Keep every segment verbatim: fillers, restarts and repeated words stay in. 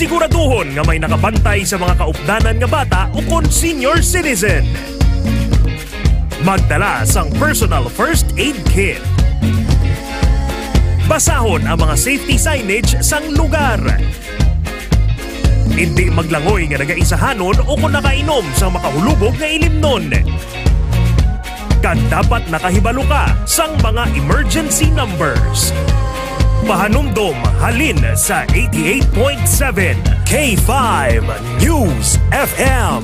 Siguraduhon nga may nakabantay sa mga kaupdanan nga bata ukon senior citizen. Magdala sang personal first aid kit. Basahon ang mga safety signage sang lugar. Indi maglangoy nga nagaisahanon o kon nakainom sang makahulubog nga ilimnon. Kag dapat nakahibalo ka sang mga emergency numbers. Pahanumdom halin sa eighty-eight point seven K five News F M.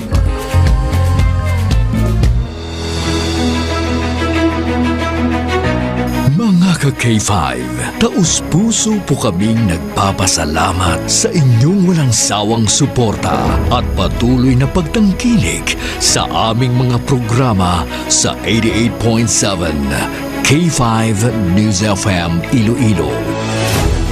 Mga ka K five, taos-puso po kaming nagpapasalamat sa inyong walang sawang suporta at patuloy na pagtangkilik sa aming mga programa sa eighty-eight point seven K five News F M Iloilo.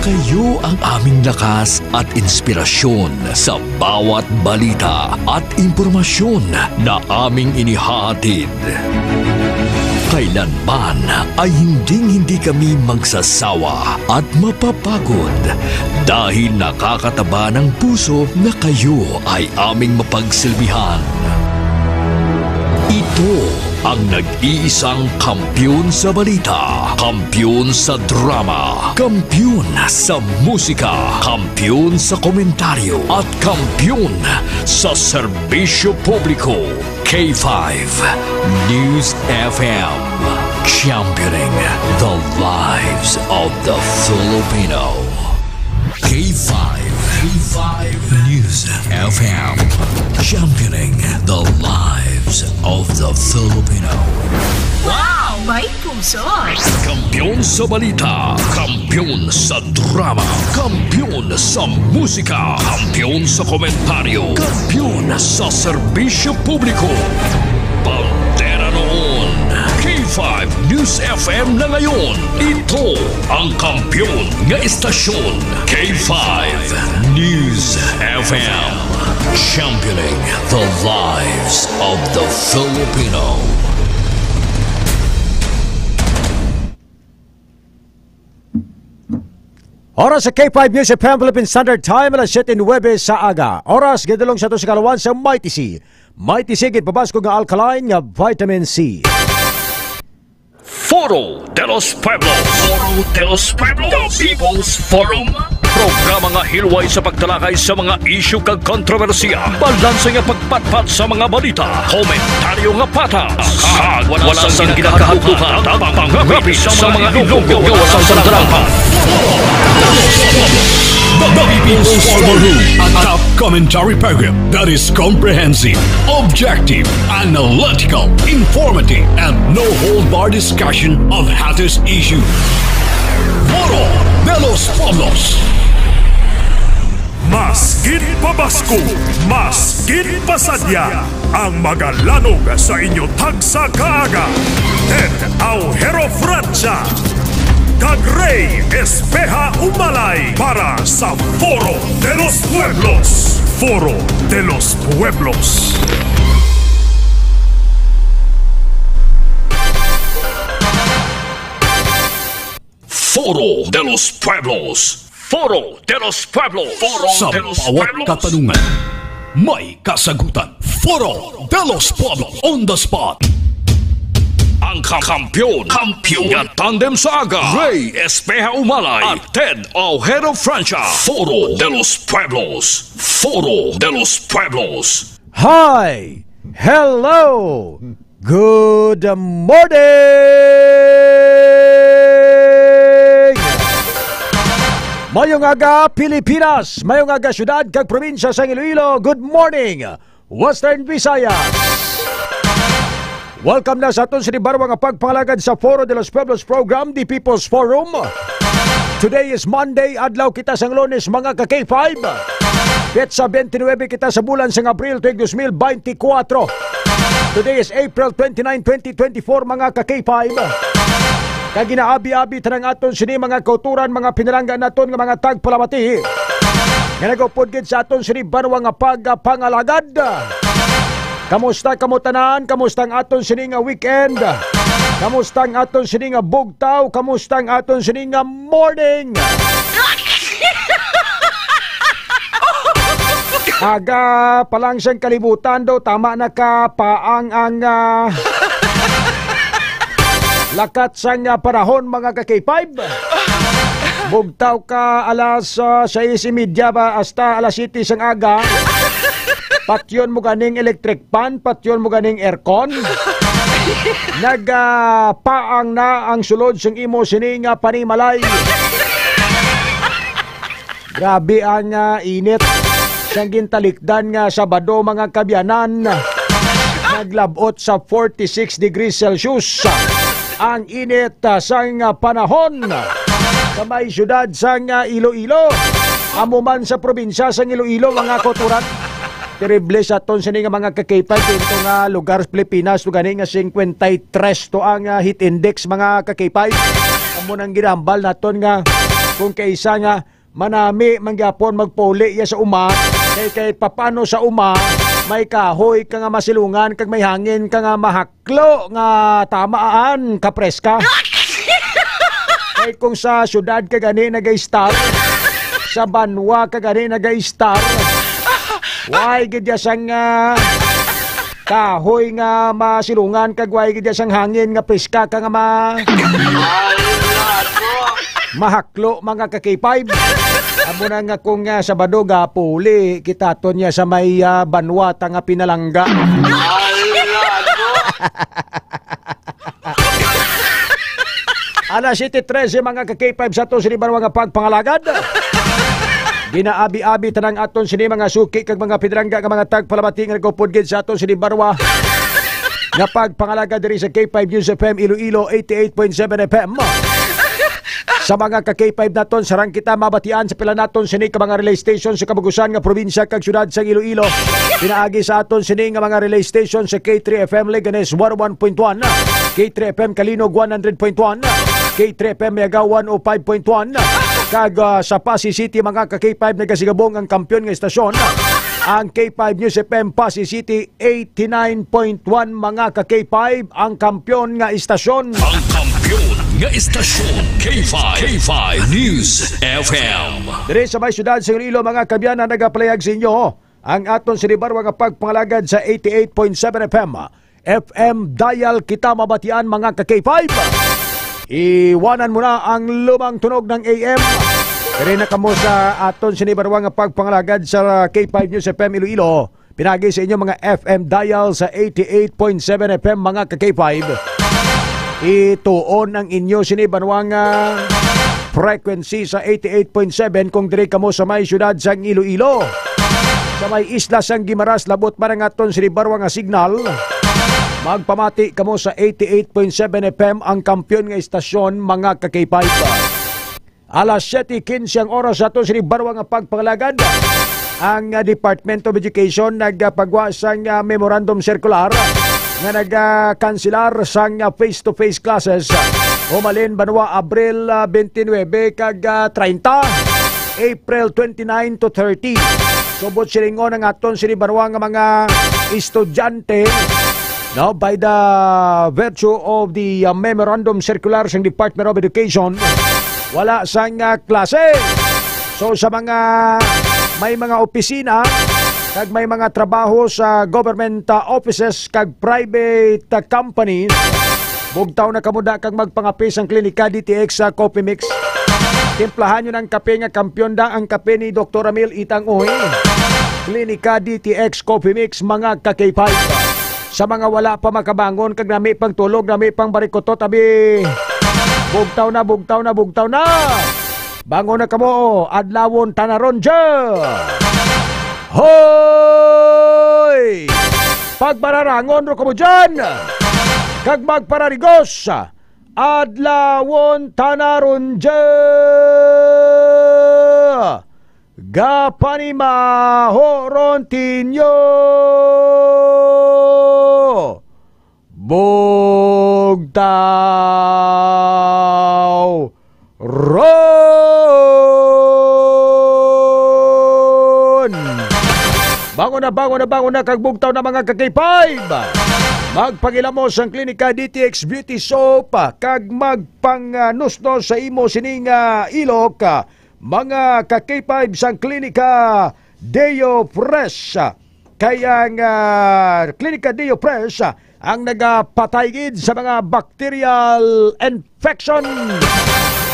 Kayo ang aming lakas at inspirasyon sa bawat balita at impormasyon na aming inihahatid. Kailanman ay hinding-hindi kami magsasawa at mapapagod dahil nakakataba ng puso na kayo ay aming mapagsilbihan. Ito ang nag-iisang kampiyon sa balita, kampiyon sa drama, kampiyon sa musika, kampiyon sa komentaryo, at kampiyon sa serbisyo publiko. K five News F M, championing the lives of the Filipino. K five, K five News F M, championing the lives of the Filipino. Wow! May puso! Kampiyon sa balita, kampiyon sa drama, kampiyon sa musika, kampiyon sa komentaryo, kampiyon sa serbisyo publiko. Bandera noon, K five News F M na ngayon. Ito ang kampiyon nga istasyon, K five News F M. Championing the lives of the Filipino. Oras sa K five News F M Philippine Standard Time, alas siyete nuwebe sa aga. Oras, gidulong sa ato sa kalawan sa Mighty C. Mighty C, gid pabasko nga alkaline nga vitamin C. Foro de los Pueblos. Foro de los Pueblos. The People's Forum. Programa nga hilway sa pagtalakay sa mga isyu kag kontrobersiya. Balanse nga pagpatpat sa mga balita, komentaryo nga patas, kag wala sang ginakahadlukan ang pangngapit sa mga Ilonggo nga wala sang talampan. The People's Forum, a top commentary program that is comprehensive, objective, analytical, informative, and no-hold-bar discussion of hottest issues. Foro de los Pueblos. Mas gid pabasko, mas gid pasadya ang magalanog sa inyo tagsa ka aga. Ted Aujero Francia kag Rey Espeha Umalay para sa Foro de los Pueblos. Foro de los Pueblos. Foro de los Pueblos. Foro de los Pueblos. Foro Sa de los bawat Pueblos. Katanungan, may kasagutan. Foro de los Pueblos on the spot. Ang kam- kampiyon, kampiyon nga tandem sa aga, Rey Espeha Umalay at Ted Aujero Francia. Foro de los Pueblos. Foro de los Pueblos. Hi! Hello! Good morning! Mayong aga, Pilipinas! Mayong aga, syudad kag probinsya sang Iloilo! Good morning, Western Visayas! Welcome na sa aton sini barwa nga pagpangalagad sa Foro de los Pueblos Program, The People's Forum. Today is Monday, adlaw kita sang Lunes, mga ka K five. Petsa twenty-nine kita sa bulan sang Abril, tuig dos mil beintikwatro. Today is April twenty-nine, twenty twenty-four, mga ka K five. Kag ginaabi-abi tanan aton sini mga kauturan, mga pinalangga naton nga mga tagpalamati nga nagaupod gid sa aton sini banwa nga pagpangalagad. Kamusta kamo tanan? Kamusta ang aton sini nga weekend? Kamusta ang aton sini nga bugtaw? Kamusta ang aton sini nga morning? Aga pa lang sang kalibutan daw, tama na ka paang ang, ah, lakat sang, ah, panahon, mga ka-K five. Bugtaw ka alas, ah, sais y media ba hasta alas siyete sang aga. Patyon mo ganing electric fan, patyon mo ganing aircon. Nagapaang na ang sulod sang imo sini nga panimalay. Grabe ang, ah, init. Sang gintalikdan nga Sabado, mga kabyanan, naglabot sa forty-six degrees Celsius ang init, ah, sang, ah, panahon sa may siyudad sang, ah, Iloilo. Amo man sa probinsya sang Iloilo, mga kauturan. Terrible sa aton sini nga mga ka-K five, dito nga lugar sa Pilipinas, to gani nga cincuenta y tres to ang, ah, heat index, mga ka-K five. Amo nang ginambal naton nga kung kaisa nga manami man gyapon magpuli iya sa uma, kay, kay papano sa uma may kahoy ka nga masilungan kag may hangin ka nga mahaklo nga tamaan kapreska. Kay kung sa syudad ka gani nag-istar, sa banwa ka gani nag-istar, way gid ya sang, ah, kahoy nga masilungan kag way gid ya sang hangin nga preska ka nga ma-, mahaklo, mga ka-K five. Amo na nga kung, ah, Sabado gapuli kita ton ya sa may, ah, banwa ta nga pinalangga. Alas siyete trese, mga ka-K five, sa aton sini barwa nga pagpangalagad. Ginaabi-abi tanang aton sini mga suki kag mga pinalangga nga mga tagpalamati nga nagupod gid sa aton sini barwa nga pagpangalagad diri sa K five News F M Iloilo, eighty-eight point seven F M. Sa mga ka-K five naton, sarang kita mabatian sa pila naton sini ka mga relay station sa kabugusan nga probinsya kag syudad sang Iloilo. Pinaagi sa aton sini nga mga relay station sa K three F M Leganes one oh one point one, K three F M Calinog one hundred point one, K three F M Miagao one oh five point one, kag, ah, sa Passi City, mga ka-K five, nagasigabong ang kampiyon nga istasyon, ang K five News F M Passi City eighty-nine point one, mga ka-K five, ang kampiyon nga istasyon. Ang kampiyon nga istasyon, K five, K five News F M. Diri sa may siyudad sa Iloilo, mga kabyanan, nagapalayag sa inyo ang aton sinibarwa nga pagpangalagad sa eighty-eight point seven F M. F M dial kita mabatian, mga ka-K five. Iwanan mo na ang lumang tunog ng A M. Diri na kamo sa aton sinibarwa nga pagpangalagad sa K five News F M Iloilo. Pinagi sa inyo mga F M dial sa eighty-eight point seven F M, mga ka-K five. Ituon ang inyo sini banwa nga frequency sa eighty-eight point seven kung diri kamo sa may siyudad sang Iloilo. Sa may isla sang Guimaras, labot man ang aton sini barwa nga signal. Magpamati kamo sa eighty-eight point seven F M, ang kampiyon nga istasyon, mga ka-K five. Alas siyete quince ang oras sa aton sini barwa nga pagpangalagad. Ang, ah, Department of Education nagapagwa sang, ah, memorandum circular nga nagakanselar sang, ah, face-to-face classes. Humalin banwa Abril, ah, twenty-nine kag, ah, treinta, April twenty-nine to thirty. Subot silingon ang aton sini banwa nga mga estudyante, no, by the virtue of the, uh, memorandum circular sang Department of Education, wala sang, uh, klase. So, sa mga may mga opisina kag may mga trabaho sa government, uh, offices kag private, uh, companies, bugtaw na kamo da kag magpangape sang Klinika D T X sa Coffee Mix. Timplahan nyo ng kape nga kampiyon da, ang kape ni Doktor Ramil Itang Uy. Klinika D T X Coffee Mix, mga ka-K five. Sa mga wala pa makabangon kag nami pang tulog, nami pang barikotot, abi, bugtaw na, bugtaw na, bugtaw na. Bangon na kamo, adlawon ta na ron dya. Hoy! Pagbararangon ro kamo dyan, kag magpararigos, adlawon ta na ron dya. Gapanimaho ron tinyo. Bugtaw ron! Bangon na, bangon na, bangon na, kag bugtaw na, mga ka-K five! Magpangilamos ang Klinika D T X Beauty Soap, kag magpanganusnos sa imo sining, ah, ilok, mga ka-K five sang Klinika Deo Fresh. Kay ang, ah, Klinika Deo Fresh, ah, ang nagapatay gid sa mga bacterial infection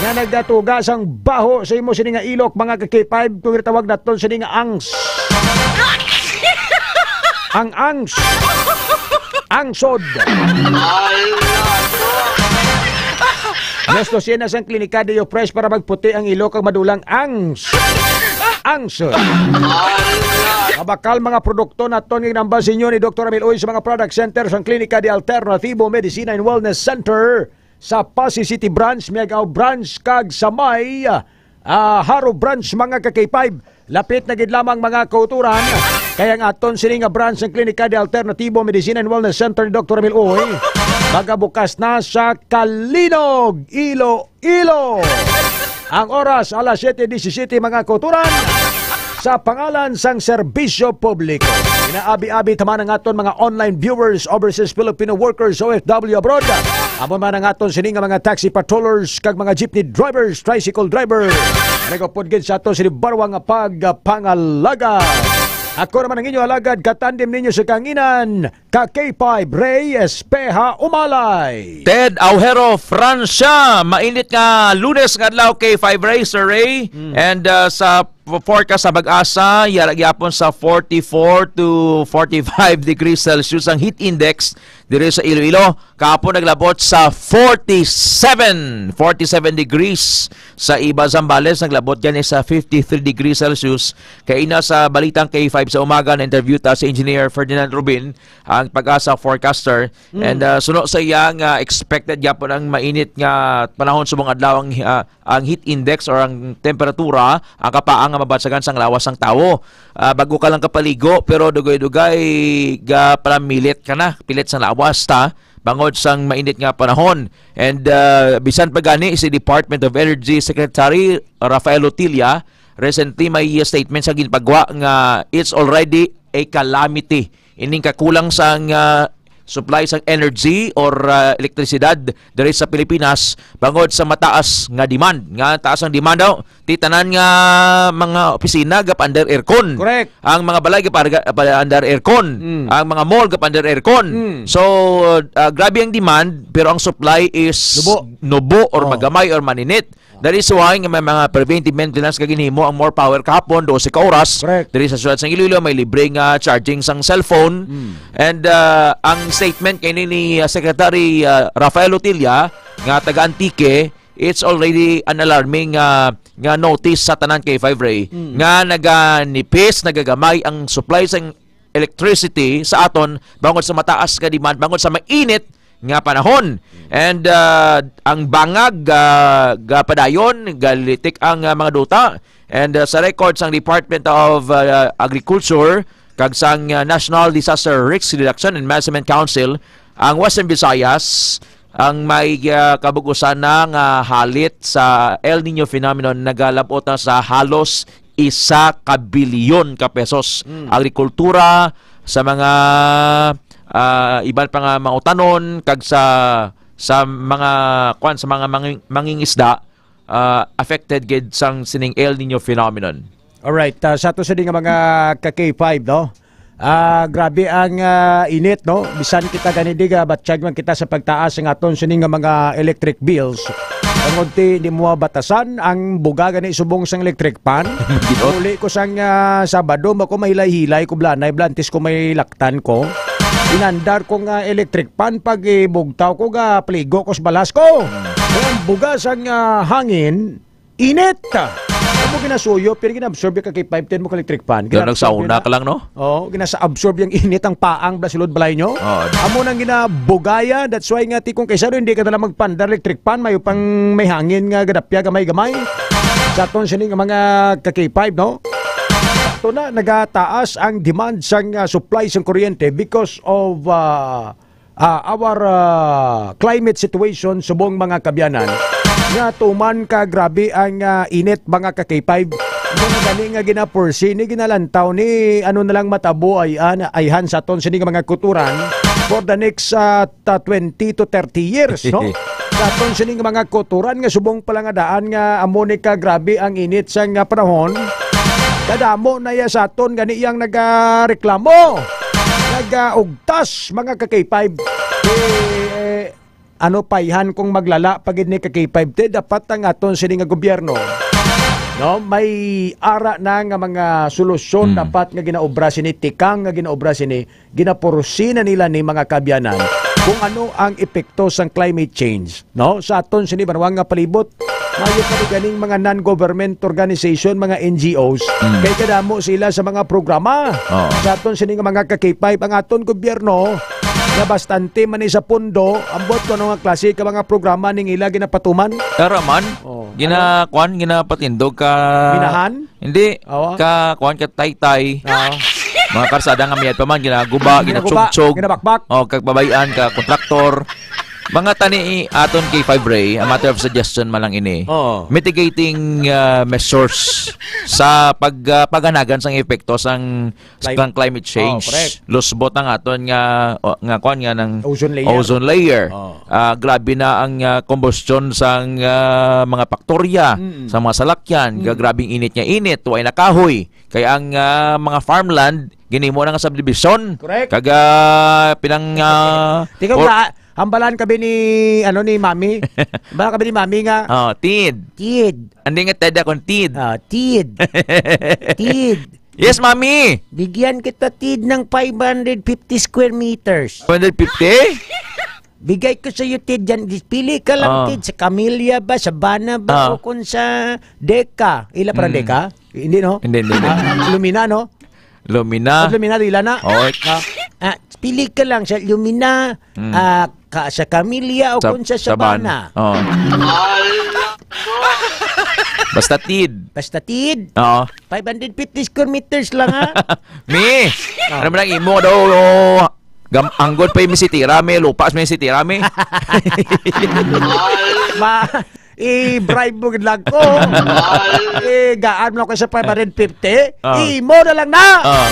nga nagatuga sang baho sa imo sini nga ilok, mga ka-K five, kung gitawag naton sini nga angs. Ang angs. Angsod. Gusto siya na sang Klinika Deo Fresh para magputi ang ilok kag madulang angs. Angs. Mabakal mga produkto naton nga ginambal sa inyo ni Doktor Ramil Uy sa mga product center sang Klinika de Alternativo Medicina and Wellness Center sa Passi City Branch, Miagao Branch, kag sa may, ah, Jaro Branch, mga ka-K five. Lapit na gid lamang, mga kauturan, kay ang aton sini nga branch sang Klinika de Alternativo Medicina and Wellness Center ni Doktor Ramil Uy magabukas na sa Calinog, Iloilo. Ang oras, alas siyete disisiyete, mga kauturan. Sa pangalan sang serbisyo publiko, inaabi-abi ta man ang aton mga online viewers, overseas Filipino workers, O F W abroad. Amo man ang aton sini nga mga taxi patrollers kag mga jeepney drivers, tricycle driver. Nagapod gid sa aton sini barwa nga pagpangalaga. Ako naman ang inyo alagad, katandem ninyo sa kanginan, ka K five, Ray Espeha Umalay. Ted Aujero, Francia, mainit nga Lunes nga adlaw, K five Ray, Sir Ray. Mm. And, uh, sa forecast sa pag-asa, yara gyapon sa forty-four to forty-five degrees Celsius ang heat index diri sa Iloilo. Kahapon naglabot sa forty-seven, forty-seven degrees. Sa iba, Zambales, naglabot gani sa fifty-three degrees Celsius. Kay ina sa balitang K five sa umaga, na-interview ta si Engineer Ferdinand Rubin, ang pag-asa forecaster. Mm. And, uh, suno sa iya nga expected gyapon ang mainit nga panahon subong adlaw ang, uh, ang heat index or ang temperatura, ang kapaang nga mabatyagan sang lawas sang tawo. Ah, bago ka lang kapaligo, pero dugay-dugay ga palamilit ka na, pilit sang lawas ta, bangod sang mainit nga panahon. And, ah, bisan pa gani si Department of Energy Secretary Rafael Lotilla, recently may statement sa ginpagwa nga it's already a calamity ining kakulang sang, ah, supply sang energy or, ah, elektrisidad diri sa Pilipinas bangod sa mataas nga demand. Nga taas ang demand daw, ti tanan nga mga opisina gap under aircon. Correct. Ang mga balay gap under, under aircon. Mm. Ang mga mall gap under aircon. Mm. So, ah, grabe ang demand, pero ang supply is nubo, nubo or, oh, magamay or maninit. That is why nga may mga preventive maintenance nga ginhimo ang More Power kahapon, dose ka oras. Correct. Diri sa siyudad sang Iloilo, may libre nga charging sang cellphone. Mm. And, ah, ang statement kay ni, ni, ah, Secretary, ah, Rafael Lotilla nga taga Antique, it's already an alarming, ah, nga notice sa tanan, K five Ray, mm, nga naganipis, nagagamay ang supply sang electricity sa aton bangod sa mataas nga demand, bangod sa mainit nga panahon. And, ah, ang bangag, ah, gapadayon, galitik ang, ah, mga duta. And, ah, sa record sang Department of, ah, Agriculture kag sang, ah, National Disaster Risk Reduction and Management Council, ang Western Visayas ang may, ah, kabug-usan na nga halit sa El Niño phenomenon, nagalab-ot na sa halos isa ka bilyon ka pesos. Mm. Agrikultura, sa mga, ah, iban pa nga mga utanon, kag sa, sa mga, kwan, sa mga manging-, mangingisda, ah, affected gid sang sining El Niño phenomenon. Alright, ah, sa ato sini nga mga ka K five, no? Ah, grabe ang, ah, init, no? Bisan kita gani di ga batyag man kita sa pagtaas ang aton sini nga mga electric bills. Tungod ti hindi mo mabatasan ang buga gani subong sang electric fan. Ginoo. Uli ko sang, ah, Sabado, mako mahilay-hilay ko, blanay blantis ko may laktan ko. Inandar ko nga electric fan pag ibugtaw ko ga pligo ko sa balas ko. Ang buga sang, ah, hangin, init. Amo ginasuyo, pero gina-absorb yung kay five ten mo ka electric fan. Pero gina-absorb nagsauna yun ka na. Lang, no? Oo, ginasa-absorb yung init ang paang bla sulod balay nyo. Oo. Amo nang ginabugaya, that's why nga ti kung kaysa doon, hindi ka na lang magpandar electric fan, may pang may hangin nga gadapya gamay-gamay. Sa aton sining mga ka K five, no? Ito na, nagataas ang demand sang, ah, supply sang kuryente because of, ah, ah, our, ah, climate situation subong mga kabyanan. Nga tuman ka grabe ang, ah, init, mga ka K five. Kung gani nga gina-foresee ni, ginalantaw ni, ano na lang matabo ay, ah, na, ayhan sa aton sini nga mga kuturan for the next, ah, ta-, twenty to thirty years, no? Sa aton sini nga mga kuturan nga subong pala nga daan nga amo ni ka grabe ang init sa nga panahon. Kadamo na ya sa aton gani yang nagareklamo, nagaugtas, mga ka-K five. Eh, ano, payhan kung maglala pa gid ni ka-K five, te, dapat ang aton sini nga gobyerno, no, may ara na nga mga solusyon. Mm. Dapat nga ginaobra sini, tikang nga ginaobra sini, ginaporsi na nila ni, mga kaabyanan, kung ano ang epekto sang climate change, no, sa aton sini banwa nga palibot. Maayo pa ni ganing mga non-government organization, mga N G Os, Mm. kay kadamo sila sa mga programa. Oo. Sa aton sini nga mga ka-K five, ang aton gobyerno nga bastante man ni sa pondo, ambot ko ano nga klase ka mga programa ning ila ginapatuman. Tara man. Oh, Gina-, ano? Kuan, ginapatindog ka. Minahan? Hindi. Awa? Ka, kuan, ka taytay. Ah. Mga karsada nga miyad pa man, ginaguba, Ginaguba, ginatsugtsog. Ginabakbak. Oh, kag babayan, ka kontraktor. Mga tani aton K five Ray, a matter of suggestion man lang ini. Oo. Mitigating, ah, measures sa pag, ah, paganagan sang epekto sang, Clim-, sang climate change. Oh, correct. Lusbot ang aton nga, o, nga kuan nga ng Ozone layer. ozone layer. Oh. Ah, grabe na ang, ah, combustion sang, ah, mga paktorya, Mm. sa mga salakyan, Mm. ga-, grabing init nga init, way na kahoy. Kay ang, ah, mga farmland, ginimo na nga subdivision. Correct. Kag, ah, pinang, ah, Tingnan or- na, hambalan kami ni, ano, ni Mami. Hambalan kami ni Mami nga, Oh, tid. Tid. Hindi nga ted akong tid. Ah, tid. Tid. Yes, Mami. Bigyan kita, tid, ng five hundred fifty square meters. One hundred fifty? Bigay ko sa iyo, tid, dyan. Pili ka lang, Ah. tid, sa Camellia ba, Sabana ba, Ah. o kung sa Deka. Ila para Mm. Deka? Hindi, no? Hindi, hindi, hindi. Ah, Lumina, no? Lumina. Sa Lumina, ila na? Oo. Ah, ah, pili ka lang sa Lumina, Mm. ah, ka, sa Camellia o Sa, kung sa Sabana. Sabana. Oo. Basta tid. Basta tid. Oo. Five hundred fifty square meters lang, ha? Mi! Ah. Ano man ang imo daw, oh, gam-, anggod pa yung misitira, may lupa sa misitira, mi. Ma-, i-bribe mo gid lang ko. Eh, gaan mo lang ko sa five hundred fifty. Ah. Imo na lang na. Ah.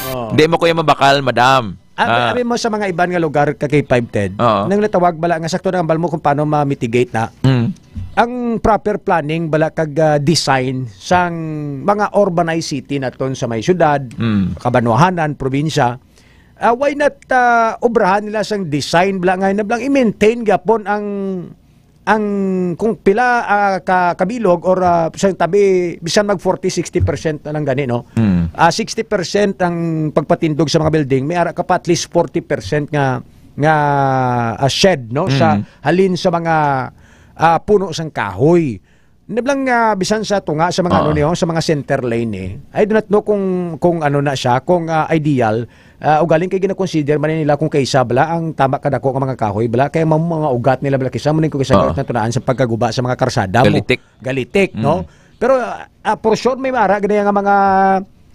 Oh. Di mo ko yung mabakal, madam. Ah, Ah. Abi mo sa mga iban nga lugar, ka K five, Ted, Oo. nang natawag bala nga sakto na ang bal mo kung paano ma-mitigate na. Mm. Ang proper planning bala kag, ah, design sang mga urbanized city naton sa may syudad, Mm. kabanwahanan, probinsya, ah, why not, ah, obrahan nila sang design bala nga nablang i-maintain gyapon ang ang kung pila, ah, ka, kabilog or, ah, sa tabi, bisan mag forty, sixty percent na lang gani, no? Mm. Ah, sixty percent ang pagpatindog sa mga building, may ara ka pa at least forty percent nga, nga, ah, shed, no? Sa Mm. halin sa mga, ah, puno sang kahoy. Nablang, ah, bisan sa tunga sa mga, ano Oo. niyo, sa mga center lane, eh. I do not know kung, kung ano na siya, kung, ah, ideal, ah, ugaling kay gina-consider man nila kung kaisa bala ang tama kadako nga mga kahoy bala, kaya mga, mga ugat nila bala kisa mo ning kung kisa Oo. na tunaan sa pagkaguba sa mga karsada mo. Galitik. Galitik, no? Mm. Pero, ah, for sure, may mara gani nga mga,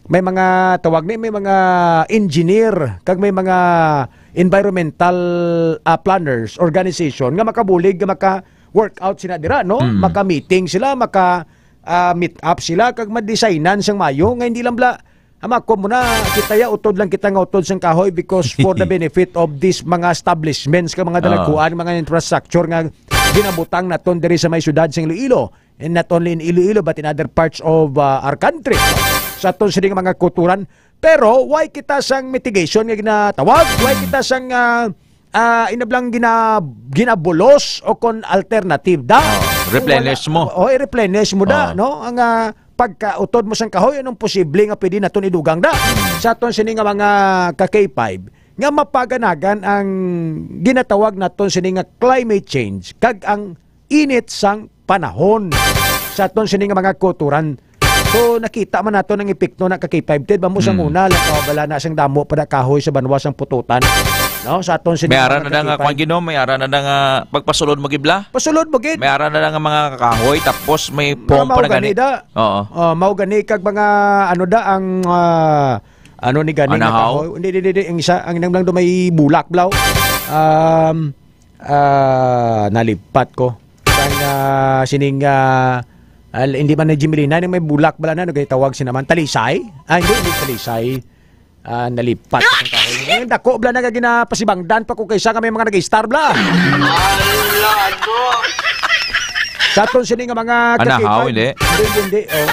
may mga tawag ni, may mga engineer, kag may mga environmental, ah, planners, organization nga makabulig, nga maka-workout sila dira, no? Mm. Maka-meeting sila, maka, ah, meet up sila, kag ma-designan sang mayo, nga hindi lang bala, Ama ko muna, kita ya, utod lang kita nga utod sang kahoy because for the benefit of these mga establishments, ka mga Ah. dalagkuan, mga infrastructure nga ginabutang naton diri sa may syudad sa Iloilo. And not only in Iloilo, but in other parts of, ah, our country. Sa aton sining mga kuturan. Pero, why kita sang mitigation nga ginatawag? Why kita sang, ah, ah, inablang gina-, ginabulos o kon alternative da. Oh, replenish Kung wala, mo. Oh, i-replenish mo da, Oh. no? Ang, ah, pagkautod mo sang kahoy, anong posible nga pwede naton idugang da? Sa aton sini nga mga ka K five, nga mapaganagan ang ginatawag naton sini nga climate change, kag ang init sang panahon. Sa aton sini nga mga kuturan, So, nakita man nato ang epekto na ka K five, Ted. Bamo sa Mm. una, lang, oh, bala na sang damo pa na kahoy sa banwa sang pututan. No? Sa aton sini May ara mga na na nga, ka K five. Kwan, Gino, may ara na na nga pagpasulod mo gibla. Pasulod mo gid. May ara na na nga mga kahoy, tapos may Mga pong pa na mahogani gani. da. Oo. Oh, mahogani kag mga, ano da, ang, ah, ano ni gani nga Anahaw? kahoy. Hindi, hindi, hindi. Ang isa, ang nang lang do may bulak, blaw. Um, ah, nalipat ko. Kang, ah, sining, ah, al-, hindi man na Jimelina, yung may bulak bala na, nagay tawag si naman, talisay? Ah, hindi, hindi talisay. Ah, nalipat ang kahoy. Ngayon, dako bala na ginapasibangdan pa ko kaysa nga may mga nag-star bala. Ala, ano? Sa aton sini nga mga Anahaw, kakipag-, hindi? Hindi, hindi, oh.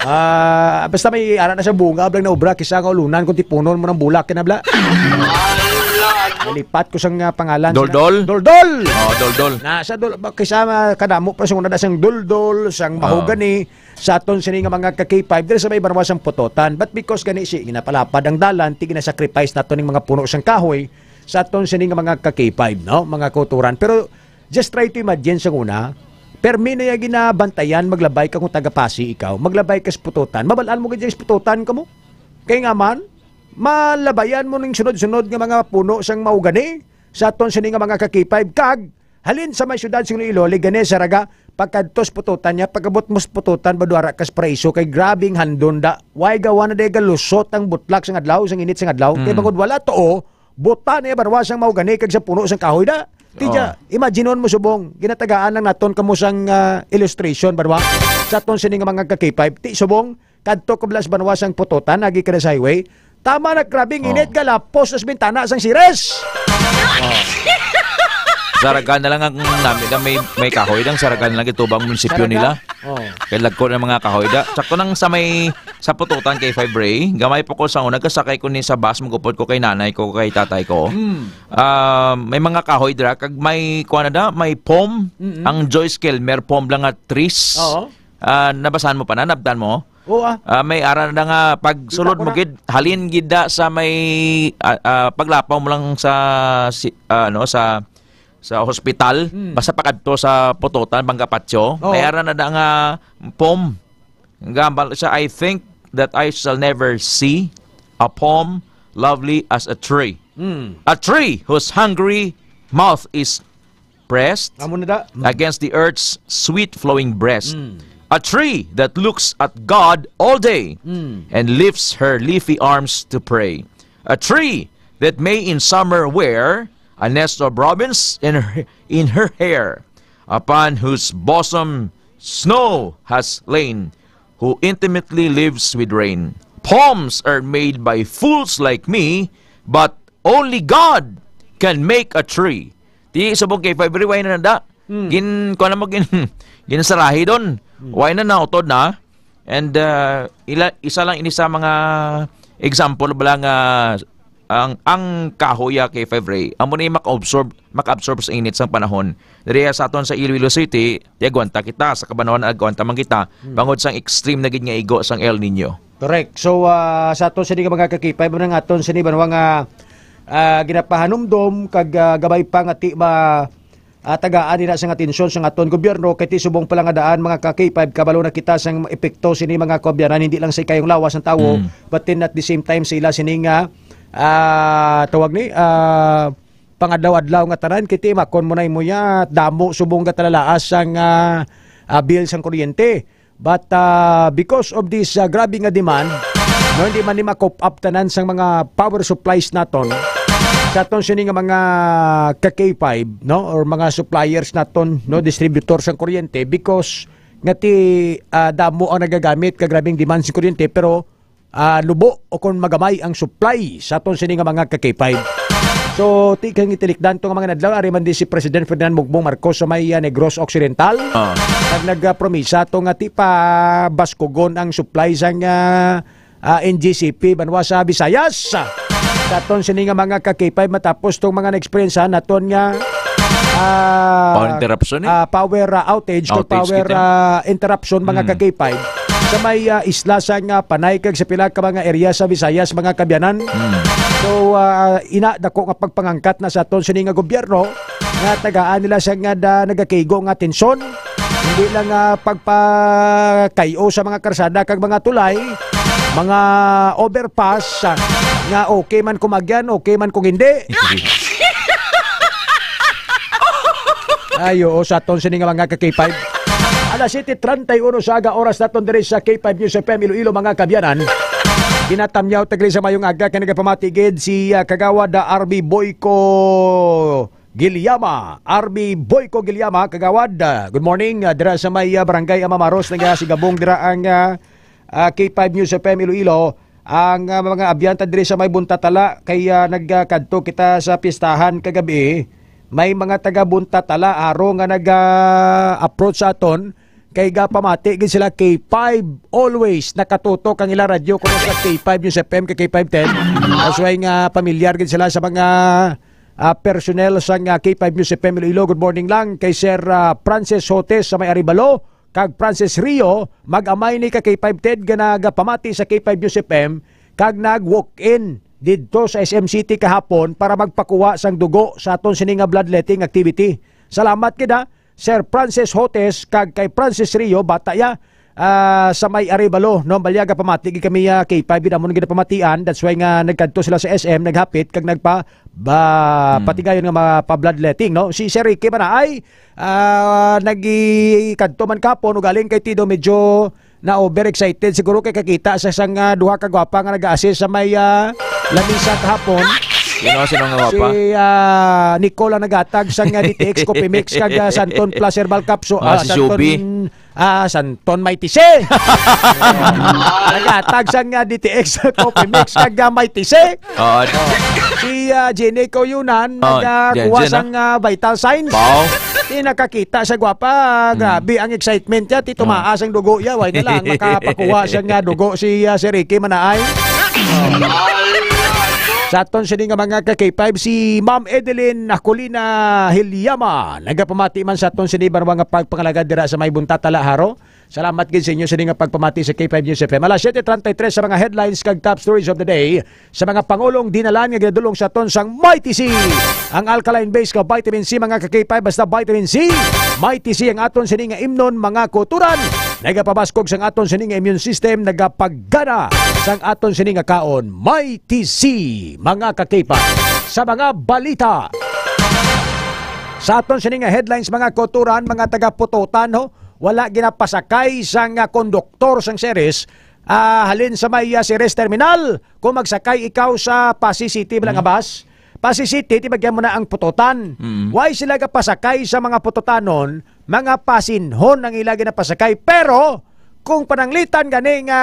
Ah, basta may ara na sa bunga, ablang na obra, kisa nga ulunan kung tipunon mo ng bulak, kinabla. Nalipat ko sang, ah, pangalan. Doldol? Doldol! Oh, Doldol. Na sa dol, ba, kisa ma-, kadamo pa sa una na sang doldol, sang Oo. mahogani, sa aton sini nga mga ka-K five, diri sa may banwa sang Pototan. But because gani si, ginapalapad ang dalan, ti ginasacrifice nato ning mga puno sang kahoy, sa aton sini nga mga ka-K five, no? Mga kauturan. Pero just try to imagine sa una, permi na ya ginabantayan, maglabay ka kung taga Pasi ikaw, maglabay ka sa Pototan, mabalaan mo gid sa Pototan kamo. Kay nga man, malabayan mo ning sunod-sunod nga mga puno sang mahogani sa aton sini nga mga ka-K five, kag halin sa may siyudad sa Iloilo, Leganesa, Saraga, pagkadto sa Pototan niya, pagabot mo sa Pototan, Baduara ka sa Paraiso, kay grabing handon da. Way gawa na day galusot ang butlak sa adlaw, sang init sa adlaw. Kay Mm. bangod wala to, oh, buta na iya banwa sang mahogani kag sa puno sang kahoy da. Ti Oh. dya, imaginon mo subong, ginatagaan lang naton kamo sang, ah, illustration, banwa. Sa aton sini nga mga ka-K five, ti subong, kadto ka bala sa banwa sang Pototan, agi ka na sa highway. Tama na, grabing Oh. init, galapos sa bintana sang Ceres. Oh. Saraga na lang ang nami na may, may kahoy lang, Saraga na lang itubang munisipyo Saraga. nila. Oh. Kay lagko ng mga kahoy da. Sakto nang sa may, sa Pototan kay Five Ray, gamay pa ko sa una, kasakay ko ni sa bus, magupod ko kay nanay ko, kay tatay ko. Mm. Ah, may mga kahoy dira, kag may, kuwan na da, may poem, Mm-mm. ang Joyce Kelmer, poem lang nga trees. Oo. Ah, nabasahan mo pa na, nabtan mo? Oo, ah. Ah, may ara na nga pagsulod Kita ko mo na. gid, halin gid da sa may, ah, ah, paglapaw mo lang sa, si, ah, ano, sa, sa hospital, Hmm. basta pakadto sa Pototan, Bangga Patio, Oo. may ara na da nga poem. Gambal siya, "I think that I shall never see a poem lovely as a tree. Hmm. A tree whose hungry mouth is pressed Amo na da. Mm. against the earth's sweet flowing breast. Mm. A tree that looks at God all day Mm. and lifts her leafy arms to pray. A tree that may in summer wear a nest of robins in her, in her hair, upon whose bosom snow has lain, who intimately lives with rain. Poems are made by fools like me, but only God can make a tree." Ti subong kay February, why na nanda? Hmm. Gin, kuwan na mo, gin, ginsarahi doon. Hmm. Why na nautod na? And, uh, ila, isa lang ini sa mga example bala nga ang, ang kahoy, ah, kay February, amo ni maka-absorb, maka-absorb sa init sang panahon. Diri sa aton sa Iloilo City, tiagwanta kita, sa Cabanatuan, agwanta man kita, Hmm. bangod sang extreme na gid nga igo sang El Nino. Correct. So, ah, sa aton sini nga mga ka-K five, man ang aton sini banwa nga, ah, ginapahanumdom kag, ah, gabay pa nga ti ma-, ah, tagaan nila sang atensyon sang aton gobyerno, kay ti subong pa lang nga daan, mga ka-K five, kabalo na kita sang epekto sini mga kaabyanan, hindi lang sa ikayong lawas ng tawo, Mm. but then at the same time sila sini nga, ah, tawag ni, ah, pangadlaw-adlaw nga tanan, kay ti makon mo na imo ya, damo subong nga talalaas sang, ah, ah, bill sang kuryente. But, ah, because of this, ah, grabe nga demand, no, hindi man ni ma-cope up tanan sang mga power supplies naton, sa aton sini nga mga ka-K five, no, or mga suppliers naton, no, distributor sang kuryente, because nga ti, ah, damo ang nagagamit ka grabing demand sa kuryente, pero, ah, lubo o kung magamay ang supply sa aton sini nga mga ka-K five. So, ti kang itilikdan to nga mga nadlaw, ari man di si President Ferdinand Bongbong Marcos sa may, ah, Negros Occidental. Ah. Nag, nagpromisa to nga ti pa baskugon ang supply sang, ah, ah, N G C P banwa sa Visayas. Sa aton sini nga mga ka-K five, matapos tong mga na-experience naton nga, ah, Power interruption, eh? ah, power, ah, outage, kag Outage power, kita. ah, interruption, mga Mm. ka-K five. Sa may, ah, isla sa nga Panay kag sa pila ka mga area sa Visayas, mga kaabyanan. Mm. So, ah, ina, dako nga pagpangangkat na sa aton sini nga gobyerno nga tagaan nila sa nga da-, nagakaigo nga atensyon. Hindi lang, ah, pagpakay-o sa mga karsada kag mga tulay, mga overpass, ah, nga okay man kumagyan, okay man kung hindi. Ay, oo, sa aton sini nga mga ka-K five. Alas siyete treinta y uno sa aga, oras naton diri sa K five News F M Iloilo, mga kaabyanan. Ginatamyaw ta gid sa mayong aga kay nagapamati gid si, ah, Kagawad, ah, R B Boyco Guillama. R B Boyco Guillama, Kagawad. Ah, good morning. Ah, dira sa may, ah, Barangay Amamaros, nagasigabong dira ang, ah, ah, K five News F M Iloilo. Ang, ah, mga abyanta diri sa may Buntatala kay, ah, nagkadto kita sa pistahan kagabi. May mga taga Buntatala aro nga nag, ah, approach sa aton kay gapamati gid sila K five, always nakatutok ang ilang radyo kuno sa K five News F M, kay K five ten. That's why nga pamilyar gid sila sa mga, ah, personnel sa nga K five News F M Iloilo. Good morning lang kay Sir, ah, Francis Hotes sa may Arevalo, kag Francis Rio, mag-amay ni ka K five ten nga nagapamati sa K five News F M, kag nag-walk-in didto sa S M City kahapon para magpakuha sang dugo sa aton sini nga bloodletting activity. Salamat gid, ha, Sir Francis Hotes kag kay Francis Rio, bata ya, ah, sa may Arevalo, no? Balya, gapamati gid kami, ah, K five gid amon gid pamatian. That's why nga nagkadto sila sa S M, naghapit kag nagpa-, ba, Hmm. patigayon nga mapa-bloodletting, no? Si Sir Ricky Manaay, ah, nagikadto man kapon, ugaling kay Tido, medyo na-overexcited siguro kay kakita sa sang, ah, duha ka gwapa nga nag-assist sa may, ah, lamisa kahapon. Sino, sino nga gwapa? Si, ah, Nicole ang nagatag sang, ah, D T X Coffee Mix kag, ah, Santon Plus Herbal Capsule. Ah, Ah, si Santon, Shubi. ah, Santon Mighty C. Nagatag sang, ah, D T X Coffee Mix kag, ah, Mighty C. Oo. Si, ah, Jenny Coyunan, Oh, nagakuha Jenjen, sang, ah. ah, vital signs. Wow. Di nakakita sa gwapa. Mm. Grabe ang excitement niya. Ti Oh. tumaas ang dugo niya. Why na lang makapakuha siya nga dugo si, ah, si Ricky Manaay. Sa aton sini nga mga ka-K five, si Ma'am Edeline Acolina Hilyama, nagapamati man sa aton sini banwa nga pagpangalagad dira sa may Buntatala, Jaro. Salamat gid sa inyo sini nga pagpamati sa K five News F M. Alas siyete treinta y tres sa mga headlines kag top stories of the day. Sa mga pangulong dinalan nga ginadulong sa aton sang Mighty C. Ang alkaline base nga vitamin C, mga ka-K five, basta vitamin C. Mighty C ang aton sini nga imnon, mga kauturan. Nagapabaskog sang aton sini nga immune system, nagapagana sang aton sini nga kaon. Mighty C, mga ka-K five. Sa mga balita, sa aton sini nga headlines, mga kauturan, mga taga-Pototan, ho, wala ginapasakay sang, ah, konduktor sang Ceres, ah, halin sa may, ah, Ceres Terminal. Kung magsakay ikaw sa Passi City, bala nga Mm. bus, Passi City, ti bagyan mo na ang Pototan. Mm. Why sila gapasakay sa mga Pototanon? Mga Pasinhon ang ila ginapasakay. Pero, kung pananglitan gani nga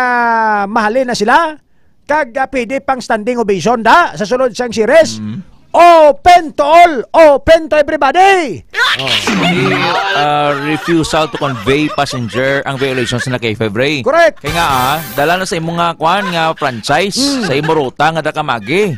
mahalin na sila, kag, ah, pwede pang standing ovation da sa sulod sang Ceres. Mm. Open to all, open to everybody. Oh. Di, ah, refusal to convey passenger ang violations na kay February. Correct. Kay nga, ah, dala na sa imo nga kwan nga franchise, Mm. sa imo ruta nga da ka magi.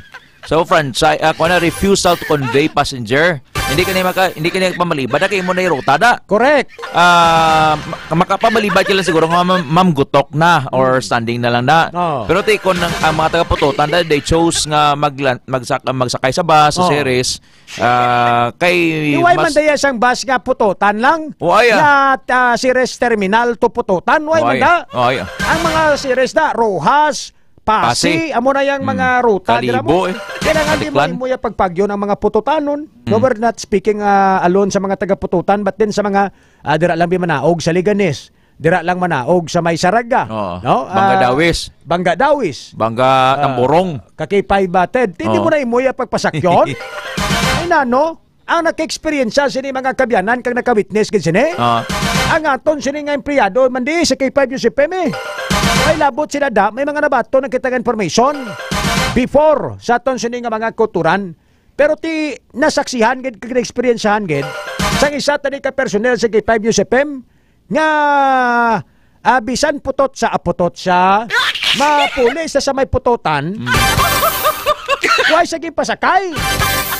So, franchise, ah, kwan na, refusal to convey passenger. Hindi ka niya maka-, hindi ka niya pamalibad, da kay imo na yung ruta da. Correct. Ah, ma-, makapamalibad ka lang siguro nga, ma'am, ma'am, gutok na or Mm. standing na lang na. Oo. Pero ti, kung ang, ang mga taga-Pototan, da, they chose nga magla-, magsak-, magsakay sa bus, sa Oo. Ceres, ah, kay Iway mas man daya sang bus nga Pototan lang. O, ay, ah. Na, ah, Ceres Terminal to Pototan, why O, man ay. da? O, ay, ah. Ang mga Ceres da, Roxas, Passi, Passi. amo na yang Mm. mga ruta, dira Kalibo, mo. eh. Kailangan di mo Baliklan. imo ya pagpagyon ang mga Pototanon. No, Mm. we're not speaking, ah, alone sa mga taga-Pototan, but then sa mga, ah, dira lang bi manaog sa Leganes, dira lang manaog sa may Saraga, Oo. no? Bangga Ah, Dawis. Bangga Dawis. Bangga Ah, Tamborong. Kakipay ba, Ted? Hindi Oo. mo na imo ya pagpasakyon? Ay, nano? Ang naka-experience sini mga kabyanan kag naka-witness gid sini. Ah. Ang aton sini nga empleyado man di sa K five News F M, eh. May labot sila da, may mga nabato nagkita nga information before sa aton sini nga mga kulturan. Pero ti nasaksihan gid kag na-experiencehan gid sang isa tani ka personnel sa K five News F M nga, ah, bisan putot sa, ah, putot sa, mapuli sa, sa may putotan. Mm. Why sa ginpasakay?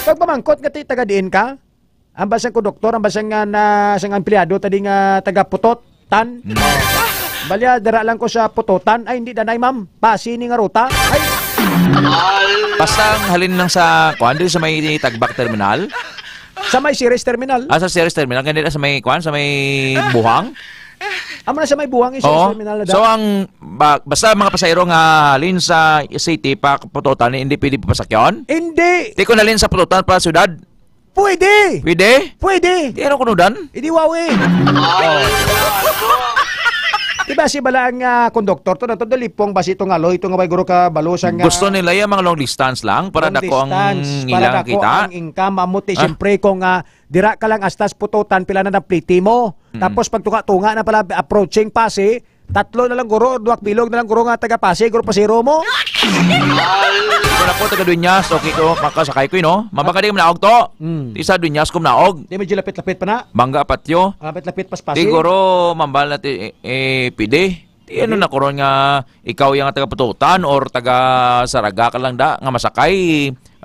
Pagpamangkot nga ti taga diin ka? Ang basang konduktor, ang basang nga na, sang empleyado tadi nga taga Putotan. Mm. Balya, dira lang ko sa Putotan. Ay, hindi, danay, ma'am. Passi ni nga ruta. Ay. Basta ang halin lang sa, kuan, di sa may Tagbak Terminal? Sa may Ceres Terminal. Ah, sa Ceres Terminal. Kanila sa may, kuan, sa may Buhang? Amo na sa may Buhang, yung Ceres Oo. Terminal na So, daw. ang, ba-, basta mga pasahero nga halin sa city pa Putotan, hindi pwede papasakyon? Hindi. Di ko nalin sa Putotan pa syudad? Pwede. Pwede? Pwede. Di ano kuno dan? Hindi, wawi. Di ba si bala ang, ah, konduktor to, na to, dalipong ba si itong aloy, ito nga may guro ka balo sa nga Gusto nila yung mga long distance lang para Long dako ang distance, para ilang dako kita? ang income. Amo ti, Ah. siyempre, kung, ah, dira ka lang astas Putotan, pila na ng pliti mo. Mm. Tapos pag tunga-tunga na pala, approaching Passi, Tatlo na lang, guro, duha ka bilog na lang, guro, nga taga Pasig, guro, pasero mo. Kung ako taga Dueñas, okay ko, makasakay ko, no? Mabaka di ka manaog to. Hmm. Di sa Dueñas ko manaog. Di medyo lapit-lapit pa na. Bangga patyo. Lapit-lapit pa sa Di Pasig. Guro, mambal na ti, eh, pidi. Di ano Pidi. Na karon nga ikaw yung taga Pututan or taga Saraga ka lang da, nga masakay,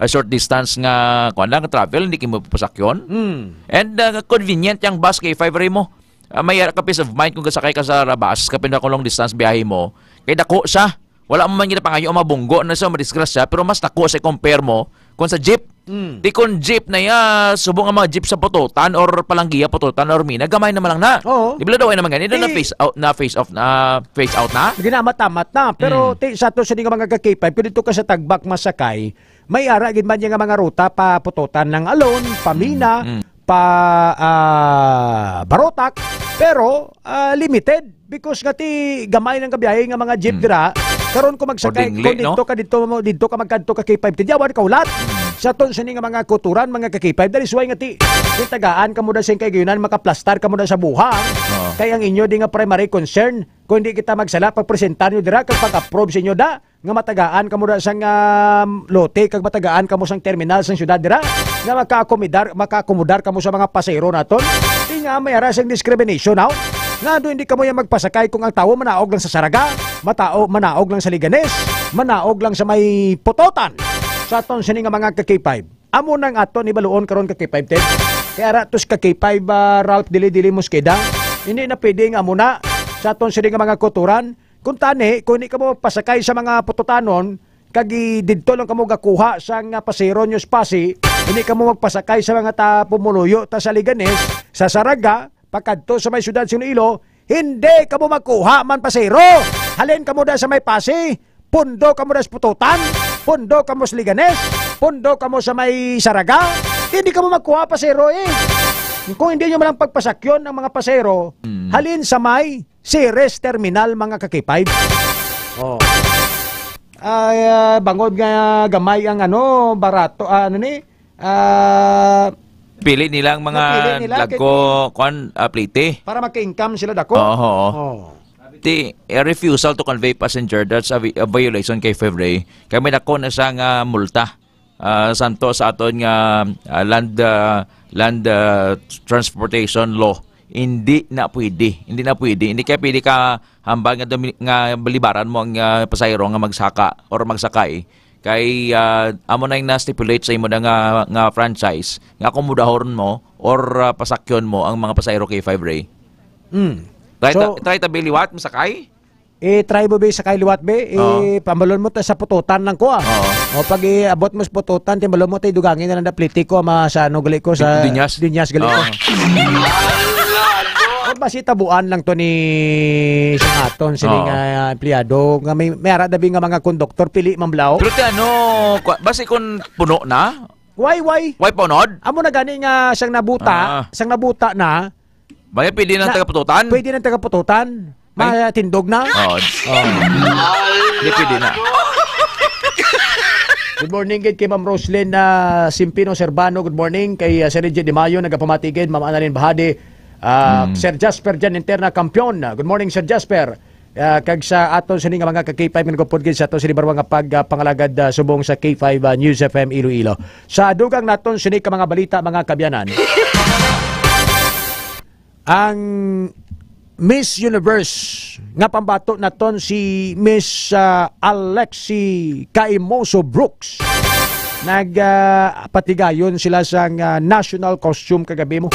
a short distance nga, kuwan lang, travel, hindi kayo mapasakyon. Hmm. And, uh, convenient yung bus kay five ray mo. Ah, may ara ka peace of mind kung gasakay ka sa rabas, kapin ako long distance biyahe mo. Kay dako siya. Wala mo man ginapangayo ang mabunggo na siya, madisgrasya, pero mas dako siya compare mo kung sa jeep. Mm. Di kung jeep na ya, subong ang mga jeep sa Pototan or Palanggiya, Pototan or Mina, gamay naman lang na. Oo. Di ba daw ay naman ganito na Di phase out na, phase off na, phase out na? Ginamatamat na. Pero Mm. ti, sa to sini nga mga ka-K five, kung dito ka sa Tagbak masakay, may ara gid man yung mga ruta pa Pototan ng Alon, pa Mina, Mm. pa, ah, Barotac, pero, ah, limited because nga ti gamay nang kabiyahe nga mga jeep Hmm. dira. Karon ko magsakay, Ordingle, kung no? dito ka, dito mo, dito ka magkadto ka K five, tidyawan ka ulat. Hmm. Sa ton sini nga mga kuturan, mga ka K five, that is why nga ti, ti tagaan ka mo da sing kaigayunan, makaplastar ka mo da sa buhang. Oo. Kay ang inyo di nga primary concern, kung di kita magsala, pagpresentar nyo dira, kag pag-approve sa inyo da, nga matagaan kamo da sang, um, lote kag matagaan kamo sang terminal sang syudad dira nga makaakomodar, makaakomodar kamo sa mga pasahero naton. Di nga may ara sang discrimination, haw? Nga do hindi kamo yang magpasakay kung ang tawo manaog lang sa Saraga, matao manaog lang sa Leganes, manaog lang sa may Pototan. Sa aton sini nga mga ka K five. Amo nang aton ibaluon karon ka K five ten. Kay ara tos ka K five, ah, Ralph Dili Dili Mosqueda. Hindi na pwede nga amo na sa aton sini nga mga kuturan. Kung tani, kung hindi kamo pasakay sa mga Pototanon, kag i-, didto lang kamo gakuha sang, ah, pasero nyo sa Pasi, hindi kamo magpasakay sa mga ta-, pumuluyo ta sa Leganes, sa Saraga, pakadto sa may siyudad sa Iloilo, hindi kamo magkuha man pasero. Halin kamo da sa may Pasi, pundo kamo da sa Pototan, pundo kamo sa Leganes, pundo kamo sa may Saraga, hindi kamo magkuha pasero eh. Kung hindi nyo man lang pagpasakyon ang mga pasero, Mm. halin sa may Ceres Terminal, mga ka-K five. Oh. Ay, ah, bangod nga gamay ang ano, barato, ah, ano ni? Ah, Pili nila ang mga napili nila, lagko, kay kwan, ah, plite. Para magka-income sila dako. Oo, oo. Oh. Ti, a refusal to convey passenger, that's a vi-, a violation kay February. Kay may dako na siya nga multa. Ah, santo sa aton nga, ah, land, ah, land, ah, transportation law, hindi na pwede. Hindi na pwede. Hindi kaya pwede ka hambal nga dumi-, nga balibaran mo ang, ah, pasahero nga magsaka or magsakay. Kay, ah, amo na yung na-stipulate sa imo na nga, nga franchise, nga akomodahon mo or, ah, pasakyon mo ang mga pasahero kay five Ray. Mm. Try ta-, So, try ta biliwat, masakay? I-try mo, be, sakay liwat, be. Oo. Ipambalon mo ta sa Pututan lang ko, ah. Oo. O, pag iabot mo sa Pututan, timbalon mo ta, idugangi na lang na pliti ko, ma-, sa ano gali ko, sa Duñas. Duñas gali ko. Oo. O, basi tabuan lang to ni sa aton, sini Oo. nga, ah, empleyado, nga may, may ara dabi nga mga konduktor, pili, mamblaw. Pero ti ano, kwa-, basi kung puno na? Why, why? Why punod? Amo na gani nga siyang nabuta, Ah. siyang nabuta na, Baya, pwede na Na, taga-Pututan? pwede na taga-Pututan. Ay. Matindog na. Oo. Oo. Hindi, pwede na. Good morning gid kay Ma'am Roslyn, ah, Simpino Servano. Good morning kay, ah, Sir Reggie Di Mayo, nagapamati gid, Ma'am Annalyn Bahadi, ah, Mm. Sir Jasper Jan Interna Kampion. Good morning, Sir Jasper. Ah, kag sa aton sini nga mga ka-K five nga nagupod gid sa aton sini barwa nga pag, ah, pangalagad, ah, subong sa K five, ah, News F M Iloilo. Sa dugang naton sini ka mga balita, mga kabyanan. Ang Miss Universe nga pambato naton si Miss, ah, Alexi Kaimoso Brooks. Nag, ah, patigayon sila sa, ah, national costume kagabi mo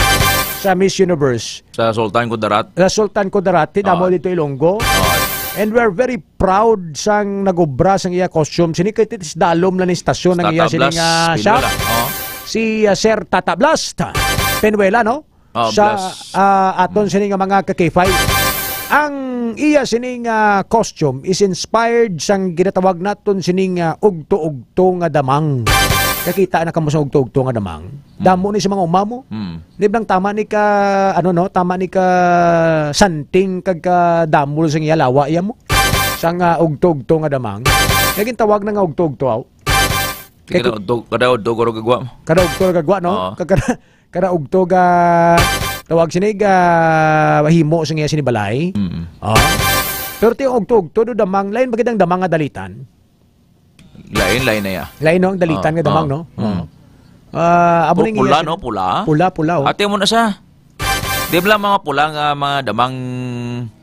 sa Miss Universe. Sa Sultan Kudarat? Sa Sultan Kudarat, ti damo Oo. dito Ilonggo. Oo. And we're very proud sang nagobra sang iya costume. Sini kay titis dalom lang ni stasyon ang iya Tata sini Blas, nga Pinuela. shop. Oo. Si, ah, Sir Tata Blas, ta-, Penuela, no? Oh, sa, Blas. ah, aton Mm. sini nga mga ka-K five. Ang iya sini nga costume is inspired sang ginatawag naton sini nga ugto-ugto nga damang. Kakita na kamo sa ugto-ugto nga damang? Mm. Damo ni sa mga uma mo. Mm. Di ba tama ni ka, ano, no? Tama ni ka santing kag ka damol sa iya lawa, iya mo? Sa nga ugto-ugto nga damang. Kaya gintawag na nga ugto-ugto, aw. Kay Kada ku- ugto, kada ugto, guro gagwa mo. Kada ugto gagwa, no? Oo. Ka-, kada, kada ugto ga, tawag sini, ga himo sa iya sini balay. Mm. Oh. Pero ti ugto-ugto do damang, lain ba gid ang damang nga dalitan? Lain, lain na ya. Lain, no, ang dalitan Ah, nga damang, ah. no? Mm. Oo. Ah, amo Pu-, ning pula, iya sin-, no? Pula? Pula, pula, oh. Ate mo na sa. Di ba lang mga pula nga mga damang,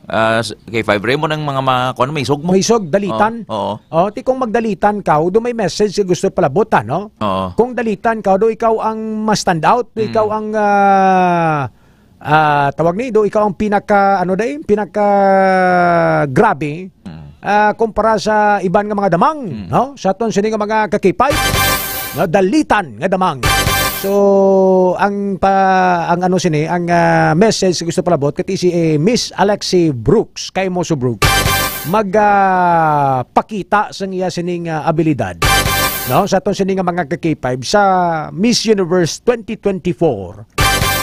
ah, s-, K five Ray mo ng mga, mga, kuwan, may isog mo? May isog, dalitan. Oo, oo. Oh, ti kung magdalitan ka, do may message nga gusto palabot, ha, no? Oo. Kung dalitan ka, do ikaw ang ma-stand out, do Mm. ikaw ang, ah, ah, tawag ni, do ikaw ang pinaka, ano day, pinaka grabe, Mm. ah, kumpara sa iban nga mga damang, Mm. no? Sa aton sini nga mga ka-K five, no? Dalitan nga damang. So, ang pa, ang ano sini, ang, ah, message gusto palabot, kati si, eh, Miss Alexi Brooks, kay Moso Brooks, mag, ah, pakita sang iya sining, ah, abilidad, no? Sa aton sini nga mga ka-K five sa Miss Universe twenty twenty-four.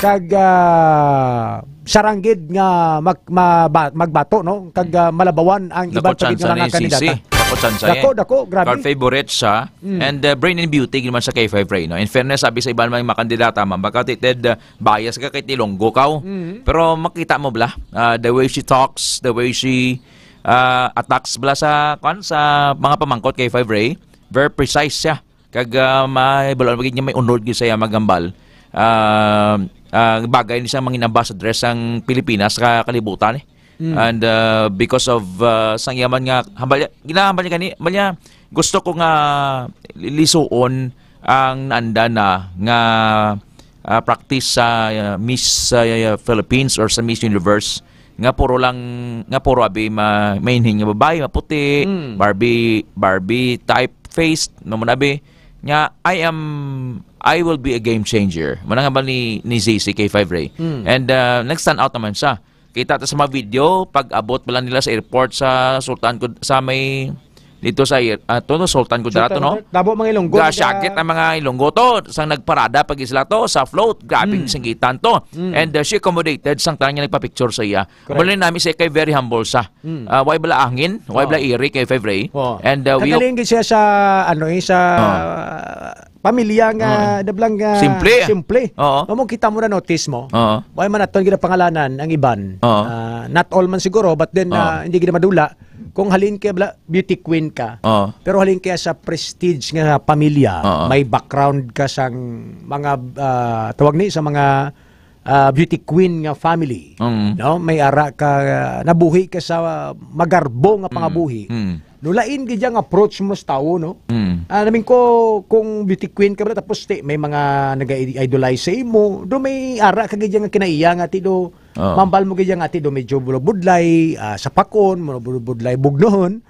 Kag, ah, saranggid nga mag-, maba-, magbato, no? Kag, ah, malabawan ang Dako iban pa gid nga tsansa mga ni Sisi. kandidata. Dako tsansa Dako, yan. dako, grabe. Crowd favorite siya. Mm. And, uh, Brain and Beauty naman sa K five Ray, no? In fairness, sabi sa iban mga kandidata, man, baka ti-, Ted, uh, bias ka kay Ilonggo kaw. Mm. Pero makita mo bala, uh, the way she talks, the way she, uh, attacks bala sa, kwan, sa mga pamangkot kay K five Ray, very precise siya. Kag, ah, may balon gid nga may unod gid siya maghambal. Ah, ah, bagay ni siya mangin ambassador sang Pilipinas sa kalibutan, eh. Mm. And, ah, because of, ah, sang iya man nga hambal, ginahambal niya gani, hambal niya, gusto ko nga lisuon ang naanda na nga, ah, practice sa, ah, Miss, ah, Philippines or sa Miss Universe nga puro lang, nga puro abi ma-, mainhin nga babae, maputi, Mm. Barbie, Barbie type face, no mo na, be, nga, "I am, I will be a game changer." Muna nga ba ni, ni Z C K five Ray? Mm. And, uh, nag-stand out naman siya. Kita ta sa mga video, pag abot pala nila sa airport sa Sultan Kud-, sa may, dito sa air-, ah, to, no, Sultan Kudarat, Sultan no? Kudarat. Damo mga Ilonggo, Gasyagit ga- ang mga Ilonggo to. Sang nagparada pag isla to, sa float. Grabing Mm. singgitan to. Mm. And, uh, she accommodated sang tanan nga nagpa-picture sa iya. Correct. Muli nami siya kay very humble siya. Mm. Ah, way bala angin, way Oo. bala iri kay Fevray. Oo. And, uh, we Kagaling gid siya sa, ano, eh, sa Oo. pamilya nga, Oo. dablang nga Simple. simple. Oo. Amo kita mo na notice mo. Oo. Way man aton gid pangalanan ang iban. Oo. Ah, not all man siguro, but then, Oo. ah, hindi gid madula. Kung halin kay bala beauty queen ka, Oo. pero halin kaya sa prestige nga pamilya, Oo. may background ka sang mga, ah, tawag ni, sa mga ah, beauty queen nga family, Mm. no? May ara ka, ah, nabuhi ka sa magarbo nga Mm. pangabuhi. Mm. No, lain gid ang approach mo sa tawo, no? Mm. Ah, namin ko, kung beauty queen ka ba, tapos ti, may mga nag-idolize sa imo, do may ara ka gid nga kinaiya nga ti do, Oo. mambal mo gid nga ti do medyo bulog-budlay, ah, sa pakon, mo bulog-budlay bugnohon.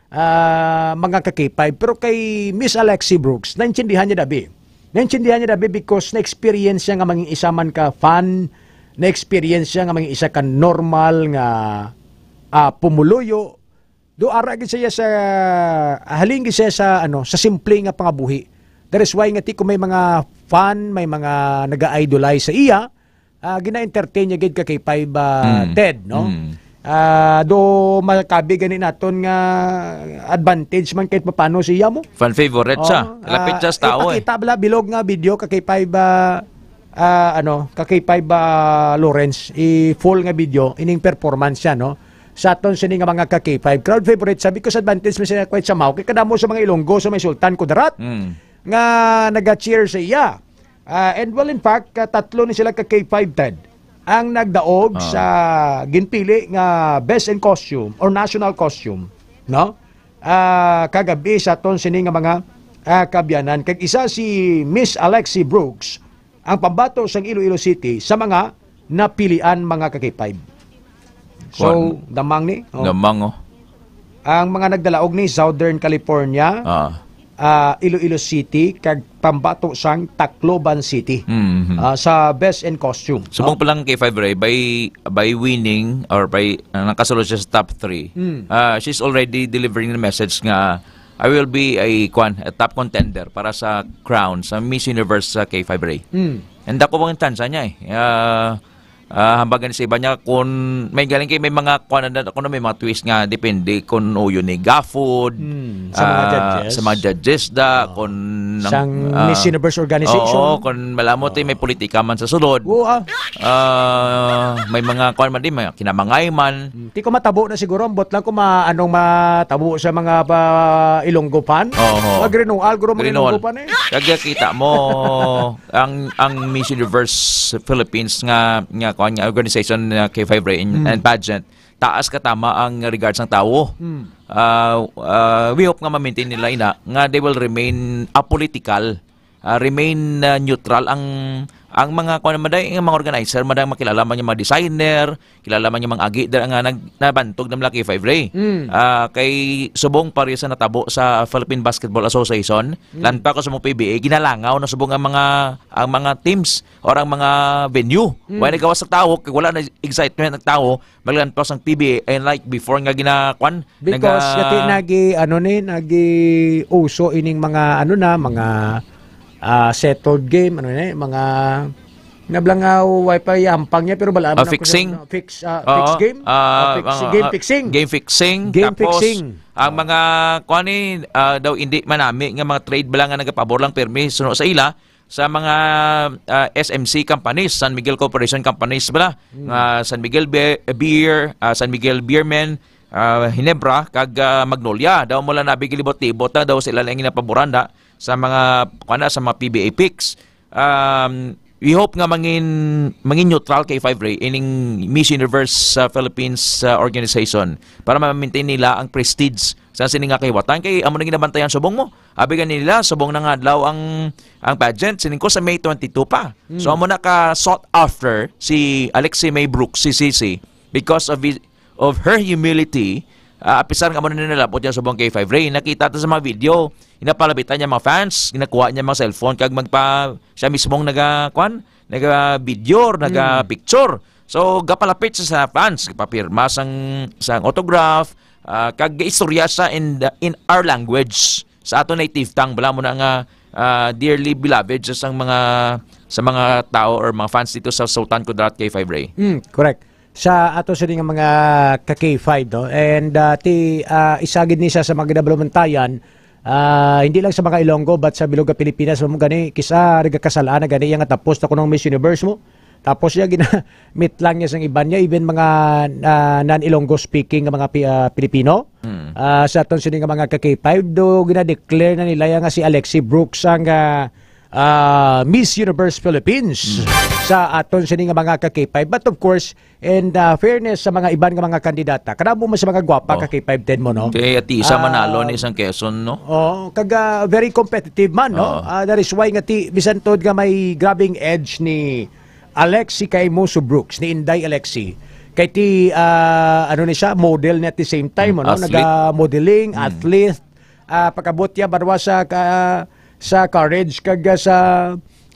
Ah, mga ka-K five. Pero kay Miss Alexi Brooks, naintindihan niya dabi. Naintindihan niya dabi because na-experience niya nga mangin isa man ka fan, na-experience niya nga mangin isa ka normal nga, ah, pumuluyo. Do ara gid siya sa, halin gid siya sa, ano, sa simple nga pangabuhi. That is why nga ti kung may mga fan, may mga naga-idolize sa iya, ah, gina-entertain niya gid ka K five, ah, Mm. Ted, no? Mm. Ah, do makabi gani naton nga advantage man kahit papano siya mo? Fan favorite siya. Oo, Lapit ah, siya sa tao, eh. ipakita bala bilog nga video ka K five, ah, ah, ano, ka K five, ah, Lawrence, i-full nga video, ining performance siya, no? Sa aton sini nga mga ka K five, crowd favorite siya because advantage man siya quite somehow. Kay kadamo sa mga Ilonggo sa may Sultan Kudarat Mm. nga naga-cheer sa iya. Ah, and well, in fact, ah, tatlo ni sila ka K five, Ted, ang nagdaog Ah. sa ginpili nga best in costume or national costume, no? Ah, kagabi sa aton sini nga mga, ah, kaabyanan. Kag isa si Miss Alexi Brooks, ang pambato sang Iloilo City sa mga napilian mga ka K five. So, Kuwan. damang ni, oh. Damang, oh. Ang mga nagdalaog ni Southern California, Ah. ah, Iloilo City, kag pambato sang Tacloban City, Mhm. ah, sa Best in Costume, Subong no? pa lang K five Ray, by, by winning or by, ah, nakasulod siya sa top three, Mm. ah, she's already delivering the message nga, "I will be a, kwan, a top contender para sa crown sa Miss Universe sa K five Ray." Mm. And ako bang tansa niya eh. Ah, ah, hambagan sa iba niya kung may galing kay may mga kwan na, kung may mga twist nga depende kung uyo ni Gafford, Hmm, sa mga ah, judges. sa mga judges da, Oo. kung Nang, Sang ah, Miss Universe organization. Oo, kung malamot, eh, may politika man sa sulod. Oo, ah. Ah, may mga, kuwan man din, may kinamangay man. Hmm, di ko matabo na siguro, ambot lang kung ma-, anong matabo sa mga pa Ilonggo fan. Oo. Mag-renewal, guro, mga Renewal. Ilonggo fan, eh. Kag kita mo, ang, ang Miss Universe Philippines nga, nga, kuwan, nga organization, nga K five Ray and, Hmm. and pageant, taas ka tama ang regard sang tawo. Hmm. Ah, ah, we hope nga ma-maintain nila ina, nga they will remain apolitical, ah, remain, ah, neutral ang, ang mga, kuwan man day, ang mga organizer, man day makilala man yung mga designer, kilala man yung mga agi, da-, nga nag-, nabantog na mga K five Ray. Mm. Ah, kay subong pareho sa natabo sa Philippine Basketball Association, Mm. lantaw ko sa mga P B A, ginalangaw na subong ang mga, ang mga teams or ang mga venue. Mm. Wala nagawa sa tao, kay wala na excitement ng tao, maglantaw sang P B A, and like before nga gina-, kwan, Because naga- kati nagi, ano ni, nagi uso ining mga, ano na, mga, ah, settled game, ano ni, mga, nablangaw, wifi, yampang niya, pero bala Ah, man ako sa, fixing? ano, fix, ah, Oo. fix game? Ah, Ah, fix, mga, game ah, fixing. game fixing. Game Tapos, fixing. ang mga, kwan ni, ah, daw hindi manami nga mga trade bala nga nagapabor lang pirmi suno sa ila, sa mga, ah, S M C companies, San Miguel Corporation Companies bala, Hmm. nga San Miguel Be-, Beer, ah, San Miguel Beermen, ah, Ginebra, kag, ah, Magnolia. Daw mo lang nabigilibot-libot na daw sila lang ginapaboran da sa mga, kuwan na, sa mga P B A picks. Um, we hope nga mangin, mangin neutral K five Ray ining Miss Universe sa Philippines, ah, organization para ma-maintain nila ang prestige sa sini nga kahiwatan. Kay amo na ginabantayan subong mo. Abi gani nila, subong na nga adlaw ang, ang pageant, sining ko sa May twenty-two pa. So, Hmm. amo na ka sought after si Alexi May Brooks, si Sisi, because of his, of her humility, ah, apisar nga amo na nilabot niya subong K five Ray. Nakita ta sa mga video, ginapalabitan niya mga fans, ginakuha niya mga cellphone, kag magpa-, siya mismong naga, kwan, naga-video or Hmm. naga-picture. So, gapalapit siya sa fans, gapapirma sang, sang autograph, ah, kag istorya siya in the, in our language, sa ato native tongue, bala mo na nga, ah, dearly beloved sa, sang mga, sa mga tao or mga fans dito sa Sultan Kudarat K five Ray. Mm, correct. Sa ato sini nga mga ka K five, no? And, ah, ti, ah, isa gid ni siya sa mga ginabalumantayan, ah, hindi lang sa mga Ilonggo, but sa bilog nga Pilipinas, mo gani, kisa nagakasal-an na gani, iya nga tapos na kunong Miss Universe mo. Tapos iya ginamit lang niya sang iban niya, even mga, ah, non-Ilonggo speaking nga mga Pi-, ah, Pilipino. Mm. Ah, sa aton sini nga mga ka K five, do gina-declare na nila iya nga si Alexi Brooks ang, ah, ah, Miss Universe Philippines Mm. sa aton sini nga mga ka K five. But of course, and, ah, fairness sa mga iban nga mga kandidata, kadamo man sa mga gwapa Oh. ka K five ten mo, no? Kay Ati Isa Ah, manalo ni sang Quezon, no? Oh, kag, ah, very competitive man, no? Oh. Ah, that is why nga ti, bisan tod nga may grabing edge ni Alexi kay Muso Brooks, ni Inday Alexi. Kay ti, ah, ano ni siya, model ni at the same time, Mm, ano? athlete. Naga-modeling, Mm. athlete, ah, pagkabot niya, barwa sa ka-, sa courage, kag, ah, sa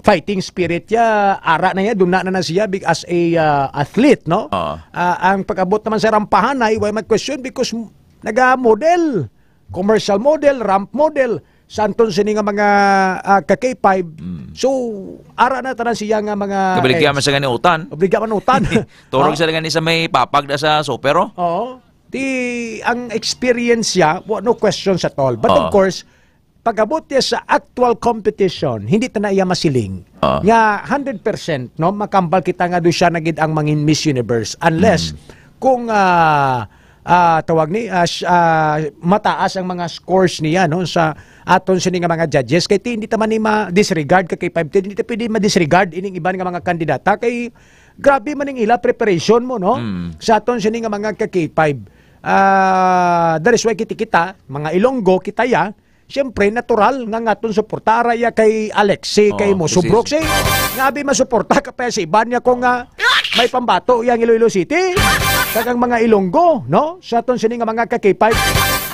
fighting spirit niya, ara na niya, duna na na siya big-, as a, ah, athlete, no? Oo. Ah, ang pagkabot naman sa rampahan ay, why mag-question? Because m-, naga-model, commercial model, ramp model, sa anton sini nga mga, ah, ka K five. Mm. So, ara na tanan siya nga mga Kabaligya ex. man siya gani utan. Obligya man utan. Turog Oh. siya gani sa may papag na sa super, oh. Oo. Di, ang experience siya, wa-, no questions at all. But of Oo. course, pag-abot niya sa actual competition, hindi ta na iya masiling Oo. nga hundred percent, no, makambal kita nga do siya na gid ang mangin Miss Universe. Unless, Mm. kung, ah, ah, tawag ni, ah, sh-, ah, mataas ang mga scores niya, no, sa aton sini nga mga judges, kay ti-, hindi ta man ni ma-disregard ka K five ten, hindi ta pwede ma-disregard ining iban nga mga kandidata, kay grabe man ning ila preparation mo, no? Mm. Sa aton sini nga mga ka K five. Ah, that is why kita, kita, mga Ilonggo, kita ya, siyempre, natural nga nga aton suporta, ara ya kay Alexi, Oo, kay Muso si Brooks, eh. Nga abi masuporta ka pa sa iban niya kung, ah, may pambato yang Iloilo City. Kag ang mga Ilonggo, no? Sa aton sini nga mga ka K five.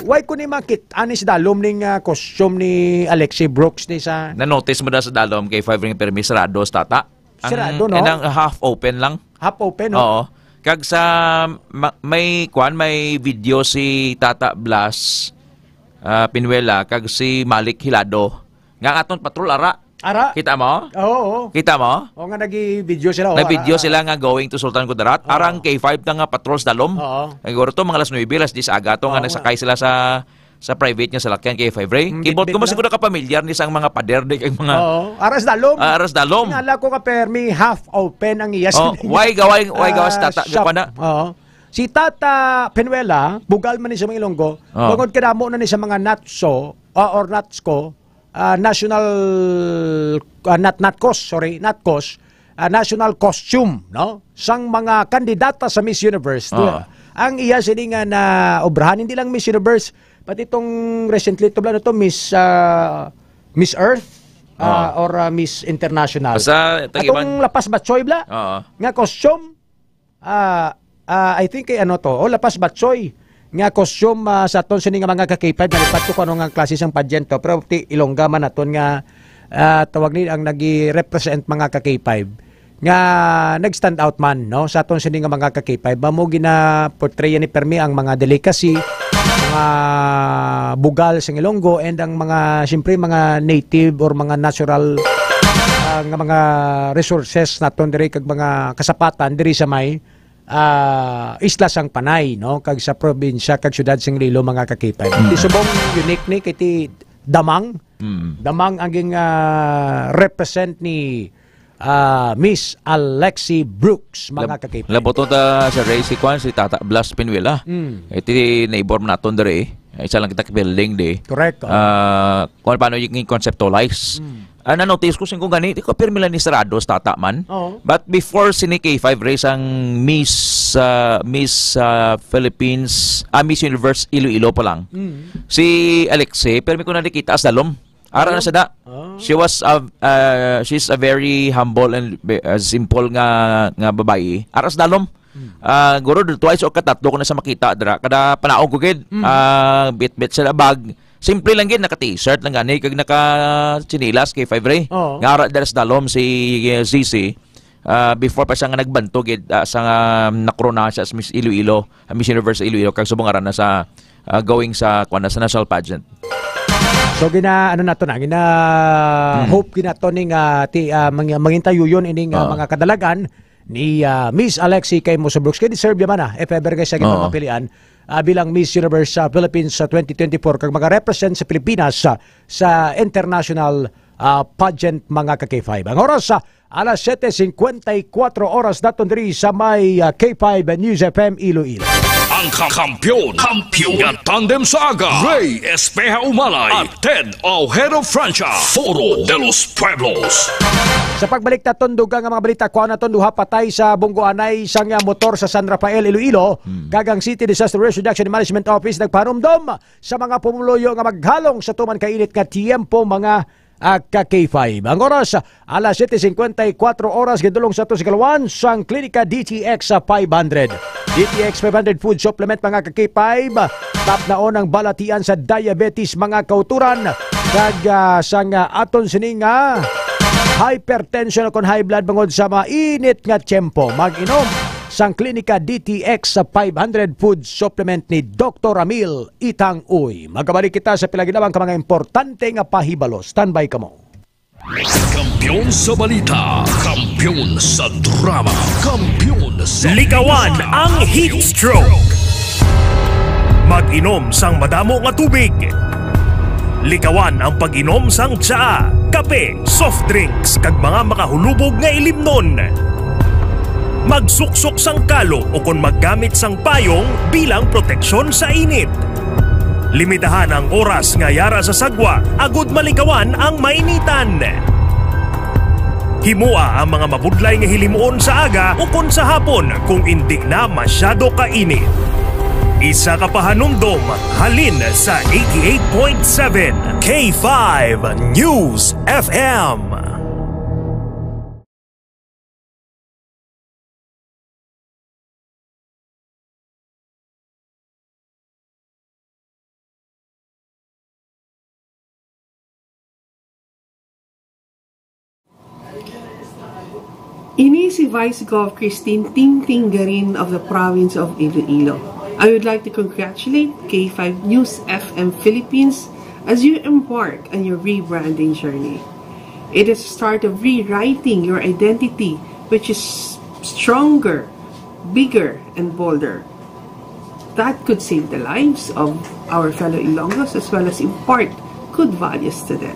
Why ko ni makit-, ani si Dalom ning, ah, costume ni Alexi Brooks ni sa Na-notice mo na sa Dalom K five ring permi sarado sa tata? Ang, Sarado, no? Ang half open lang. Half open, no? Oo. Kag sa ma-, may, kwan, may video si Tata Blas, ah, Pinuela, kag si Malik Hilado. Nga aton patrol, ara. Ara? Kita mo? Oo, oo. Kita mo? O nga, nag-video sila, o, Nag-video ara, ara. sila nga going to Sultan Kudarat. Oo. Arang K five na nga patrol sa dalom. Oo. Siguro to, mga alas nuebe, alas diyes aga to, nga Oo, nga. nagsakay sila sa sa private nga salakyan, K five Ray. Mm, Kibot ko, bitbit mo lang. Siguro ka pamilyar ni sa ang mga pader di kay mga Oo, aras dalom. Ah, aras dalom. Nala ko ka permi, half open ang iya Oh, silingan. Why gaway, why gawas Ah, tata? Shop. Gapa na? Oo. Si Tata Penuela, bugal man ni sa mga Ilonggo, Oo. bangod kadamo na ni sa mga natso, ah, or natsko, ah, national, ah, nat-, natkos, sorry, natkos, ah, national costume, no? Sang mga kandidata sa Miss Universe. Oo. Ang iya sini nga na obrahan, hindi lang Miss Universe, pati itong recently, ito bla na to, Miss, ah, Miss Earth, ah, Oo. or, ah, Miss International. Basta, tag-iban. Atong Lapas Batchoy bla, Oo. nga costume, Ah, ah, I think kay ano to, oh, Lapas Batchoy nga costume, ah, sa aton sini nga mga ka-K five, nalipat ko kung ano nga klase sang pageant to, pero ti Ilongga man aton nga, ah, tawag ni ang nagi-represent mga ka-K five nga nag-stand out man, no, sa aton sini nga mga ka-K five. Mao gina-portray ni permi ang mga delicacy, mga bugal sa Ilonggo, and ang mga, siyempre, mga native or mga natural, ah, nga mga resources naton diri kag mga kasapatan diri sa may ah, isla sang Panay, no? Kag sa probinsya kag siyudad sing Iloilo, mga ka-K five. Mm. Ti subong unique ni kay ti Damang. Mm. Damang ang ging, ah, represent ni, ah, Miss Alexi Brooks, mga Lab-, ka-K five. Labuton ta sa race si Kwan, si Tata Blas Pinuela. Mm. Iti neighbor man naton diri. Isa lang kita building di. Correct, oh. Ah, kung paano yung conceptualize. Mm. Ah, na-notice ko, singko gani, di ko pirmi lang ni sarado sa tata man. Oo. But before sini K five race ang Miss, ah, Miss, ah, Philippines, ah, Miss Universe Iloilo pa lang. Mm. Si Alexi, pirmi ko na nakita sa dalom. Ara na Dalom? Sa da. Ah. She was a, ah, she's a very humble and ve-, ah, simple nga, nga babayi. Ara sa dalom. Mm. Ah, guro, twice o katatlo ko na sa makita dira. Kada panaog ko gid, Mm. ah, bitbit sa bag. Simple lang gid, naka-t-shirt lang gani, kag naka-tsinelas kay Five Ray. Oo. Nga ara dira sa dalom si, eh, Z C. Ah, before pa siya nga nagbanto gid, ah, sa nga nakorona siya sa Miss Iloilo, ah, Miss Universe Iloilo, kag subong ara na sa, ah, going sa, kuwan na, sa national pageant. So, gina, ano nato na, gina, Hmm. hope ginato ning, ah, ti, ah, mang-, mangintayuyon ining, ah, Oo. mga kadalagan ni, ah, Miss Alexi kay Musa Brooks. Kay deserve naman, ah, if ever kay siya Oo. gipapilian, ah, bilang Miss Universe sa Philippines sa twenty twenty-four, kag maka-represent sa Pilipinas sa, sa international, ah, pageant, mga ka-K five. Ang oras, ah, alas siyete cincuenta y cuatro oras naton diri sa may, ah, K five News F M Iloilo. Ang ka-, kampiyon, kampiyon nga tandem sa aga, Ray Espeha Umalay at Ted Ojeda Francia, Foro de los Pueblos. Sa pagbalik naton, dugang nga mga balita, kuha naton duha patay sa bunggoanay sang motor sa San Rafael, Iloilo, Hmm. kag ang City Disaster Risk Reduction and Management Office nagpanumdom sa mga pumuluyo nga maghalong sa tuman ka init nga tiyempo, mga, ah, ka K five. Ang oras, alas siyete cincuenta y cuatro oras, gidulong sa ato si Kalwan sang Klinika D T X sa five hundred. D T X five hundred food supplement, mga ka K five, tapnaon ang balatian sa diabetes, mga kauturan, kag, ah, sang, ah, aton sini nga hypertension o kon high blood bangod sa mainit nga tiyempo. Mag-inom sang Klinika D T X sa five hundred food supplement ni Doktor Ramil Itang Uy. Magabalik kita sa pila ginawang ka mga importante nga pahibalo. Standby kamo. Kampiyon sa balita, kampiyon sa drama, kampiyon sa Likawan ang heat stroke. Mag-inom sang madamo nga tubig. Likawan ang pag-inom sang tsaa, kape, soft drinks, kag mga makahulubog nga ilimnon. Magsuksok sang kalo ukon maggamit sang payong bilang proteksyon sa init. Limitahan ang oras nga yara sa sagwa agud malikawan ang mainitan. Himoa ang mga mabudlay nga hilimuon sa aga ukon sa hapon kung indi na masyado kainit. Isa ka pahanumdom halin sa eighty-eight point seven K five News F M. Ini si Vice Gov Christine Tingting Garin of the province of Iloilo. I would like to congratulate K five News F M Philippines as you embark on your rebranding journey. It is the start of rewriting your identity, which is stronger, bigger, and bolder. that could save the lives of our fellow Ilonggos as well as impart good values to them.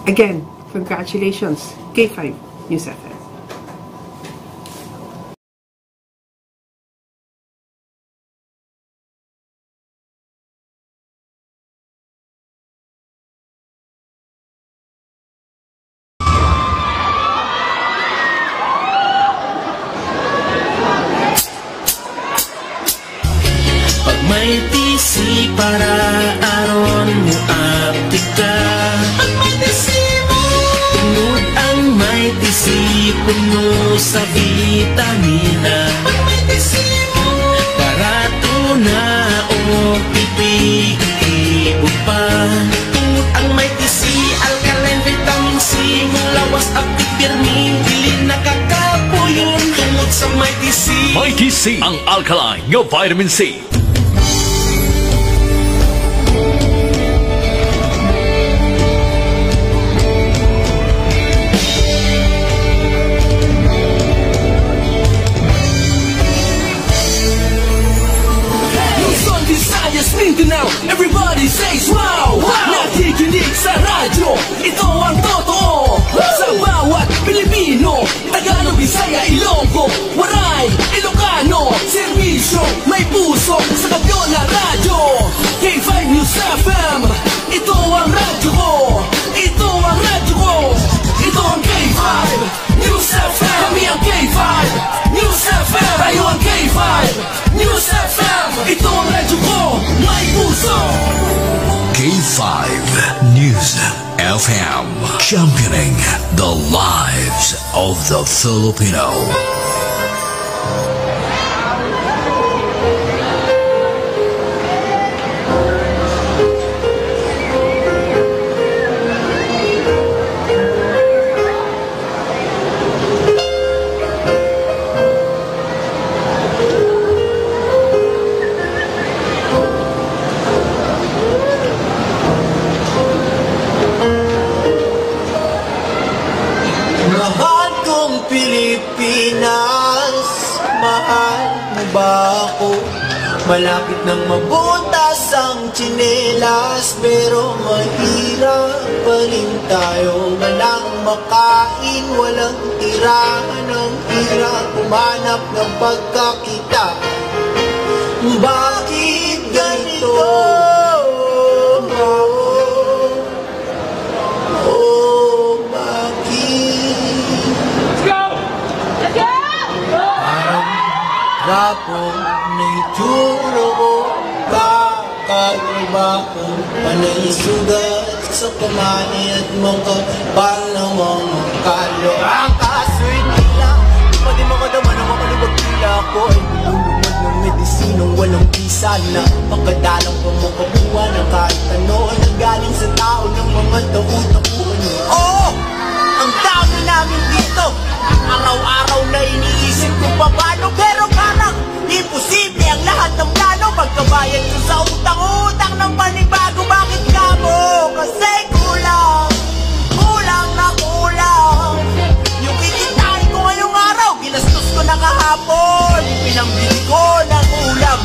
Again, congratulations, K five News F M. Pag may T C para aron mo aptik ka. Pag may T C mo. Tungod ang may T C puno sa vitamina. Pag may T C mo. Barato na o pipi, ibog pa. Tungod ang may T C, alkaline vitamin C, mo lawas aptik pirmi, dili nakakapuyon. Tungod sa may T C. May T C, ang alkaline nga vitamin C. Luzon, Visayas, Mindanao, everybody says wow! Wow! Nakikinig sa radyo, ito ang totoo. Sa bawat Pilipino, Tagalog, Bisaya, Ilonggo, Waray, Ilocano, serbisyo, may puso sa Kapyola Radyo. K five News F M, ito ang radyo ko. Ito ang radyo ko. Ito ang K five News F M. Kami ang K five News F M. Tayo ang K five News F M. Ito ang radyo ko. May puso. K five News F M, championing the lives of the Filipino. Mahal kong Pilipinas, mahal mo ba ako? Malapit nang mabutas ang tsinelas, pero mahirap pa rin tayo. Walang makain, walang tirahan, ang hirap humanap ng pagkakita. Bakit ganito? Oh, bakit? Let's go! Let's go! Parang rapong na itsura ko. Kakaiba ko, panay sugat sa kamay at makapal na mga kalo. Ang kaso'y tila, di pa di makadama na makalubag tila. Ako ay nilulungod ng medisinang walang bisa na makadalang pa makabuha ng kahit ano na galing sa tao ng mga tau-tauhan mo. Oo! Ang dami namin dito! Araw-araw na iniisip kung paano, pero parang imposible ang lahat ng plano. Pagkabayad ko sa utang-utang ng panibago, bakit kamo? Kasi kulang, kulang na kulang. Yung kikitain ko ngayong araw, ginastos ko na kahapon. Pinambili ko ng ulam.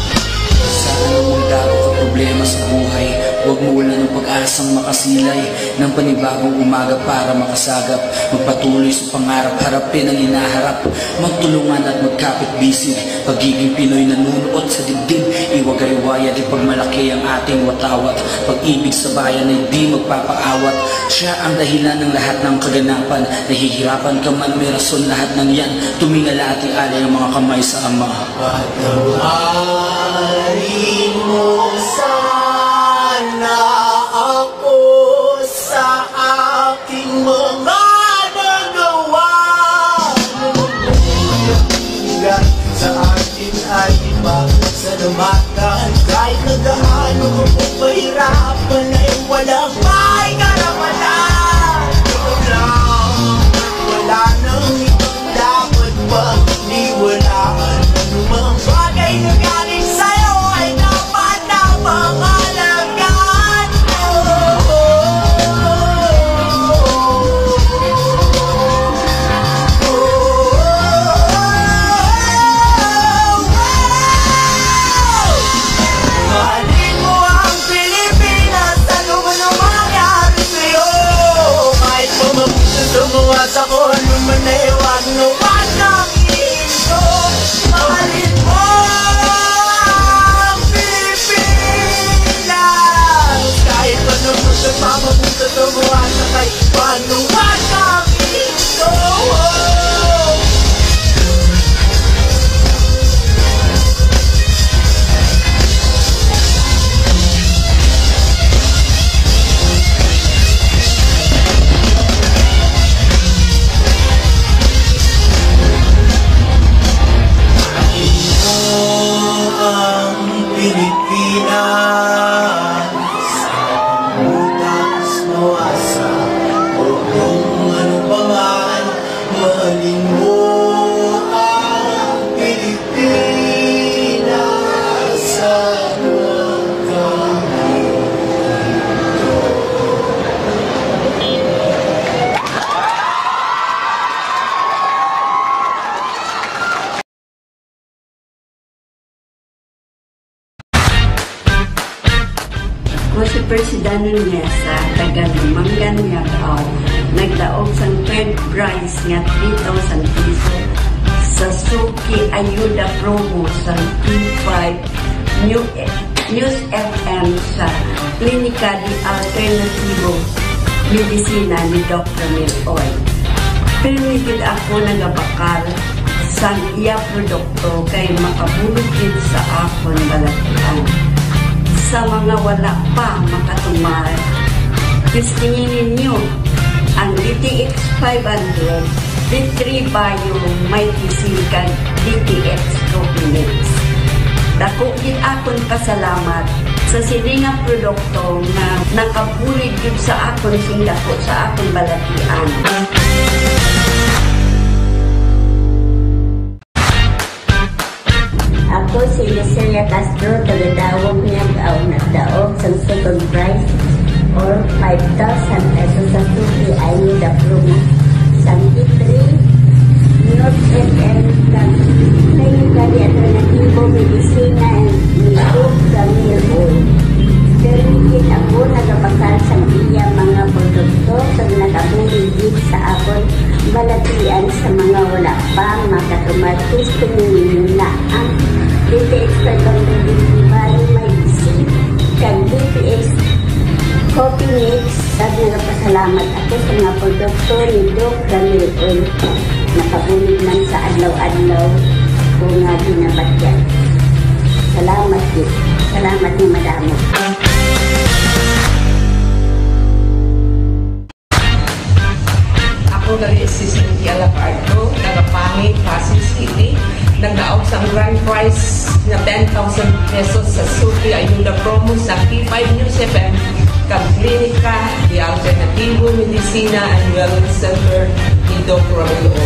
Sa anumang dako ka problema sa buhay, huwag mawala ng pag-asang makasilay ng panibagong umaga para makasagap. Magpatuloy sa pangarap, harapin ang hinaharap. Magtulungan at magkapit-bisig. Pagiging Pinoy nanunuot sa dibdib. Iwagaywaya, di pagmalaki ang ating watawat. Pag-ibig sa bayan ay di magpapaawat. Siya ang dahilan ng lahat ng kaganapan. Nahihirapan ka man, may rason lahat ng yan. Tumingala at ialay ang mga kamay sa Ama. Patawarin mo sana ako sa aking mga nagawa. Sa akin ay ipasalamatan kahit na gaano ko pahirapan ay walang may karapatan. Ikaw lang, wala nang ibang dapat pagniwalaan. Anumang bagay na galing sa'yo ay dapat na Sa kung ano man na iwan, no, wag kang iinom. Mahalin mo ang Pilipinas. Kahit ano mo siya, pamapunta sa buwan, sa kaiwan, no, wag kang iinom. Ang Pilipinas, butas, mawasa, o kung ano pa man, mahalin mo ang Pilipinas, sana kami. Ako si Persidano Niesa, taga Lumangan, Miagao, nagdaog sang third prize nga three thousand peso sa Suki Ayuda promo sa T five New, News F M sa Klinika de Alternativo Medisina ni Doc Ramil Oy. Pirmi gid ako nagabakal sang iya produkto kay makabulig gid sa akon balatian. Sa mga wala pa makatumar, testingi ninyo ang D T X five hundred, D three Bio, Mighty C, kag D T X Coffee Mix. Dako gid akon pasalamat sa sini nga produkto nga nakabulig gid sa akon sing dako sa akon balatian. Ako si Lucilla Castro, taga Daob, Miagao, nagdaog sang second prize or five thousand pesos sa Suki Ayuda promo sang D three News F M kag Klinika de Alternativo Medisina ni Doc Ramil Oy. Pirmi gid ako nagabakal sang iya mga produkto kag nakabulig gid sa akon balatian. Sa mga wala pa makatumar, testingi ninyo na ang D T X five hundred, D three Bio, Mighty C, kag D T X Coffee Mix. Kag nagapasalamat ako sa mga produkto ni Doc Ramil Oy. Nakabulig man sa adlaw-adlaw ko nga ginabatyan. Salamat gid. Salamat nga madamo. Ako gali si Cynthia Lapardo, taga Pangi, Pasig City. Nagdaog sang grand prize nga ten thousand pesos sa Suki Ayuda promo sa P five News F M kag Klinika de Alternativo Medicina and Wellness Center ni Doc Romel O.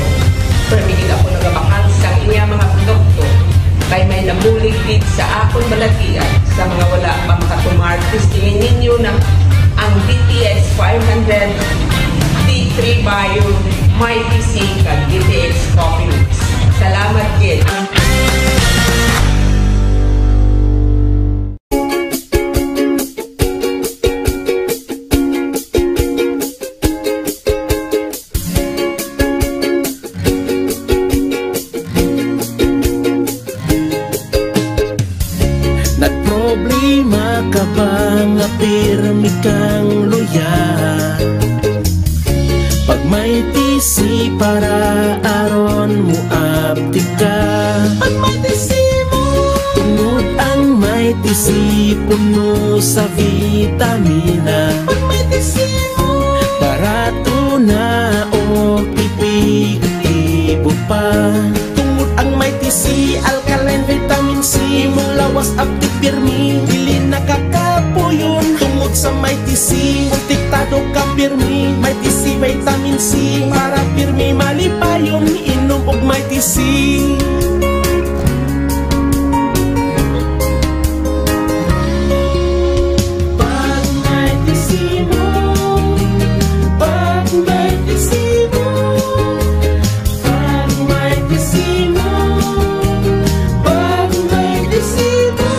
Pirmi gid ako nagabakal sa iya mga produkto, kay may nabulig gid sa akon balatian. Sa mga wala pa makatumar, testingi ninyo na ang D T X five hundred, D three Bio, Mighty C, kag D T X Coffee Mix. Salamat gid. Nagproblema ka ba nga pirmi kang luya? Pag may tisi para aron mo aptik ka. Pag may tisi mo. Tungod ang may tisi puno sa vitamina. Pag may tisi mo. Barato na o epektibo pa. Tungod ang may tisi, alkaline vitamin C, imong lawas aptik pirmi, dili nakakapuyon. Tungod sa may tisi, protektado ka pirmi, may tisi vitamin C, para pirmi malipayon, inom og may tisi. Pag may tisi mo, pag may tisi mo, pag may tisi mo, pag may tisi mo.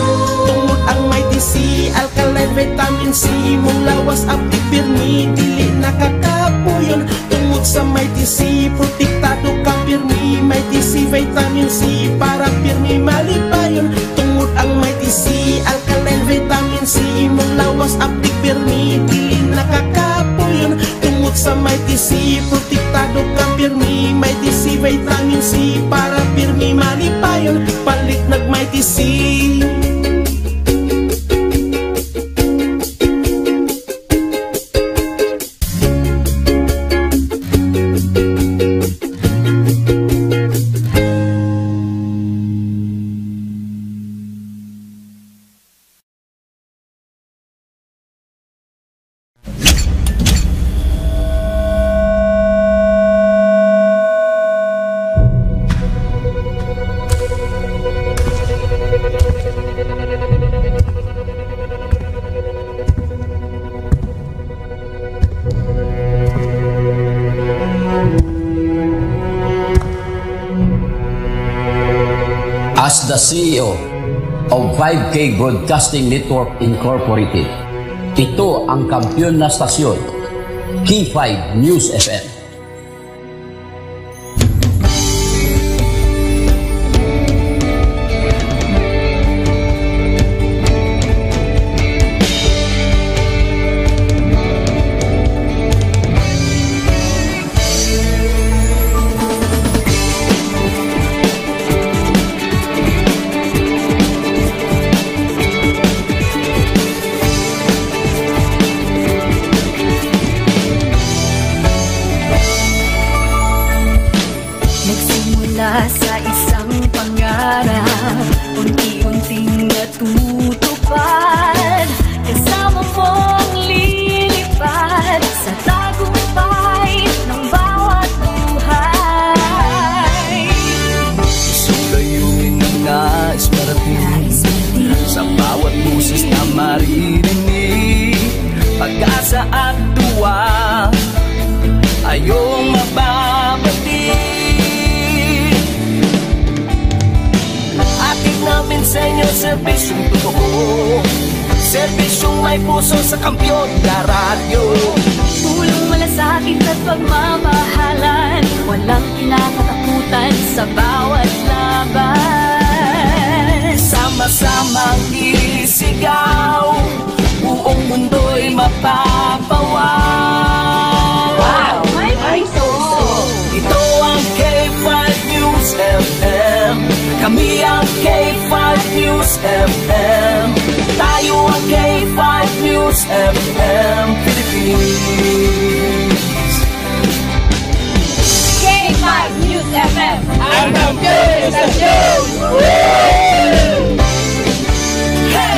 Tungod ang may tisi, alkaline vitamin C, imong lawas aptik pirmi, dili nakakapuyon. Tungod sa may Mighty C, protektado ka pirmi. Mighty C, vitamin C, para pirmi malipayon. Tungod ang Mighty C, alkaline vitamin C, imong lawas aptik pirmi, dili nakakapuyon. Tungod sa Mighty C, protektado ka pirmi. Mighty C, vitamin C, para pirmi malipayon. Palit nag Mighty C. As the C E O of five K Broadcasting Network Incorporated, ito ang kampiyon na stasyon, K five News F M. Nagsimula sa isang pangarap, unti-unting natutupad. Kasama mong lilipad sa tagumpay ng bawat buhay. Isang layunin na nais marating sa bawat boses na maririnig. Pag-asa at tuwa, ayong mababati. Hatid namin sa inyo serbisyong totoo, serbisyong may puso sa Kampiyon na Radyo. Pulong malasakit at pagmamahalan, walang kinakatakutan sa bawat laban. Sama-samang isigaw, buong mundo'y mapapawaw. Wow! May puso! Ito ang K five News F M. Kami ang K five News F M. Tayo ang K five News F M Philippines. K five News F M. Ang kampiyon sa show!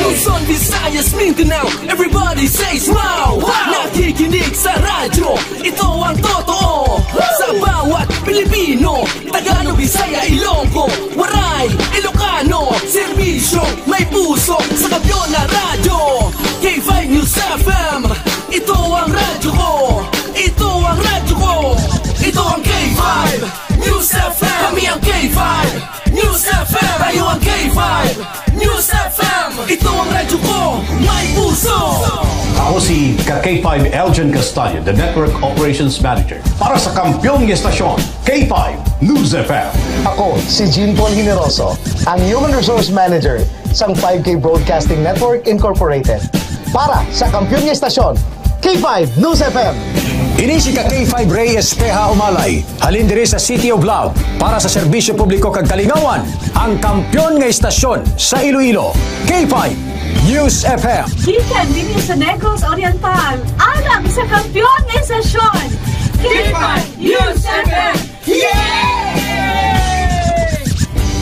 Luzon, Visayas, Mindanao, everybody says wow! Wow! Nakikinig sa radyo, ito ang totoo. Sa bawat Pilipino, Tagalog, Bisaya, Ilonggo, Waray, Ilocano, serbisyo, may puso, sa kampiyon na radyo, K five News F M. Ito ang radyo ko, ito ang radyo ko, ito ang K five News F M. Kami ang K five News F M. Tayo ang K five News F M. Ito ang radyo ko, may puso. Ako si ka K five Elgin Castaño, the Network Operations Manager para sa kampiyon nga estasyon, K five News F M. Ako si Jean Paul Generoso, ang Human Resource Manager sang five K Broadcasting Network Incorporated. Para sa kampiyon nga estasyon, K five News F M. Ini si ka K five Rey Espeha Umalay, halin diri sa City of Love, para sa serbisyo publiko kag kalingawan, ang kampiyon nga estasyon sa Iloilo, K five News F M. Gikan dinhi sa Negros Oriental, alang sa kampiyon nga estasyon, K five News F M. Yay!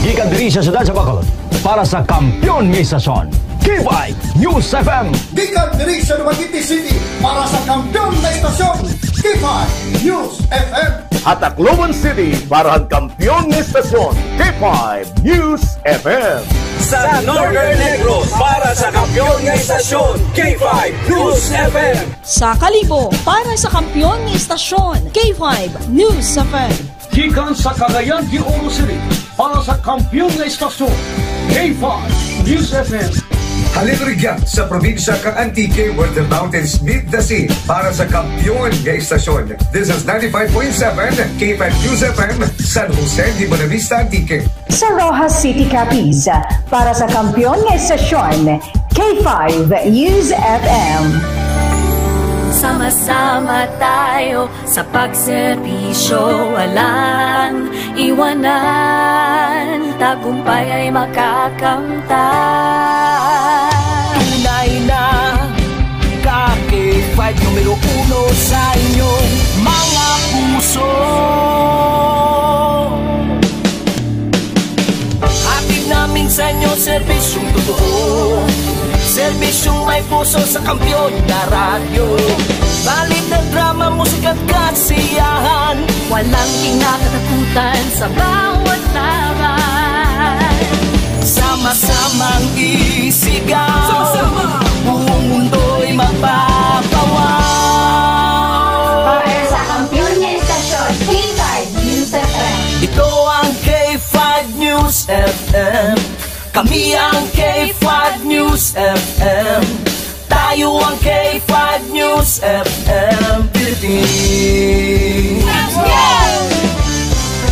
Gikan diri sa siyudad sa Bacolod, para sa kampiyon nga estasyon, K five News F M. Gikan diri sa Dumaguete City, para sa kampiyon nga estasyon, K five News F M. Sa Tacloban City, para sa kampiyon nga estasyon, K five News F M. Sa Northern Negros, para sa kampiyon nga estasyon, K five News F M. Sa Kalibo, para sa kampiyon nga estasyon, K five News F M. Gikan sa Cagayan de Oro City, para sa kampiyon nga estasyon, K five News F M. Halin rugya sa probinsya kang Antique, where the mountains meet the sea, para sa kampiyon nga istasyon. This is ninety-five point seven K five News F M, San Jose de Buenavista, Antique. Sa Roxas City, Capiz, para sa kampiyon nga istasyon, K five News F M. Sama-sama tayo sa pagserbisyo, walang iwanan, tagumpay ay makakamtan. Tunay na ka K five numero uno sa inyong mga puso. Hatid namin sa inyo serbisyong totoo, serbisyong may puso sa kampiyon na radyo. Balita, drama, musika at kasiyahan, walang kinakatakutan sa bawat laban. Sama-samang isigaw, sama-sama, buong mundo'y mapapawaw. Para sa kampiyon nga istasyon, K five News F M. Ito ang K five News F M. Kami ang K five News F M. Tayo ang K five News F M Philippines.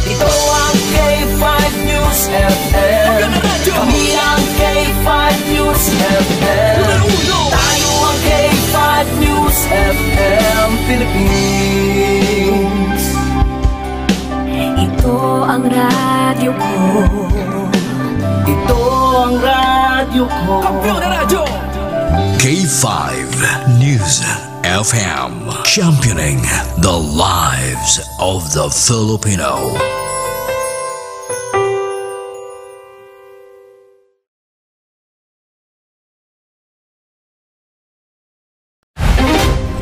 Ito ang K five News F M. Kami ang K five News F M. Tayo ang K five News F M Philippines. Ito ang radyo ko. Ito ang radyo ko. Kampiyon na radyo. K five News F M, championing the lives of the Filipino.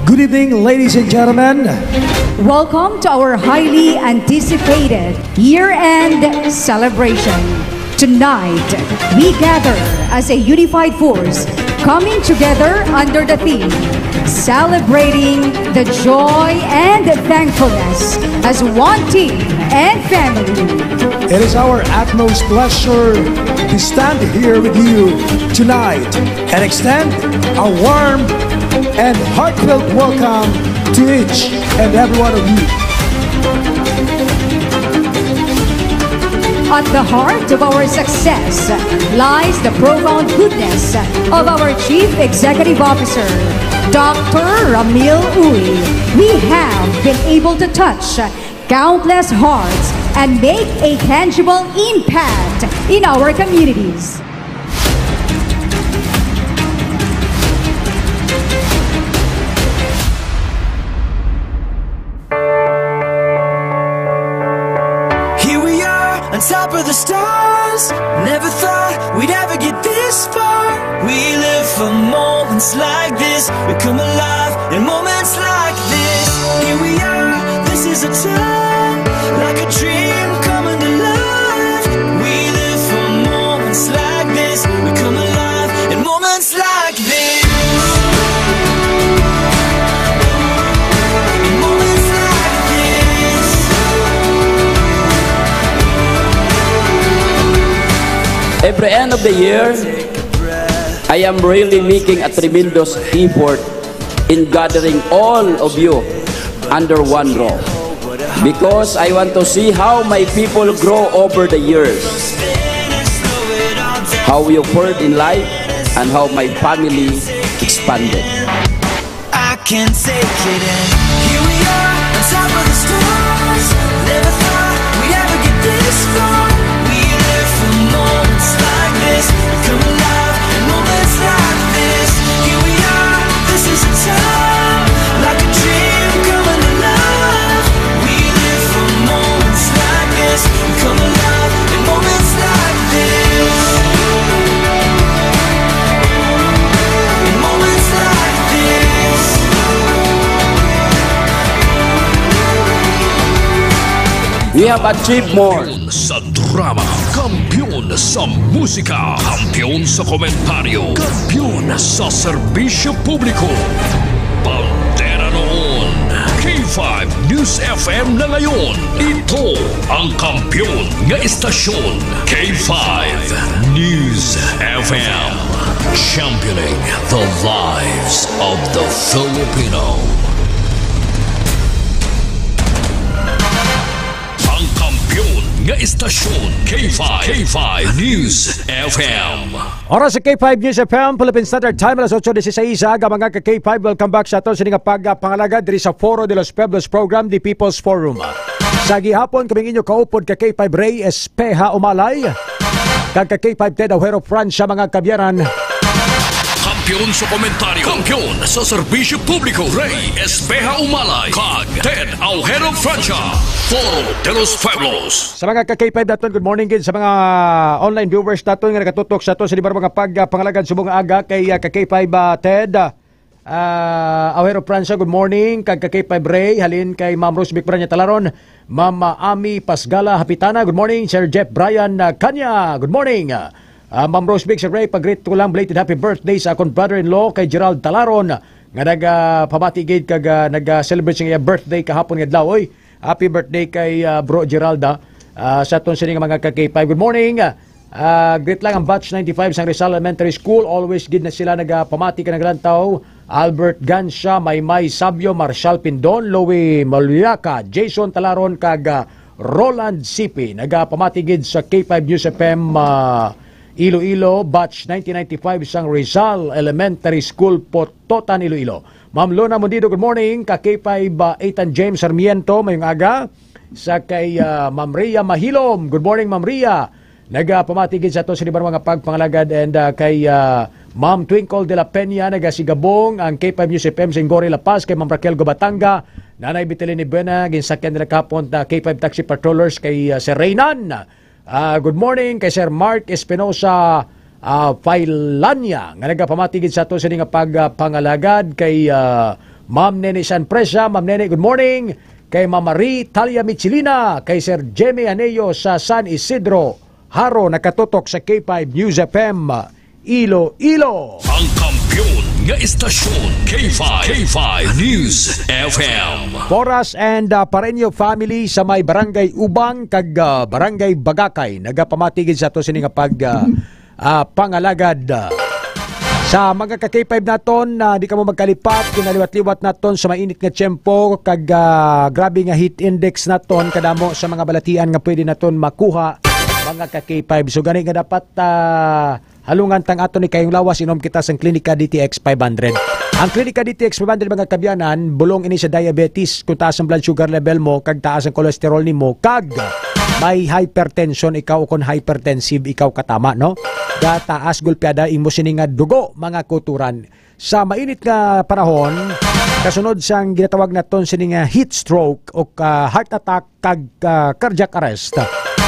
Good evening, ladies and gentlemen. Welcome to our highly anticipated year-end celebration. Tonight, we gather as a unified force, coming together under the theme, celebrating the joy and thankfulness as one team and family. It is our utmost pleasure to stand here with you tonight and extend a warm and heartfelt welcome to each and every one of you. At the heart of our success lies the profound goodness of our Chief Executive Officer, Doctor Ramil Uy. We have been able to touch countless hearts and make a tangible impact in our communities. Here we are on top of the stars. Never thought we'd ever get this far. We live for moments like this. We come alive in moments like this. Here we are, this is a time, like a dream coming to life. We live for moments like this. We come alive in moments like this. In moments like this. Every end of the year, I am really making a tremendous effort in gathering all of you under one roof, because I want to see how my people grow over the years, how you fared in life, and how my family expanded. I can't take it, and here we are on top of the stars. Never thought we'd ever get this far. We live for moments like this. We come alive in moments like this. Here we are, this is a time, like a dream coming alive. We live for moments like this. We come alive in moments like this. In moments like this. We have achieved more. Sa drama, kampiyon sa musika, kampiyon sa komentaryo, kampiyon sa serbisyo publiko. Bandera noon, K five News F M na ngayon. Ito ang kampiyon nga istasyon, K five News F M. Championing the lives of the Filipino. Ang kampiyon nga istasyon, K five, K five News F M. Oras sa K five News F M, Philippine Standard Time, alas otso dieciséis sa aga, mga ka-K five. Welcome back sa aton sini nga pagpangalagad diri sa Foro de los Pueblos Program, The People's Forum. Sa gihapon, kami inyo kaupod ka K five Ray Espeha Umalay, kag ka K five Ted Aujero Francia, mga kabyanan. Kampiyon sa komentaryo, kampiyon sa serbisyo publiko, Ray Espeha Umalay, kag Ted Aujero Francia, Foro de los Pueblos. Sa mga ka K five naton, good morning gid sa mga online viewers naton nga nagatutok sa ato sa libar mga pagpangalagad subong nga aga kay, ah, ka K five, ah, Ted, ah, Aujero Francia, good morning, kag ka K five Ray, halin kay Ma'am Rose Vic Branya Talaron, Ma'am, ah, Ami Pasgala Hapitana, good morning, Sir Jeff Brian, ah, Kanya, good morning. Ah, Ma'am Rose Vic, Sir Ray, pag-greet ko lang, belated happy birthday sa akong brother-in-law kay Gerald Talaron, nga nagapamati gid kag, ah, nag-celebrate sing iya birthday kahapon nga adlaw. Oy, happy birthday kay, ah, Bro Gerald, ah. Ah, sa aton sini nga mga ka K five, good morning. Ah, greet lang ang batch ninety-five sang Rizal Elementary School. Always gid na sila nagapamati ka naglantaw. Albert Gancia, Maymay Sabio, Marshall Pindon, Louie Moliaca, Jason Talaron, kag, ah, Roland Sipi. Nagapamati gid sa K five News F M, ah, Iloilo, batch nineteen ninety-five sang Rizal Elementary School, Pototan, Iloilo. Ma'am Lona Mundido, good morning. Ka K five, ah, Ethan James Sarmiento, mayong aga. Sa kay, ah, Ma'am Ria Mahilom, good morning, Ma'am Ria. Nagapamati gid sa ato sa libar mga pagpangalagad, and, ah, kay, ah, Ma'am Twinkle de la Peña, nagasigabong ang K five News F M sa Ingoray, La Paz, kay Ma'am Raquel Gubatanga, Nanay Betelini Buena, ginsakyan nila kahapon ta K five Taxi Patrollers kay, ah, Sir Reynan. Ah, good morning kay Sir Mark Espinosa, ah, Failania, nga nagapamati gid sa ato sini nga pagpangalagad kay, ah, Ma'am Nene San Presa. Ma'am Nene, good morning. Kay Ma'am Marie Talia Michelina, kay Sir Jemmy Aneo sa San Isidro, Jaro, nakatutok sa K five News F M, Iloilo. Ang kampiyon nga istasyon, K five, K five News F M. Foras and, ah, Pareño family sa may Barangay Ubang kag, ah, Barangay Bagakay nagapamati gid sa ato sini nga pag, ah, ah, pangalagad. Sa mga ka K five naton, ah, di kamo magkalipat, kinaliwat-liwat naton sa mainit nga tiyempo kag, ah, grabe nga heat index naton, kadamo sa mga balatian nga pwede naton makuha, mga ka K five. So gani nga dapat, ah, halungan tang aton ni kayong lawas, inom kita sang Klinika D T X five hundred. Ang Klinika D T X five hundred, mga kabyanan, bulong ini sa diabetes. Kung taas ang blood sugar level mo, kag taas ang cholesterol nimo, kag may hypertension ikaw o kon hypertensive ikaw katama, no? Gataas gulpiada imo sini nga dugo, mga kuturan. Sa mainit nga panahon, kasunod sang ginatawag naton sini nga heat stroke o ka heart attack kag, ah, cardiac arrest,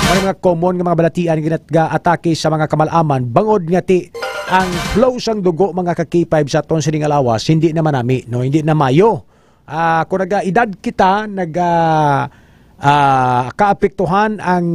may mga common nga mga balatian nga nag-atake sa mga kamalaman bangod nga ti ang flow sang dugo, mga ka K five, sa aton sini nga lawas hindi na manami, no? Hindi na mayo. Ah, kung naga-edad kita, naga, ah, kaapektuhan ang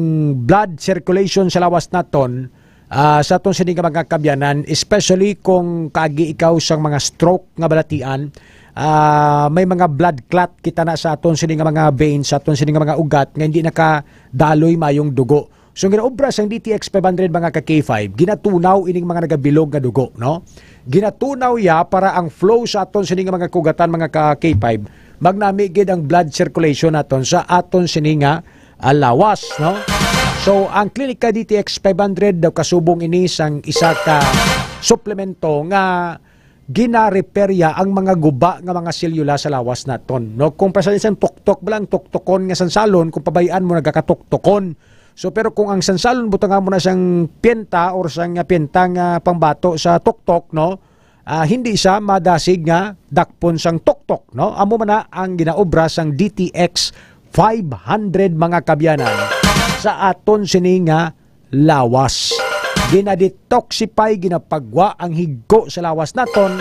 blood circulation sa lawas naton, ah, sa aton sini nga mga kabyanan, especially kung kaagi ikaw sang mga stroke nga balatian, ah, may mga blood clot kita na sa aton sini nga mga veins, sa aton sini nga mga ugat nga hindi nakadaloy mayong dugo. So, ang ginaobra sang D T X five hundred, mga ka K five, ginatunaw ining mga nagabilog nga dugo, no? Ginatunaw ya para ang flow sa aton sini nga mga kaugatan, mga ka K five, magnami gid ang blood circulation naton sa aton sini nga, ah, lawas, no? So, ang Klinika D T X five hundred daw kasubong ini sang isa ka suplemento nga ginarepair ya ang mga guba nga mga selyula sa lawas naton, no? Kung pasalinsan tuktok ba lang, tuktokon nga sansalon, kung pabayaan mo, nagakatuktokon. So, pero kung ang sansalon, butangan mo na sang piyenta or sang piyenta nga pangbato sa tuktok, no? Ah, hindi siya madasig nga dakpon sang tuktok, no? Amo man na ang ginaobra sang D T X five hundred, mga kabyanan, sa aton sini nga lawas. Ginadetoxify, ginapagwa ang higko sa lawas naton,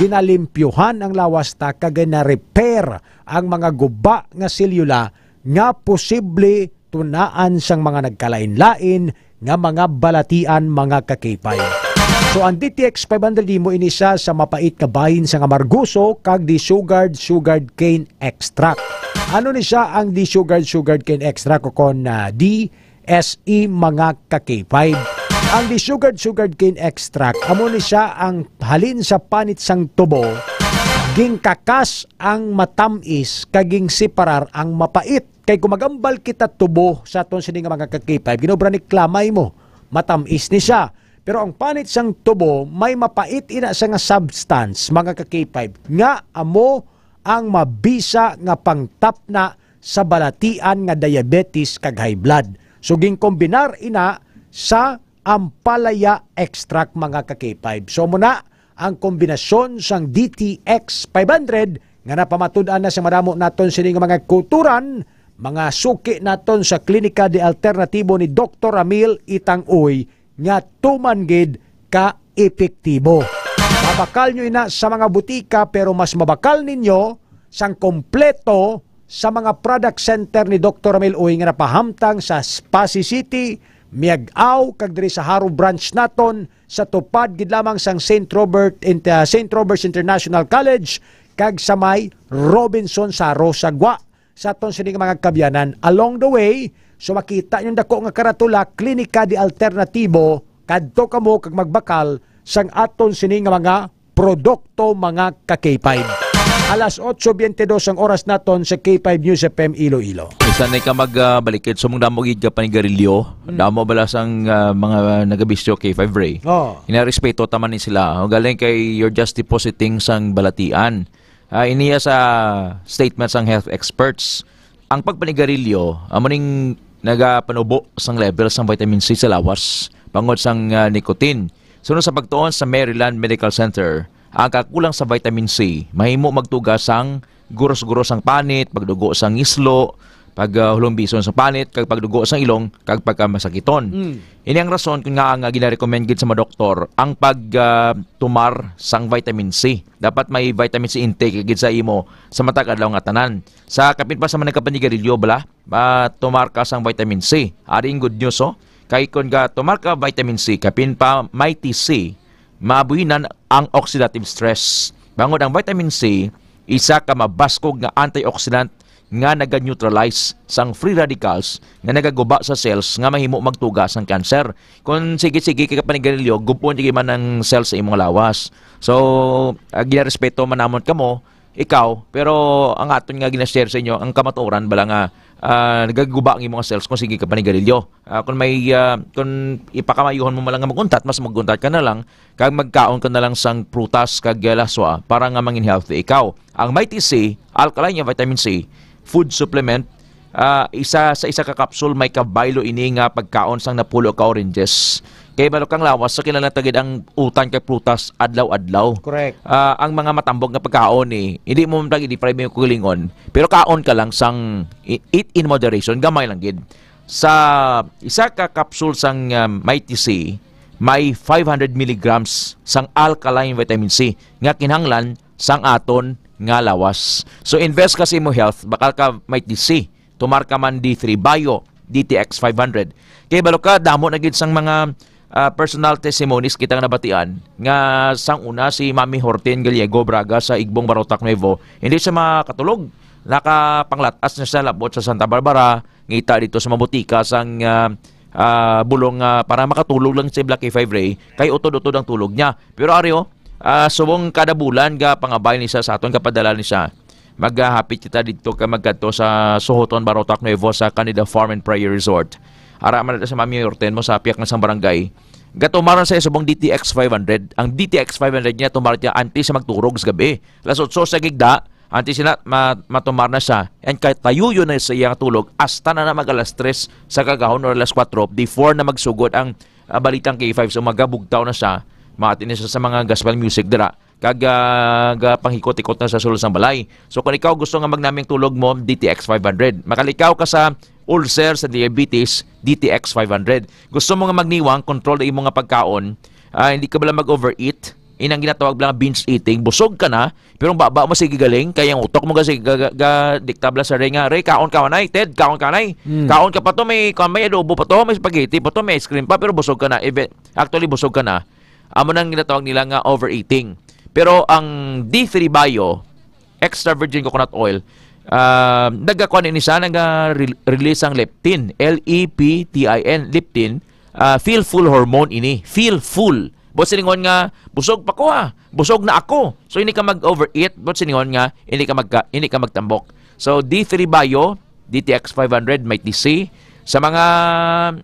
ginalimpyuhan ang lawas ta, kag gina-repair ang mga guba nga selyula nga posible tunaan sang mga nagkalain-lain nga mga balatian, mga ka-K five. So, ang D T X five hundred, imo ini siya sa mapait nga bahin sang amargoso kag desugared sugarcane extract. Ano ni siya ang desugared sugarcane extract o kon, ah, D S E, mga ka-K five? Ang desugared sugarcane extract, amo ni siya ang halin sa panit sang tubo, ginkakas ang matamis kag ginseparar ang mapait. Kay kung magambal kita tubo sa aton sini nga mga ka-K five, ginobra ni klamay mo, matamis ni siya. Pero ang panit sang tubo may mapait ina sa nga substance, mga ka-K five, nga amo ang mabisa nga pangtapna sa balatian nga diabetes kag high blood. So, ginkombinar ina sa ampalaya extract, mga ka-K five. So, muna ang kombinasyon sang D T X five hundred nga napamatud-an na sa madamo naton sini nga mga kulturan, mga suki naton sa Klinika de Alternatibo ni Doktor Ramil Itang Uy nga tuman gid ka epektibo. Mabakal nyo ina sa mga butika, pero mas mabakal ninyo sang kompleto sa mga product center ni Doktor Ramil Uy nga napahamtang sa Passi City, Miag-ao, kag diri sa Jaro branch naton, sa tupad gid lamang sang Saint Robert, Saint Robert's International College kag sa may Robinson Jaro sa gwa sa aton sini nga mga kabyanan. Along the way, so makita niyo dako nga karatula, Klinika de Alternatibo, kadto kamo kag magbakal sang aton sini nga mga produkto, mga ka-K five. Alas otso biyente dos ang oras naton sa K five News F M Iloilo. Isa na ka magbalikid sa mong damo gid ka panigarilyo. Hmm. Damo bala sang, ah, mga nagabisyo, K five Ray. Oh. Inarespeto taman ni sila. O, galing kay you're just depositing sang balatian. Ah, iniya sa statement sang health experts. Ang pagpanigarilyo amo ning nagapanubo sang level sang vitamin C sa lawas bangod sang, ah, nicotine. Suno sa pagtuon sa Maryland Medical Center, ang kakulang sa vitamin C mahimo magtuga sang guros-guros sang panit, pagdugo sang islo, pag, ah, hulumbison sa panit, kag pagdugo sang ilong, kag pagkamasakiton. Mm. Ini ang rason kung nga ang, ah, ginarecommend gid sa mga doktor ang pag, ah, tumar sang vitamin C. Dapat may vitamin C intake gid sa imo sa matag adlaw nga tanan. Sa kapin pa sa mga nagkapanigarilyo bala, ah, tumar ka sang vitamin C. Ari ang good news, oh. Kay kon ga tumar ka vitamin C, kapin pa Mighty C, mabuhinan ang oxidative stress. Bangod ang vitamin C, isa ka mabaskog nga antioxidant nga naga-neutralize sang free radicals nga nagaguba sa cells nga mahimo magtuga sang cancer. Kon sige-sige kay panigarilyo, gub-on man ang cells sa imong lawas. So, ah, ginarespeto man namon kamo, ikaw, pero ang aton nga gina-share sa inyo, ang kamatuoran bala nga, ah, nagaguba ang imong cells kung sige ka panigarilyo. Ah, kung may, ah, kung ipakamayuhan mo man lang nga mag-untat, mas mag-untat ka na lang, kag magkaon ka na lang sang prutas kag, ah, laswa para nga mangin healthy ikaw. Ang Mighty C, alkaline nga vitamin C, food supplement, ah, isa sa isa ka capsule may kabaylo ini nga pagkaon sang napulo ka oranges. Kay balo kang lawas sa kinahanglan ta gid ang utan kag prutas adlaw-adlaw. Correct. Ah, ang mga matambog nga pagkaon ni, hindi mo man lagi deprive mo yung kulingon, pero kaon ka lang sang i-, eat in moderation, gamay lang gid. Sa isa ka capsule sang, ah, Mighty C, may five hundred milligrams sang alkaline vitamin C nga kinahanglan sang aton nga lawas. So, invest ka sa imo health, bakal ka Mighty C, tumar ka man D three Bio, D T X five hundred. Kay balo ka, damo na gid sang mga, ah, personal testimonies kita nga nabatian nga sang una si Mami Horten Gallego Braga sa Igbong, Barotac Nuevo, hindi siya makatulog. Nakapanglatas na siya labot sa Santa Barbara, ngita dito sa mabutika sang, ah, ah, bulong, ah, para makatulog lang si Black K five Ray, kay utod-utod ang tulog niya. Pero ari, oh, ah, subong kada bulan ga pangabay ni siya sa aton, kapadala ni siya. Maghahapit kita dito ka magkadto sa Sohoton, Barotac Nuevo sa Canida Farm and Prayer Resort. Ara man natin sa Mami Orten mo sa piyak nga sang barangay. Gatumaran sa subong D T X five hundred. Ang D T X five hundred niya tumar niya antes sa magturog sa gabi. Alas otso sa gigda, antes sila ma-, matumar na siya. And kahit tayo yun na sa iyang tulog, hasta na na mag alas tres sa kagahon or alas kwatro before na magsugod ang, ah, balitang K five. So magabugtaw na siya. Maati na siya sa mga gospel music dira. Kag, ah, ga panghikot-ikot na sa sulod sang balay. So, kung ikaw gusto nga magnaming tulog mo, D T X five hundred. Makalikaw ka sa ulcer, sa diabetes, D T X five hundred. Gusto mo nga magniwang, control ang imo nga pagkaon, ah, hindi ka bala mag-overeat, inang ginatawag bala nga binge eating, busog ka na, pero ang baba mo sige galing, kaya ang utok mo kasi ga, ga, ga, dikta bala sa Ray nga, "Ray, kaon ka, anay, Ted, kaon ka, anay." Hmm. Kaon ka pa to, may, may adobo pa to, may spaghetti pa to, may ice cream pa, pero busog ka na. Even, actually, busog ka na. Amo nang ginatawag nila nga overeating. Pero ang D three Bio, extra virgin coconut oil, ah, nagakuan ini siya, naga-re-, release ang leptin, L E P T I N, leptin, ah, feel full hormone ini. Feel full. Buot silingon nga, "Busog pa ko, ah. Busog na ako." So, hindi ka mag-overeat. Buot silingon nga, hindi ka magka-, hindi ka magtambok. So, D three Bio, D T X five hundred, may T C. Sa mga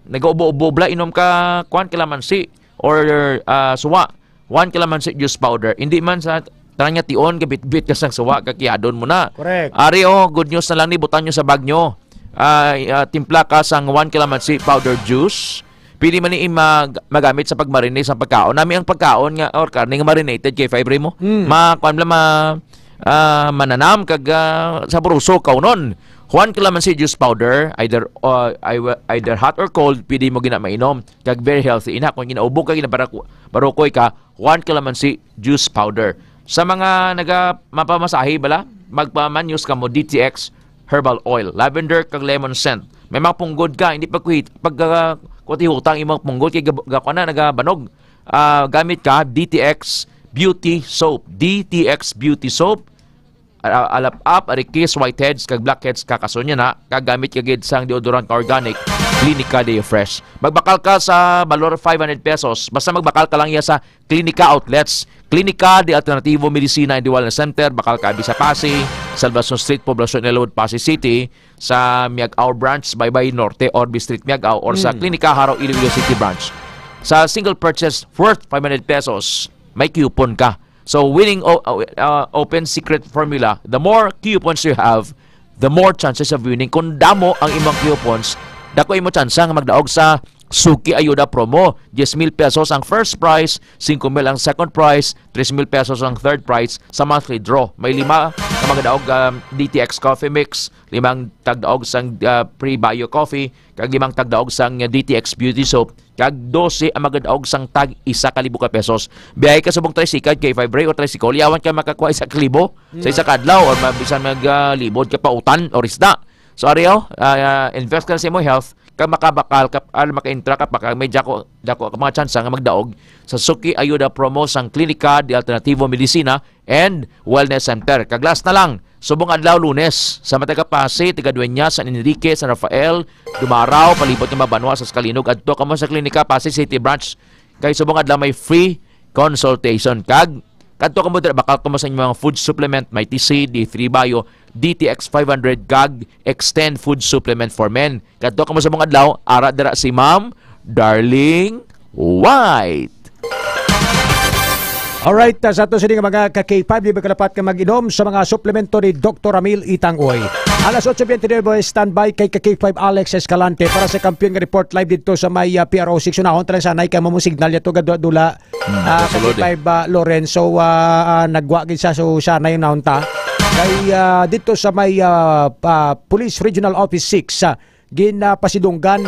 nag-uubo-ubo bala, inom ka, kuan, kalamansi or, ah, suwa. One kalamansi juice powder. Hindi man sa tanan nga tion, gabitbit ka sang suwa, kakiyadon mo na. Correct. Ari, oh, good news na lang ni, butang nyo sa bag nyo. Ah, ah, timpla ka sang one kalamansi powder juice. Pwede man ni mag-, magamit sa pagmarinate sa pagkaon. Nami ang pagkaon nga, or karne nga marinated kay five mo. Mm. Ma, kuan lang, ma, ah, mananam kag, ah, sabroso kaunon. One calamansi juice powder, either, uh, ei-, either hot or cold, pwede mo gina mainom. Kag very healthy ina kung ginaubo ka, ginabaraku-, barukoy ka, one calamansi juice powder. Sa mga naga-, mapamasahe bala, magpamanyos ka mo D T X herbal oil, lavender kag lemon scent. May mga punggod ka, hindi pagkuhit, pag, ah, kutihutang imong punggod kay gab-, gakuan na, nagabanog. Ah, gamit ka D T X Beauty Soap. D T X Beauty Soap, ah, alap-ap, arikis, whiteheads, kag blackheads, kakason niya na, kag gamit ka gid sang deodorant nga organic, Clinica Deo Fresh. Magbakal ka sa balor five hundred pesos, basta magbakal ka lang iya sa Clinica Outlets. Clinica de Alternativo Medicina and Wellness Center, bakal ka abi sa Passi, Salvacion Street, Poblacion Inalud, Passi City, sa Miag-ao Branch, Baybay Norte, Orbe Street, Miag-ao, or sa Mm. Clinica Jaro, Iloilo City Branch. Sa single purchase worth five hundred pesos, may coupon ka. So, winning o-, o-, uh, open secret formula, the more coupons you have, the more chances of winning. Kung damo ang imong coupons, dako imo tsansa nga magdaog sa Suki Ayuda Promo. Diyes mil pesos ang first prize, singko mil ang second prize, tres mil pesos ang third prize sa monthly draw. May lima ka magdaog, um, D T X Coffee Mix, limang tagdaog sang, uh, pre-bio coffee, kag limang tagdaog sang D T X Beauty Soap, kag dose ang magadaog sang tag isa ka libo ka pesos. Biyahe ka subong tricycle kay five Ray o tricycle, yawan ka makakuha isa ka libo sa isa ka adlaw, or ma-, bisan mag, ah, libod ka pa utan or isda. So, ari, oh, ah, invest ka na sa imong health, kag makabakal ka, ah, maka-intra ka pa, kag may dako, dako ka mga tsansa nga magdaog sa Suki Ayuda Promo sang Klinika de Alternativo Medicina and Wellness Center. Kag last na lang, subong adlaw Lunes, sa mga taga Passi, taga Dueñas, San Enrique, San Rafael, Dumarao, palibot nga mga banwa sa Escalinog, adto kamo sa Klinika Passi City Branch. Kay subong adlaw may free consultation. Kag kadto kamo dira, bakal kamo sa inyong mga food supplement, may T C, D three Bio, D T X five hundred, kag Extend Food Supplement for Men. Kadto kamo sa mga adlaw, ara dira si Ma'am Darling White. Alright, ah, sa ato sini nga mga ka-K five, di ba kalapat nga mag-inom sa mga suplemento ni Doktor Ramil Itang Uy? Alas otso twenty-nine, standby kay ka-K five Alex Escalante para sa kampiyon nga report live dito sa may, ah, P R O six. Unahon ta lang sanay kay mo signal niya to, gadula-dula. Hmm, Ah, sulod, eh. Ka-K five, ah, Lorenzo, ah, ah, nagwa gid siya, so siya na yung naunta. Kay, ah, dito sa may, ah, ah, Police Regional Office six, ah, ginapasidunggan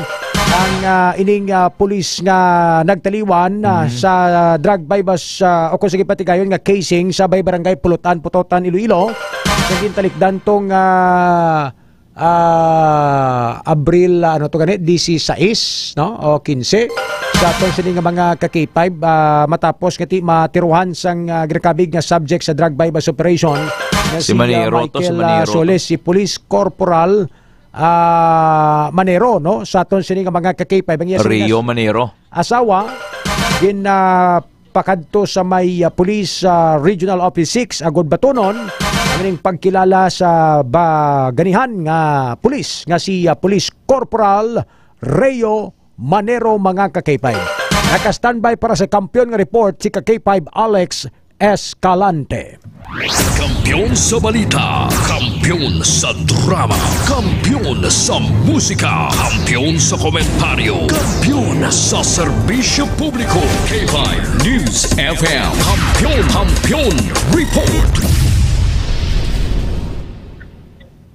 ang, ah, ining, ah, pulis nga nagtaliwan, ah, Mhm. sa drug buy-bust, ah, o kung sige patigayon nga casing sa may barangay Pulutan, Putotan, Iloilo. Sa gintalikdan tong, ah, ah, Abril, ah, ano to gani, disisais, no? O kinse. Sa atong sini nga mga ka-K five, ah, matapos nga ti matiruhan sang, ah, ginakabig nga subject sa drug buy-bust operation nga Si si, ah, Manero to, si Michael, ah, Manero to. Soles, si Police Corporal, ah, Manero, no? Sa aton sini nga mga ka-K five, ang iya sini Rio nga Manero. Asawa, gin, ah, pakadto sa may, ah, Police, ah, Regional Office six, agod batunon ang ining pagkilala sa baganihan nga pulis nga si, ah, Police Corporal Reo Manero, mga ka-K five. Naka-standby para sa kampiyon nga report si ka-K five Alex Escalante. Kampiyon sa balita, kampiyon sa drama, kampiyon sa musika, kampiyon sa komentaryo, kampiyon sa serbisyo publiko. K five News F M, kampiyon, kampiyon report.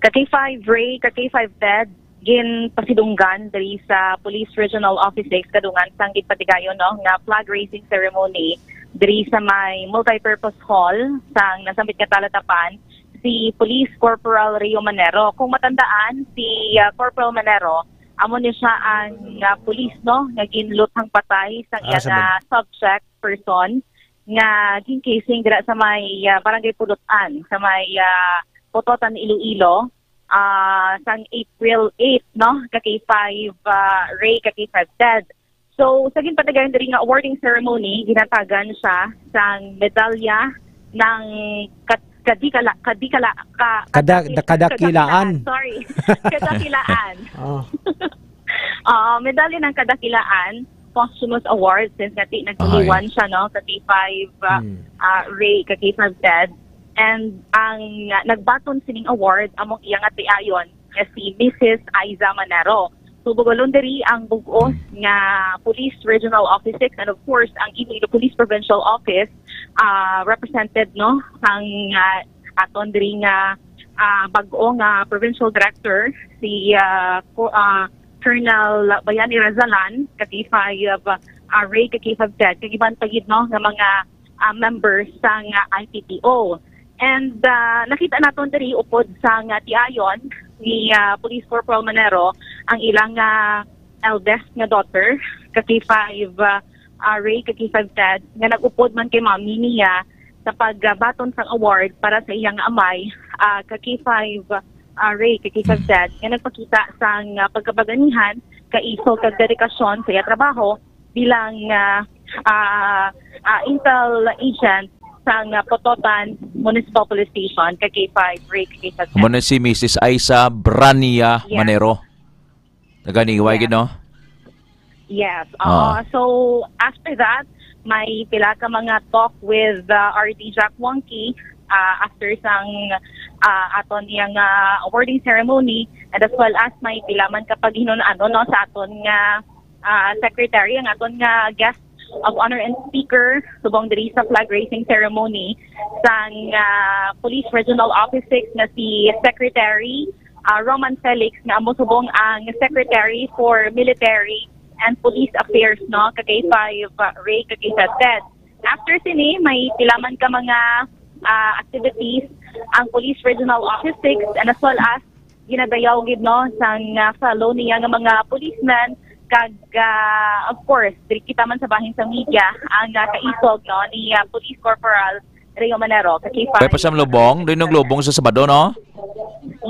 Ka-K five Ray, ka-K five Ted, ginpasidunggan diri sa Police Regional Office six kadungan sang ginpatigayon, no, nga flag raising ceremony diri sa may multipurpose hall sang nasambit nga talatapan si Police Corporal Rio Manero. Kung matandaan, si, ah, Corporal Manero, amo ni siya ang, ah, pulis, no, nga ginluthang patay sang Ah, iya sa nga mag- subject person nga ginkising dira sa may, ah, Barangay Pulutan, sa may, ah, Pototan, Iloilo, ah, sang April eight, no, ka K five, ah, Ray, ka K five Ted. So, sa ginpatigayon diri nga awarding ceremony, ginatagan siya sang medalya ng kat-, kadikala-, kadikala-, ka-, Kada-, kadaki-, kadakilaan. Kadakilaan, sorry. Kadakilaan. Oh. Ah, medalya ng kadakilaan, posthumous award, since nga ti-, nagtuliwan siya, no, sa K five, ah, Hmm. ah, Ray, ka K five Ted. And ang, ah, nagbaton sining award, among iya nga tiayon, nga si Missus Aiza Manero. So, bugalon diri ang bug-os Hmm. nga Police Regional Office six, and of course, ang Iloilo Police Provincial Office, ah, represented, no, ang, ah, aton diri nga, ah, bag-o nga provincial director, si, ah, Co-, ah, Colonel Bayani Razalan, ka K five, ah, Ray, ka K five Ted, kag iban pa gid, no, nga mga, ah, members sang, ah, I P P O. And, ah, nakita naton diri upod sang, ah, tiayon ni, ah, Police Corporal Manero ang ilang, ah, eldest nga daughter, ka K five, ah, ah, Ray, ka K five Ted, nga nag-upod man kay mami niya sa pagbaton sang award para sa iyang amay, ah, ka K five, ah, Ray, ka K five Ted, nga nagpakita sang, ah, pagkabaganihan, kaisog, kag dedikasyon sa iya trabaho bilang, ah, ah, ah, intel agent sang, ah, Pototan Municipal Police Station, ka K five Ray, ka K five Ted. Amo na si Missus Aiza Brania Yes. Manero. Taga Niway Yes. gid, no? Yes, oo. Ah. So, after that, may pila ka mga talk with, uh, R D Jack Wonky, uh, after sang, uh, aton yang, uh, awarding ceremony, and as well as may pila man ka paghinun-ano, no, sa aton nga, uh, secretary, ang aton nga guest of honor and speaker subong diri sa flag raising ceremony sang, uh, Police Regional Office six nga si Secretary, uh, Roman Felix, nga amo subong ang Secretary for Military and Police Affairs, no, ka K five, uh, Ray, ka K five Ted. After sini, may pila man ka mga, ah, activities ang Police Regional Office six, and as well as ginadayaw gid, no, sang, ah, fellow niya nga mga policemen, kag, ah, of course, diri kita man sa bahin sa media ang, ah, kaisog, no, ni, ah, Police Corporal Rio Manero, ka K five. Pwede pa siyang lubong? Doon yung lubong sa Sabado, no?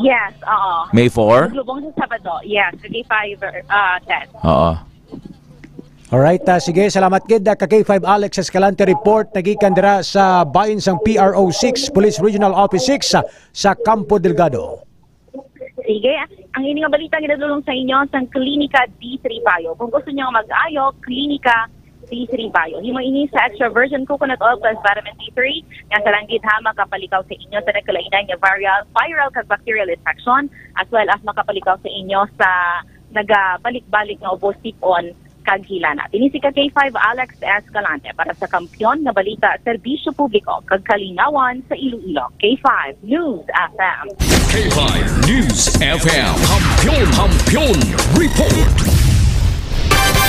Yes, oo. May four? Naglubong sa Sabado, yes, sa K five, uh, Ted. Oo. Alright, ah, sige, salamat gid, ah, ka K five Alex Escalante report nagikan dira sa bahin sang P R O six, Police Regional Office six, ah, sa Campo Delgado. Sige, ang ini nga balita ginadulong sa inyo sang Klinika D three Bio. Kung gusto niyo mag-ayo, Klinika D three Bio. Himo ini sa extra virgin coconut oil plus vitamin D three, nga sa langgit ha, makapalikaw sa inyo sa nagkalainay nga viral, viral kag bacterial infection, as well as makapalikaw sa inyo sa nagabalik-balik nga ubo, sipon, kag hilana. Ini si ka K five Alex Escalante para sa Kampiyon nga Balita, Serbisyo Publiko kag Kalingawan sa Iloilo. K five News F M. K five News F M. Kampiyon, Kampiyon Report.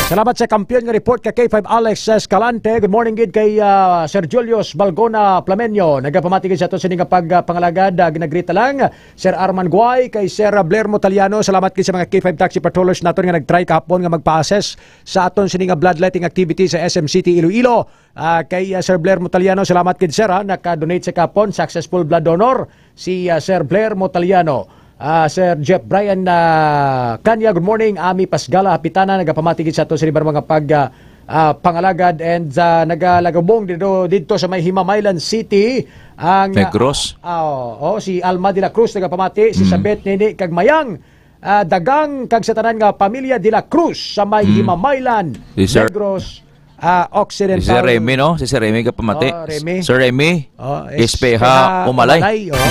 Salamat sa Kampiyon nga report ka K five Alex Escalante. Good morning gid kay, ah, Sir Julius Balgona Plamenyo. Nagapamati gid sa ato sini nga pag, ah, pangalagad, ah, ginagrita lang. Sir Arman Guay, kay Sir Blair Motaliano, salamat gid sa mga K five Taxi Patrollers naton nga nag-try kahapon nga magpa-assess sa aton sini nga bloodletting activity sa S M City Iloilo. Ah, kay, ah, Sir Blair Motaliano, salamat gid, sir, ha, naka-donate sa kahapon, successful blood donor si, ah, Sir Blair Motaliano. Ah, Sir Jeff Brian, ah, Kanya, good morning. Ami Pasgala Hapitana, nagapamati gid sa aton sini nga mga pag, ah, ah, pangalagad and, ah, nagalagubong dito, dito sa may Himamaylan City. Ang, ah, Negros. Ah, oh, oh, si Alma de la Cruz nagapamati, si Mm. Sabet Nini kag Mayang, ah, Dagang kag sa tanan nga pamilya de la Cruz sa may Mm. Himamaylan, Si Sir Negros, ah, Occidental. Si Sir Remy, no? Si Sir Remy kapamati. Oh, Remy. Sir Remy, Oh, Espeha Espeha Umalay. Umalay, oh.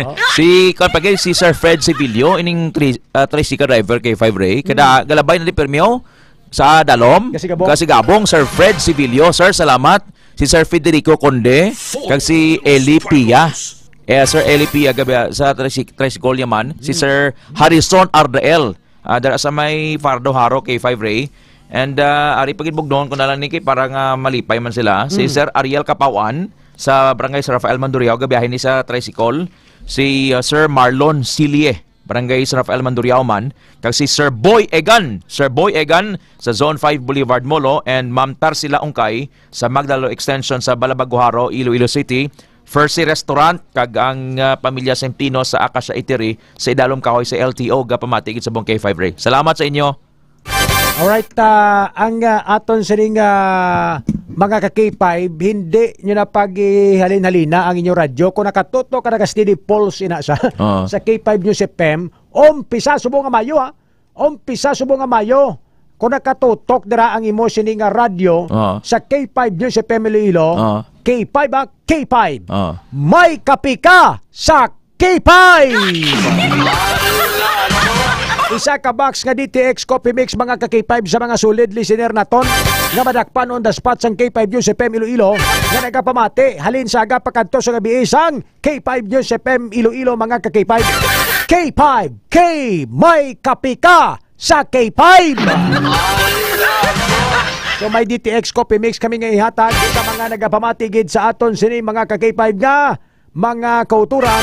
Oh. Si, kwan pa kay, si Sir Fred Sevillo, ining tri-, ah, tricycle driver kay Five Ray. Kada Mm. galabay na di permiyo sa Dalom, Kasigabong. Kasigabong, Sir Fred Sevillo. Sir, salamat. Si Sir Federico Conde, kag si Eli Pia. Eh, Sir Eli Pia, gabi, ah, sa trisi-, tricycle niya man. Si Mm. Sir Harrison Ardael, ah, dara sa may Fardo Haro, K five Ray. And, ah, ari pa gid bugdoon ko na lang ni kay para nga malipay man sila. Si Mm. Sir Ariel Kapawan sa Barangay San Rafael, Mandurriao, gabiyahe ni sa tricycle. Si, ah, Sir Marlon Silie Barangay San Rafael Mandurriao man, kag si Sir Boy Egan, Sir Boy Egan sa Zone five Boulevard Molo, and Ma'am Tarsila Ungkay sa Magdalo Extension sa Balabaguharo, Iloilo City. Fercy Restaurant kag ang, ah, pamilya Centino sa Acacia Eatery sa Idalom Kahoy sa L T O, gapamati gid sa buong K five Ray. Salamat sa inyo. Alright, ah, ang, ah, aton sining, ah, mga ka K five, hindi nyo na pag-ihalin-halina ang inyong radyo. Kung nakatutok ka, naka-steady pulse ina sa, Oo. sa K five News F M, umpisa subong nga Mayo, ha? Umpisa subong nga Mayo. Kung nakatutok dira ang imo sini nga radyo Oo. sa K five News F M Iloilo, Oo. K five, ha? K five. Oo. May kape ka sa K five! Isa ka box nga D T X Coffee Mix, mga ka K five, sa mga solid listener naton nga madakpan on the spot sang K five News F M Iloilo nga nagapamati halin sa aga pakadto sa gabi sang K five News F M Iloilo, mga ka K five. K five, K, may kape ka sa K five. So may D T X Coffee Mix kami nga ihatag sa mga nagapamati gid sa aton sini, mga ka K five, nga mga kauturan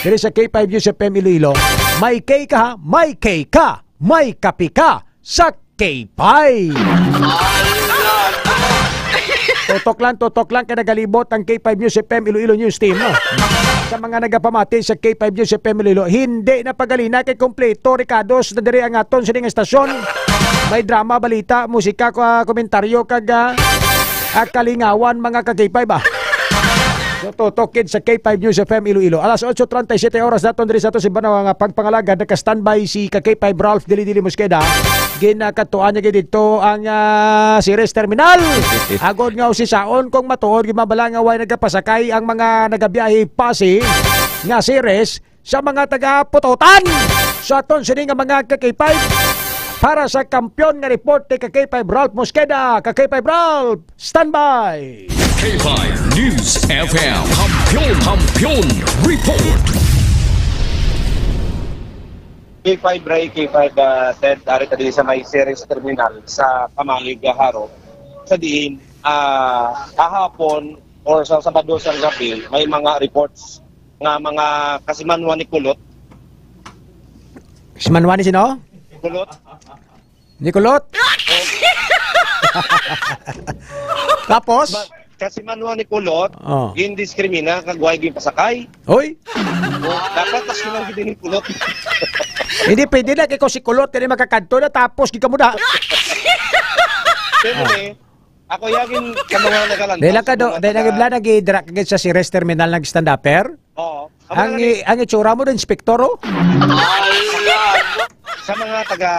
diri sa K five News F M Iloilo. May K ka, ha? May K ka, may kape ka sa K five. Tutok lang, tutok lang, kay nagalibot ang K five News F M Iloilo News Team, no? Sa mga nagapamati sa K five News F M Iloilo, hindi na pagalina kay kompleto rekados na diri ang aton sining estasyon. May drama, balita, musika, ko-, ah, komentaryo, kag, ah, ah, kalingawan, mga ka-K five, ah. So, tutok gid sa K five News F M Iloilo. Alas otso treinta y siete oras naton diri sa ato simbahan nga pagpangalagad, naka-standby si ka K five Ralph Dili Dili Mosqueda. Ginakatuan niya gid dito ang, ah, Ceres Terminal. Agod nga usisaon kung matuod, gid mabala nga way nagapasakay ang mga nagabiyahe Pasig nga Ceres sa mga taga Pototan. Sa aton sini nga mga ka K five, para sa kampiyon nga report ni ka K five Ralph Mosqueda, ka K five Ralph, standby. K five News F M, Kampiyon, Kampiyon Report. K five Ray, K five, ah, Ted, ari ta diri sa may Ceres Terminal sa Camalig, ah, Jaro. Sa diin, ah, kahapon or sa Sabado sa gabi, may mga reports nga mga kasimanwa ni Kulot. Kasimanwa ni sino? Kulot. Ni Kulot? Tapos? Ma-, kasimanwa ni Kulot, Oh. gindiskrimina kag way ginpasakay. Hoy? O, dapat mas kinang gid ni Kulot. Hindi pwede na, kay kung si Kulot, hindi makakadto na, tapos di ka mo na. Pero Oh. eh, ako yagin sa mga nagalantaw Dahil lang ka sa do, mga dahil lang taga- ibla nag-i-dra ka sa Ceres Terminal nag-stand-upper? Oo. Ang Ang mga i-, ang itsura mo din, inspektor, oh. Sa mga taga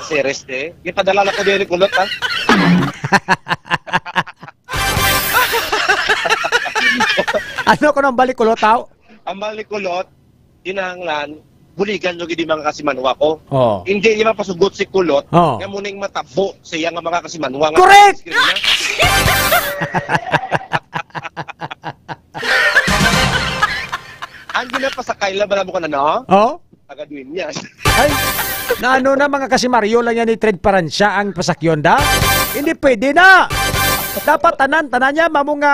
Ceres, eh, ipadala na ko din ni Kulot, ha? Ano ko nang balik, Kulot, tao? Ang balik, Kulot, kinahanglan, buligan nyo gid yung mga kasimanwa ko. Oh. Hindi niya mapasugot si Kulot Oh. nga muning matabo sa iya nga mga kasimanwa nga Correct! Ang ginapasakay lang, bala mo ka na, no? Oh? Taga Dueñas. Ay, na ano na, mga kasimaryo lang yan ni Trade Paransya ang pasakyon da? Hindi pwede na. Dapat tanan, tanan niya, mamo nga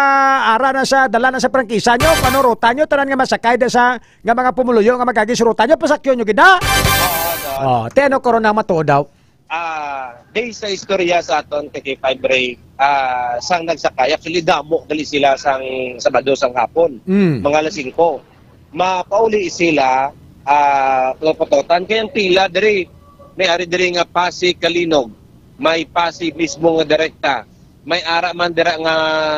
ara na sa, dala na sa prangkisa nyo, panurutan nyo, tanan nga masakay da sa, nga mga pumuluyo, nga magagis ruta nyo, pasakyon nyo gid na. Oo, no. Oh, te ano karon na matuod daw? Ah, based sa istorya sa aton kay K five Ray, ah, sang nagsakay, actually, damo gali sila sang Sabado, sang hapon, Mm. mga alas singko. Mapauli sila, ah, Pototan. Kaya ang pila diri, may ari diri nga Pasig, Calinog, may Pasig mismo nga direkta, may ara man dira nga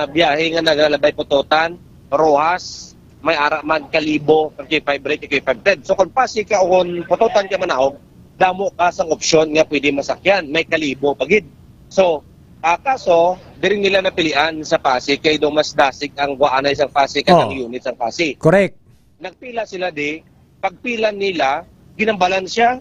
biyahe nga nagalabay Pototan, Roxas, may ara man Kalibo, kag K five Ray, kag K five Ted. So, kung Pasig ka o kung Pototan ka manaog, damo ka sang opsyon nga pwede masakyan. May Kalibo pa gid. So, ah, kaso, diri nila napilian sa Pasig, kay daw mas dasig ang kuanay sang Pasig kag Oh. ang unit sang Pasig. Correct. Nagpila sila di, pagpila nila, ginambalan siya.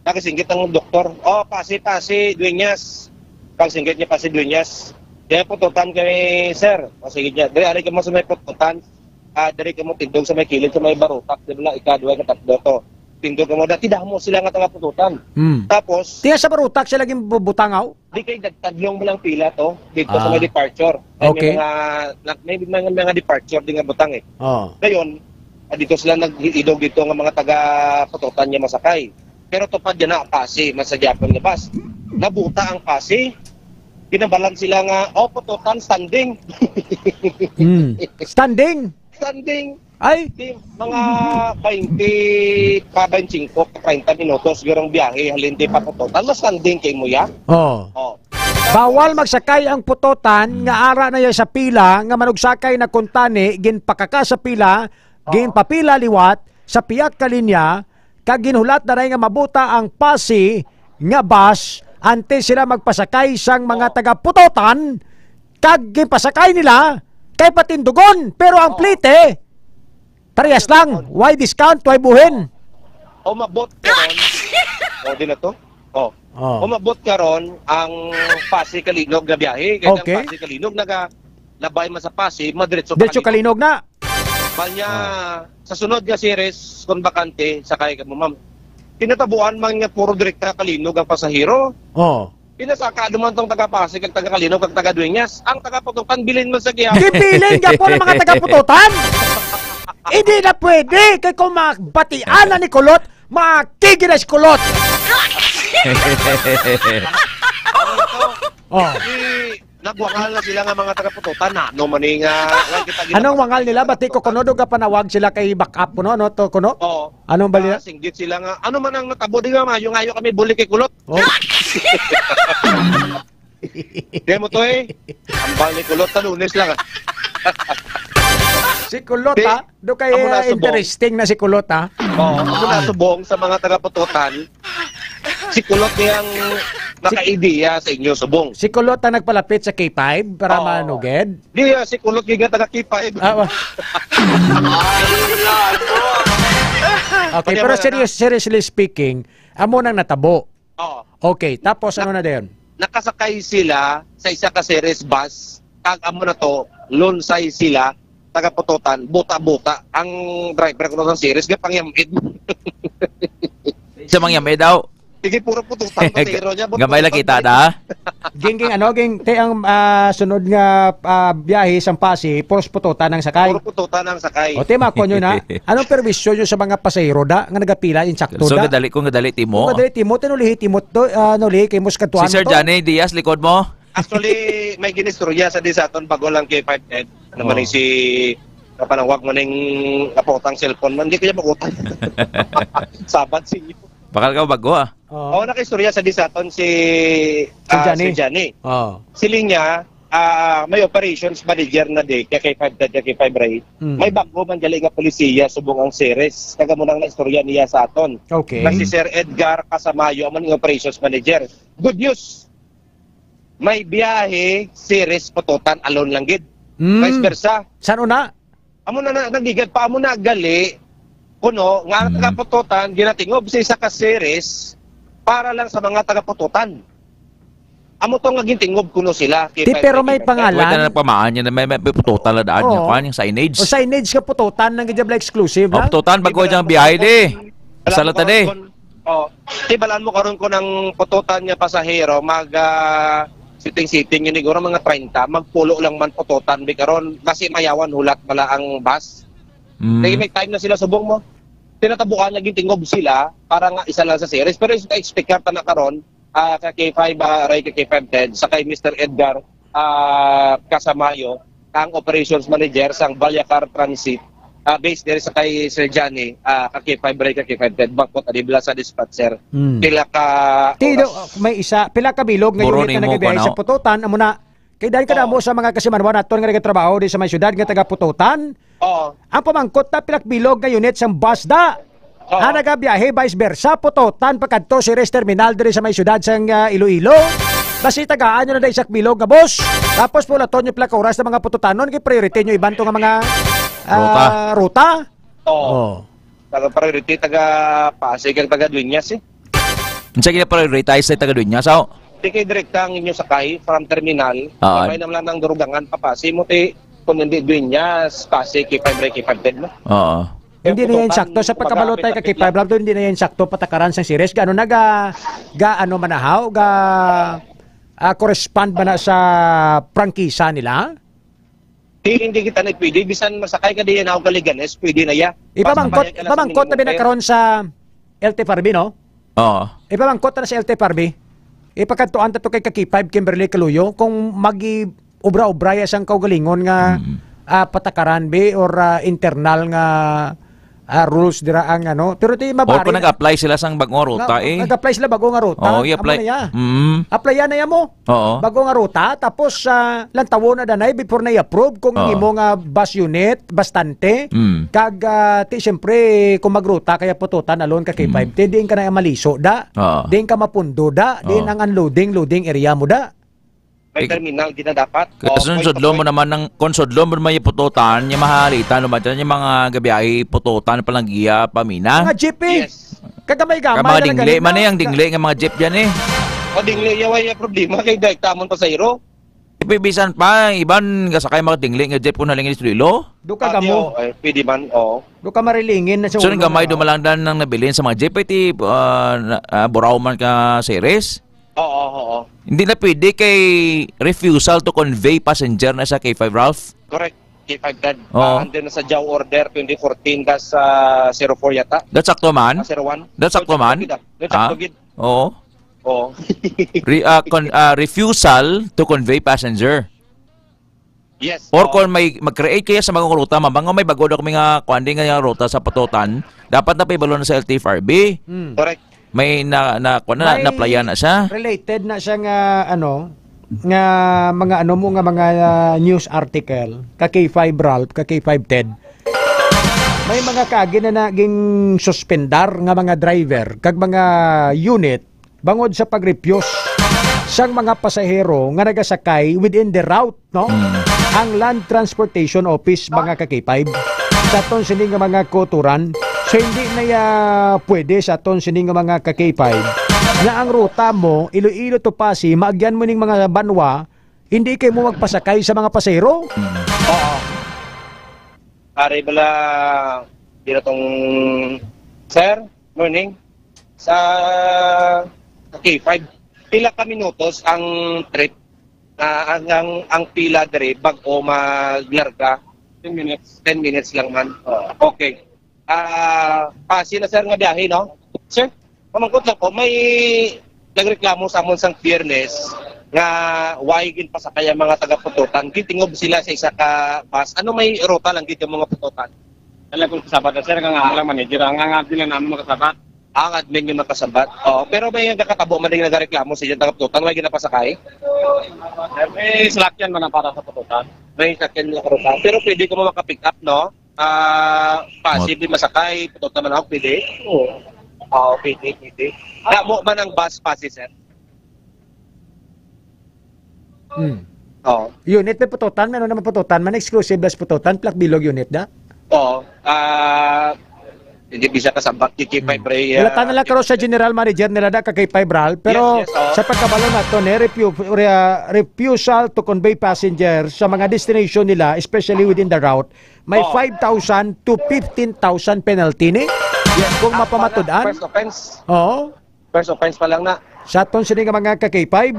Nakasinggit ang doktor, "Oh, Pasi, Pasi, Dueñas." Pagsinggit niya, "Pasi, Dueñas." Kaya Pototan kay, "Sir." O, sige niya, "Diri, ari ka mo sa may Pototan. Ah, diri ka mo tindog sa may kilid, sa may Barutak. Di ba, ikaduha ka tatlo to. Tindog ka mo." Dati damo sila nga taga Pototan. Hmm. Tapos, Tiya sa Barutak sila ginbubutangaw? Di kay nagtadlong mo lang pila to dito sa Ah. may departure. May, may Okay. mga, na-, may mga, mga departure din nga butang eh. Oh. Dayon, Ah, dito sila nag-idog dito nga mga taga Pototan nga masakay. Pero tupad yan na, Pasi, man sa gyapon nga bus. Nabuta ang Pasi. Kinabalan sila nga, "Oh, Pototan, standing." Hmm. Standing? Standing. Ay, Di, mga twenty pa twenty-five ka treinta minutos siguro ang biyahe halin di pa Pototan. Mas standing kay mo ya. Oh. Oh. Bawal magsakay ang Pototan nga ara na ya sa pila nga manugsakay na kuntani ginpakaka sa pila, ginpapila liwat sa pihak ka linya kag ginhulat na nga mabuta ang Pasi nga bus antes sila magpasakay sang mga taga Pototan kag ginpasakay nila kay patindugon, pero ang plite parehas lang, why discount, why buhin? Umabot karon. O, di na to? Oh. Oh. Umabot karon ang Pasi Kalinog nga biyahe. Kaya Okay. Ang Pasi Kalinog naga labay man sa Pasi, madiretso pa Diretso Kalinog na. Banya, sa sunod nga series, kung bakante, sakay ka mo, ma'am. Tinatabuan man nga puro direkta Kalinog ang pasahero. Oh. Pinasaka naman tong taga Pasig, ang taga Kalinog, ang taga Dueñas. Ang taga Pototan, bilin man sa giya. Gibilin nga po ng mga taga Pototan. Hindi na pwede. Kay kung mabatian na ni Kulot, makigi na si Kulot. Oh. Di, nagwangal na sila nga mga taga Pototan. Ano man yung, ah, nga kita gina- Anong wangal nila? Bati ko kuno do ka panawag sila kay back up kuno, no? To kuno? Oo. Anong bali? Ah, singgit sila nga. Ano man ang natabo, di nga mayo-ngayo kami buli kay Kulot. Oh. Di mo to eh. Ambal ni Kulot sa Lunes lang. Ah. Si Kulot, Di, ha? Do kay amo na, ah, subong. Interesting na si Kulot, ha? Oo, ako na subong sa mga taga Pototan. Si Kulot niyang naka-idea sa inyo, subong. Si Kulot ang nagpalapit sa K five para Oo. manugid. Di, ah, si Kulot yung taga K five. Ah, wa- okay, Pati pero mga serious, seriously speaking, amo nang natabo. Oo. Okay, tapos ano na dayon? Nakasakay sila sa isa ka series bus, kag amo na to, lunsay sila, taga Pototan, buta-buta ang driver ko sa series, gapangyamid. Sa mangyamid daw. Sige, puro Pototan pasahero niya. But Gamay lang Pototan kita balik. Da. Ging, ging, ano, ging, te ang ah, sunod nga ah, biyahe sa Pasi, puros Pototan ang sakay. Puro Pototan ang sakay. O, tema ko nyo na. Anong perwisyo nyo sa mga pasahero da nga nagapila, insakto So da? gadali ko, gadali timo. Kung gadali timo, tinulihi timo to, ah, nulihi kay mo sa Si katuan Sir to. Johnny Diaz likod mo. Actually, may ginistorya sa di sa aton bago lang kay five ten. Ano man Oh. yung si kapanawag man yung apotang cellphone man, hindi ko niya makutang. Sabat si inyo. Bakal ka bago ah. Oh. Oo, nakaistorya sa di sa aton si, Si ah, Johnny. si Johnny. Oh. Siling niya, ah, may operations manager na di, kay five ten, kay five ten. Mm. May bago man gali nga polisiya subong ang series. Kag amo nang naistorya niya sa aton. Okay. Kag si Sir Edgar Casamayo, amo ning operations manager. Good news. May biyahe series Pototan alone lang gid. Mm. Vice versa. San una? Amo na, na nagligad pa, amo na gali kuno nga ang Mm. taga Pototan ginatingob sa isa ka series para lang sa mga taga Pototan. Amo to nga gintingob kuno sila. Kay Di, pero may kay- pangalan. Wait na lang pamaan niya na may, may putotan na daan niya. Oo. Kuan yung signage. O signage ka Pototan nang gidya exclusive Oh, na? putotan, bago diyang biyahe di. Salata di. Oh, di balaan mo karon ko ng Pototan nga pasahero, mag ah, sitting-sitting yun siguro mga treinta, magpulo lang man Pototan bi karon, basi mayawan hulat bala ang bus. Mm. Kaya may time na sila subong mo. Tinatabuan nga gintingob sila para nga isa lang sa series, pero expect ka na karon, ah, ka K five, ah, Ray, ka K five ten, sa kay Mister Edgar ah, Casamayo, ang operations manager sang Balyacar Transit, ah, based diri sa kay Sir Johnny, ah, ka K five Ray, ka K five ten, bangkot adibla sa dispatcher. Mm. Pila ka Ti, do, oras? May isa, pila ka bilog nga Muro unit ni na mo, nagabiyahe kuwan, sa Pototan, amo na, kay dahil ka Oo. mo sa mga kasimanwa naton nga nagatrabaho di sa may syudad nga taga Pototan, Oo. ang pamangkot na pila ka bilog nga unit sang bus da. Oo. Ang nagabiyahe, vice versa, Pototan, pagkadto sa Ceres Terminal diri sa may syudad sang ah, Iloilo. Basi tagaan nyo na dahil sa bilog nga bus. Tapos pulaton nyo pila ka oras ng mga Pototanon, kay priority nyo iban to nga mga ah, Ruta. ruta. Oo. Oh. Taga priority, taga Pasig, ang taga Dueñas eh. Unsa gina prioritize sa taga Dueñas? So, Di kay direkta ang inyo sakay from terminal. Oo. Sabay naman lang ng Durugangan pa Pasig mo ti kung hindi Dueñas, Pasig, K five Ray, K five ten mo. Oo. Hindi na yan Pototan, sakto sa pagkabalotay ka magkapit K five Lab, hindi na yan sakto patakaran sa series. Gaano naga ga ano manahaw ga ah, correspond ba na sa prangkisa nila? Di, hindi kita na pwede. Bisan masakay ka diyan ako ka Leganes, pwede na ya. Ipamangkot, Basta bayad ka lang sa ipamangkot na minimum fare. Binakaron sa L T F R B, no? Oo. Ipamangkot na sa L T F R B. Ipakadtuan ta to kay ka K five Kimberly Caluyo kung magi obra-obra ya sang kaugalingon nga, Mm. ah, patakaran, be, or, ah, internal nga, ah, rules dira ang ano. Pero di Or mabari kung na. nag-apply sila sang bagong ruta, Nga, eh. nag-apply sila bago nga ruta. Oo, Amo i-apply. na ya. Mm. Applyan na ya mo. Oo. Bago nga ruta, tapos, ah, lantawon na danay before na i-approve kung ang Oo. imo nga bus unit, bastante. Mm. Kag, ah, ti, siyempre, kung magruta kaya pututan alon ka Mm. K five, ti, diin ka na maliso, da. Oo. Diin ka mapundo, da. Diin Oo. ang unloading, loading area mo, da. May Ik- terminal, di na dapat. Kaya Oh, sun-, point to sudlon mo point. naman ng, kung sudlon mo naman yung pututan, yung mahalitan naman dyan, yung mga gabiyahe, pututan, palanggiya, pamina. Mga jeep, eh. Yes. Kagamay-gamay Kaya mga na dingli, nagaling man na. eh, ang dingli nga mga jeep dyan, eh. O, dingli, yawa yung problema kay direkta mo pasahero. Ipibisan pa, iban, kasakay mga dingli nga jeep kung halingin Iloilo. Do ka Pati, gamo. oh, eh, pwede man, oo. Do ka marilingin na sa So, ulo ang gamay na. dumalangdan ng nabilin sa mga jeep, eh, ti, ah, na, ah, buraw man ka series. Oo, oo, oo. Hindi na pwede kay refusal to convey passenger na sa K five, Ralph. Correct. K five Ted. Oo. Ah, andun na sa JAO Order twenty fourteen dash zero four yata. That's sakto man? Ah, zero one. That's sakto man? That's Ah? sakto gid. Oo. Oo. Re-, ah, con-, ah, refusal to convey passenger. Yes, Or oo. kung may mag-create kaya sa bagong ruta, mabang may bago na kami nga kuan din nga ruta sa Patutan, dapat na paibalo na sa L T F R B. Hmm. Correct. May na, na, kuwan na, May na-applyan na siya. related na siya nga, ano, nga mga ano mo, nga mga, ah, news article, ka K five Ralph, ka K five Ted. May mga kaagi na naging suspendar nga mga driver kag mga unit bangod sa pag-refuse sang mga pasahero nga nagasakay within the route, no? Mm. Ang Land Transportation Office, mga ka-K five, sa aton sini nga mga kauturan. So, hindi na ya pwede sa aton sini nga mga ka-K five na ang ruta mo, Iloilo to Passi, maagyan mo ning mga banwa, hindi kay mo magpasakay sa mga pasahero. Mm. Oo. Pare, bala, di na tong, sir, morning. Sa K five, pila ka minutos ang trip? Ah, ang, ang, ang pila diri bag-o maglarga? Ten minutes. Ten minutes lang man. Oo. Okay. Ah, Passi na, sir, nga biyahe, no? Sir, mamangkot lang ko, may nagreklamo sa amon sang Biyernes nga why ginpasakay ang mga taga-Pututan. Gintingob sila sa isa ka bus. Ano may ruta lang gid ang mga Pututan? Talagang kasabat na, sir, ang amo lang manager, ang, ang admin lang namin makasabat. Ang admin yung makasabat. Oo, pero may nagakatabo man din nagareklamo sa inyong taga-Pututan, why ginapasakay? Sir, may salakyan man ang para sa Pututan. May sakyan lang ruta. Pero pwede ko mo makapick up, no? Ah, Passi, Mot- di masakay, Pututan man ako, pwede? Oo. Oo, pwede, pwede. Damo man ang bus, Passi, sir? Hmm. Oo. Unit may Pututan, meron naman Pututan, man exclusive las Pututan, Plak Bilog unit da? Oo. Ah, hindi bisa kasabat, K K five Hmm. Ray, Wala ah, ta na lang karon sa general manager nila da, ka K five Ral, pero Yes, yes, oo. sa pagkabalo nato ni refu-, re-, refusal to convey passenger sa mga destination nila, especially within the route, may Oo. five thousand to fifteen thousand penalty ni. Yes, Kung ang mapamatud-an. First offense. Oo. First offense pa lang na. Sa aton sini nga mga ka K five.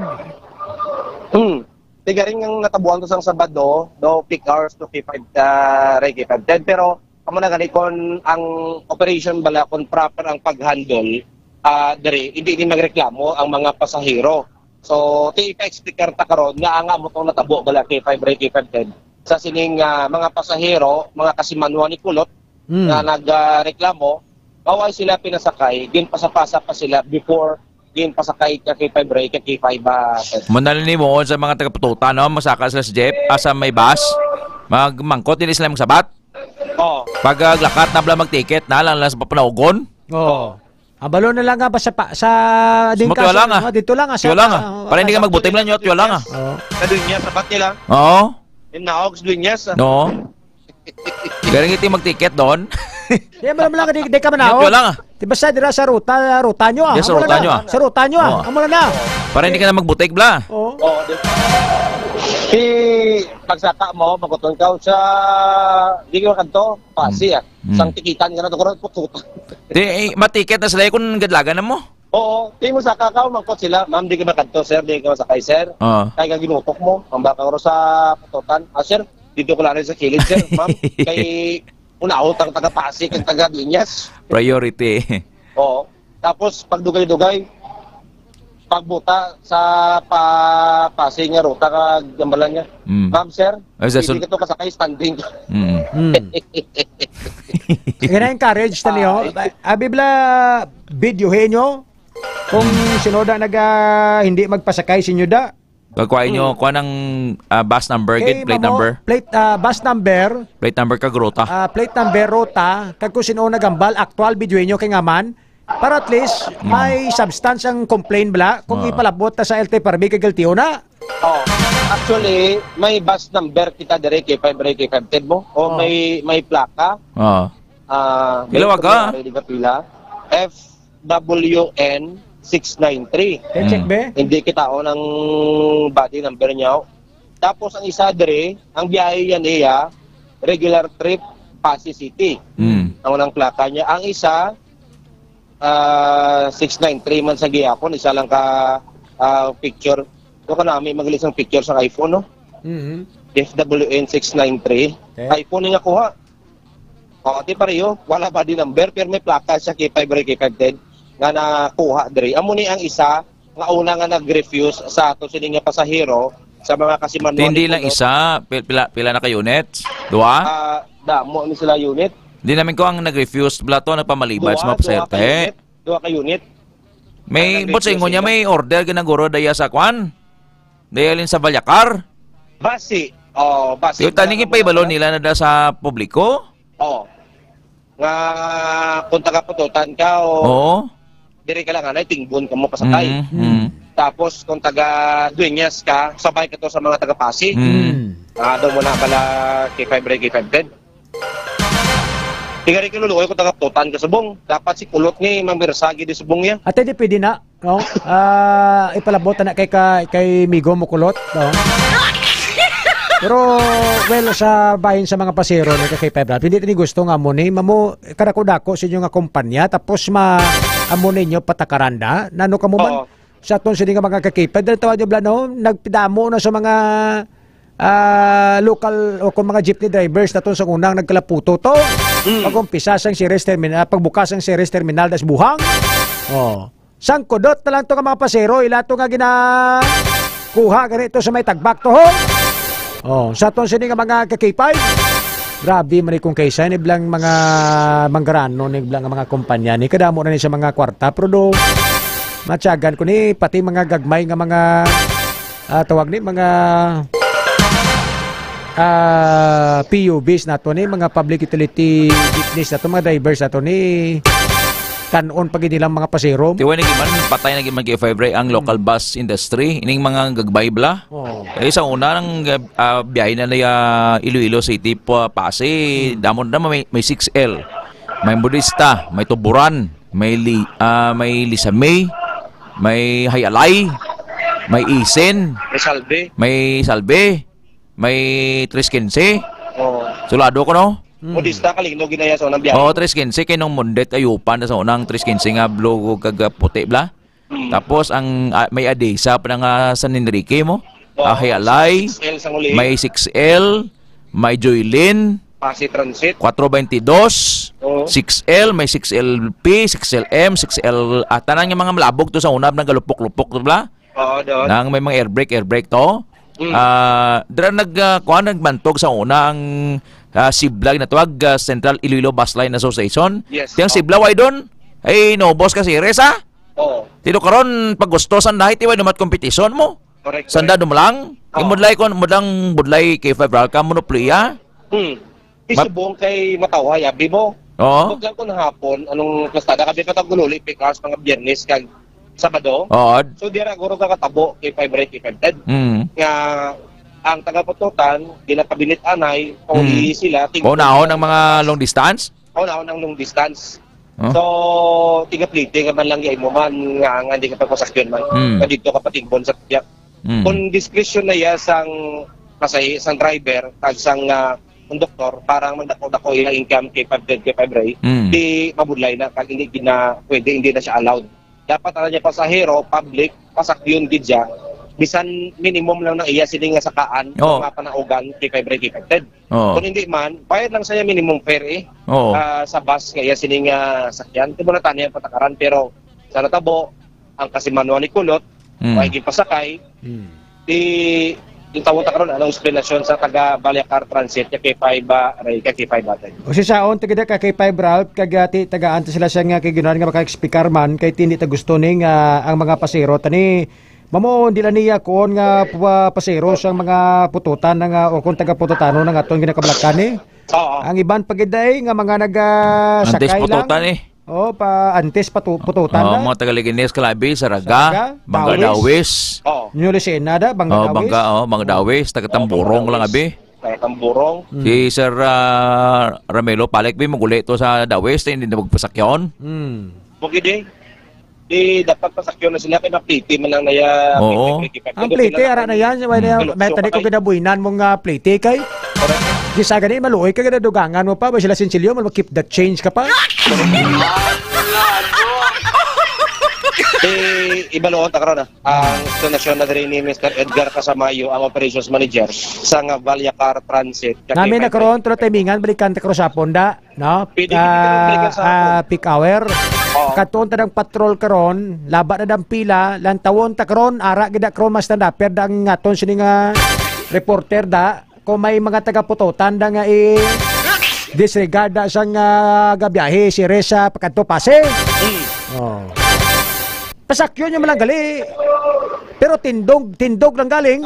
Hmm. Tigaring ang natabuan ko sang Sabado, no, peak hours to K five, ah, Ray K five Ted. Pero, amo na gani, kung ang operation bala, kung proper ang pag-handle, ah, diri, hindi ni magreklamo ang mga pasahero. So, ti, ika-explicar ta karon nga ang amo tong natabo bala, K five Ray, K five Ted, sa sining, ah, mga pasahero, mga kasimanwa ni Kulot, Hmm. nga nag, ah, reklamo, mao ay sila pinasakay, ginpasa-pasa pa sila before ginpasakay ka K five Ray, ka K five, ah, Ted. Manalin mo sa mga taga-Pututan, no? Masaka sila sa jeep, asa may bus. Magmangkot, hindi sila magsabat. Oo. Pag, ah, lakat na bala mag-ticket na, lang, lang sa papanaugon. Oo. Abalo na lang nga ba sa pa, sa Sa din Matiola kaso, nga. no, dito lang, ah, sa Matiola nga. ah, Para hindi ka ah, magbuting lang, Matiola nga. Oo. Sa Dueñas, sabat nila. Oo. Yung naog sa Dueñas, ah. No. Garing iti mag-ticket doon. Di, abalo mo lang, di, di ka manaog. Matiola nga. Di ba sa dira sa ruta, ruta nyo, ah? Di, sa Amo na ruta na. nyo, ah. Sa ruta nyo, ah. Oo. Amo na na. Para hindi ka na magbuting, bla. Oo. Oo, di. Si pagsaka mo, maguton ka sa, di ka kanto, Passi, Hmm. ah. Hmm. Sang tikitan ka na, tukuro, pututan. Di, eh, matiket na sila, eh, kung gadlagan na mo. Oo, di mo saka ka, mangkot sila, "Ma'am, di ka makadto, sir, di ka masakay, sir." Oo. Kay ka ginutok mo, ang baka ko sa Pututan. "Ah, sir, Dito ko lang sa kilid, sir, ma'am. Kay unahon tang taga Pasig, ang taga Dueñas. Priority. Oo. Tapos, pagdugay-dugay, pagbuta sa pa Pasig nga ruta nga gambalan niya. Mm. Ma'am, sir, Ay, sa pwede sul- ka to kasakay standing. Mm. Hmm. Gina-encourage ta niyo. Ah, Abi bala, videohin nyo kung sino da naga hindi magpasakay sa inyo da. Pagkuha inyo, Mm. kuha ng, ah, bus number, Kay gid, plate mamo, number. Plate, ah, bus number. Plate number kag ruta. Ah, plate number, ruta, kag kung sino nagambal, actual, videohin nyo kay nga man. Para at least, Mm. may substance ang complaint bala, kung Oo. ipalabot ta sa L T F R B kag L T O na. Oh, actually, may bus number kita dire, K five Ray, K five Ted mo. O Oh. may, may plaka. Oo. Ah, Ilawaga. May kunyari, di ka pila. F W N six nine three. Kaya check, Mm. be? Hindi kita on ang body number niya. Tapos ang isa dire, ang biyahe yan iya, regular trip, Passi City. Mm. Ang unang plaka niya. Ang isa, ah, six nine three man sa gihapon, isa lang ka, ah, picture. Ito ka nami, magalis ang picture sa iPhone, no? Mhm. F W N six nine three. Okay. iPhone nga kuha. O, di pareho. Wala body number, pero may plaka siya, K five Ray, K five Ted, nga nakuha diri. Amo ni ang isa nga una nga nag-refuse sa ato sini nga pasahero sa mga kasimanwa Hindi ni lang Kulot. Isa, pil-, pila, pila na ka units? Duha? Ah, damo ni sila unit. Di namin ko ang nag-refuse, bala to, nagpamalibad Duha, sa mga duha ka paserte. Unit. Duha ka unit. May, Ang but sa ingon niya, nag-refuse may order ginaguro daya sa kwan? Daya lin sa Valyacar? Basi. Oh, basi. Yung taning ipahibalo nila na da sa publiko? Oh. Nga kung taga Pututan ka o Oo. Diri ka lang, anay, tingbon ka mo kasakay. Mm, mm. Tapos kung taga Dueñas ka, sabay ka to sa mga taga Pasig. Mm. Mm. Ah, daw mo na pala K five Ray, K five Ted. Tingari ka luluoy ko taga Pututan ka subong. Dapat si Kulot ni mamirsagi di subong niya. Ate, di pwede na, no? Ah, ipalabot na kay, kay, kay Migo mo Kulot, no? Pero, well, sa bahin sa mga pasero ni K five Ralph, hindi ni gusto nga mo ni, mamo, kadako-dako sa inyo nga kumpanya, tapos ma-, amo ninyo patakaran na, nano ka mo man? Oo. Sa aton sini nga mga kakipad, dahil tawag nyo, Blano, nagpidamo na sa mga, ah, local o kung mga jeepney drivers naton sa unang nagkalaputo to. Mm. Pag-umpisa sang Ceres Terminal, pagbukas sang Ceres Terminal das Buhang. Oh. Sangkudot na lang to nga mga pasero, ila to nga gina-, kuha gani to sa may tagbak to, ho? Oh, sa aton sini nga mga kakipay. Grabe man ni kung kaysa ni blang mga manggarano, ni blang mga kumpanya ni kadamo na ni sa mga kwarta, pero do matyagan ko ni pati mga gagmay nga mga, ah, tawag ni mga, ah, P U Bs nato ni mga public utility jeepneys nato, mga drivers nato ni kan-on pa gid nilang mga pasero. Tiwa na gid man, patay na gid man kay Five Ray ang local Hmm. bus industry. Ining mga gagbay bala. Oo. Eh, sa una, nang, ah, biyahe na nila Iloilo City pa Pasay, Hmm. damo na may, may six L, may Modista, may Tuburan, may Li-, ah, may Lisame, may Hayalay, may Isin, May Salve. may Salve, may Tres Quince. Oo. Sulado ko, no? Hmm. Modista, Kalino, ginaya sa unang biyahe. Oo, Tres Quince, kay nung Mundet, Ayupan, sa unang Tres Quince nga blue kag puti, bla? Mm. Tapos ang, ah, may Adesa pa na nga San Enrique mo. Oo, Ah, Hayalay, six L sa uli. may six L, may Joylin, Pasay Transit. Cuatro veintidós, Oo. six L, may six L P, six L M, six L, ah, tanan nga mga malabog to sa una, nagalupok-lupok to, bla? Oo, doon. Nang may mga air brake, air brake to. Mm. Ah, dira nag, ah, kuwan, nagbantog sa una ang, ah, Sibla, ginatawag, ah, Central Iloilo Bus Line Association. Yes. Tiyang Oo. Sibla, way doon? Ay, no, boss, kasi, Res, ha? Oo. Tino karon, pag gusto, san dahil, tiway naman competition mo. Correct, Sanda correct. dumalang? Oo. Imudlay ko, mudlang budlay kay five Ralca, monopliya? Hmm. Di Mat- subong kay matawhay, abi mo. Oo. Buklan ko na hapon, anong plastada, kami patag gululi, pikas, mga Biyernes, kag Sabado. Oo. So, dira, guro ka katabo, kay five Ralca, kay five Ted. Mm. Nga, ang taga-Pututan, ginapabilit anay, pauli Mm. sila, tingko Paunahon ang mga long distance? Paunahon ang long distance. Oh. So, tigaplite ka man lang, yay mo man, nga, nga hindi ka pagpasakyon man. Mm. Nga dito ka patigbon sa tiyak. Mm. Kung discretion na iya sang pasay-, sang driver, kag sang, ah, konduktor, para magdako-dako ila income kay five Ted, kay five Ray, Mm. di mabudlay na, kag hindi gina-, pwede, hindi na siya allowed. Dapat ang niya pasahero, public, pasakyon gid siya. bisan minimum lang na iya sini nga sakaan, Oo. mga panaugan, K five Ray, K five Ted. Oo. Kung hindi man, bayad lang siya minimum fare, eh. Oo. Ah, sa bus nga iya sini nga sakyan. Di mo na tani ang patakaran, pero sa natabo, ang kasimanwa ni Kulot, Mm. may gipasakay, Mm. di, yung tawag ta karon, anong explanation sa taga Balyacar Transit, ka K five ba, Ray, ka K five ba, Ted? O si Saon, taga ka K five Ralph, kag, ah, ti-, tagaan ta sila siya nga kay ginahan nga maka-explicar man, kay tindi ta gusto ni nga ang mga pasero, tani, mamo, dila niya kuon nga pa-, pasero sang mga pututan na nga, o kung taga-pututano na nga aton ginakabalakan, eh. Oo. Ang iban pa gid, eh, nga mga naga-, Antes sakay lang. pututan, eh. Oh, pa, antes patu-, pututan Oo, na. mga taga Leganes, Calabi, Saraga, Saraga, Bangga Dawis. Dawis. Oo. New Lucena da, Bangga Oh, Dawis. Bangga, oh, Bangga Dawis, taga Oo, Tamburong Bangga lang, Dawis. abi. Taga Tamburong. Mm. Si Sir, ah, Ramelo Palek, bi, maguli to sa Dawis, hindi na magpasakyon. Mm. Bukid, eh. Di dapat pasakyon na sila kay mapliti man lang naya Oo. fifty, fifty, Ang fifty pliti, na ara lang na yan. Wala na, ang may lukso tani pa ko kay ginabuinan mong, ah, pliti kay. Correct. Di sa gani, maluoy ka, ginadugangan mo pa. Ba sila sinsilyo, mo keep the change ka pa. Eh, ibaluon ta karon, ah. Ang donasyon na diri ni Mister Edgar Casamayo, ang operations manager sa nga Valyacar Transit. Nami na karon, pero timingan, balikan ta karon sa Aponda. No? Pwede, pwede ka rin balikan sa Ah, hapon. ah, peak hour. Oo. Katuon ta ng patrol karon, laba na dang pila, lantawon ta karon, ara gid na karon, mas nadaper da ang aton sini nga reporter da, kung may mga taga-pututan da nga i-disregard da sang, ah, gabiyahe, si Reza, pakadto Pasig. Mm. Oh. Pasakyon yung malang gali. Pero tindog, tindog lang galing.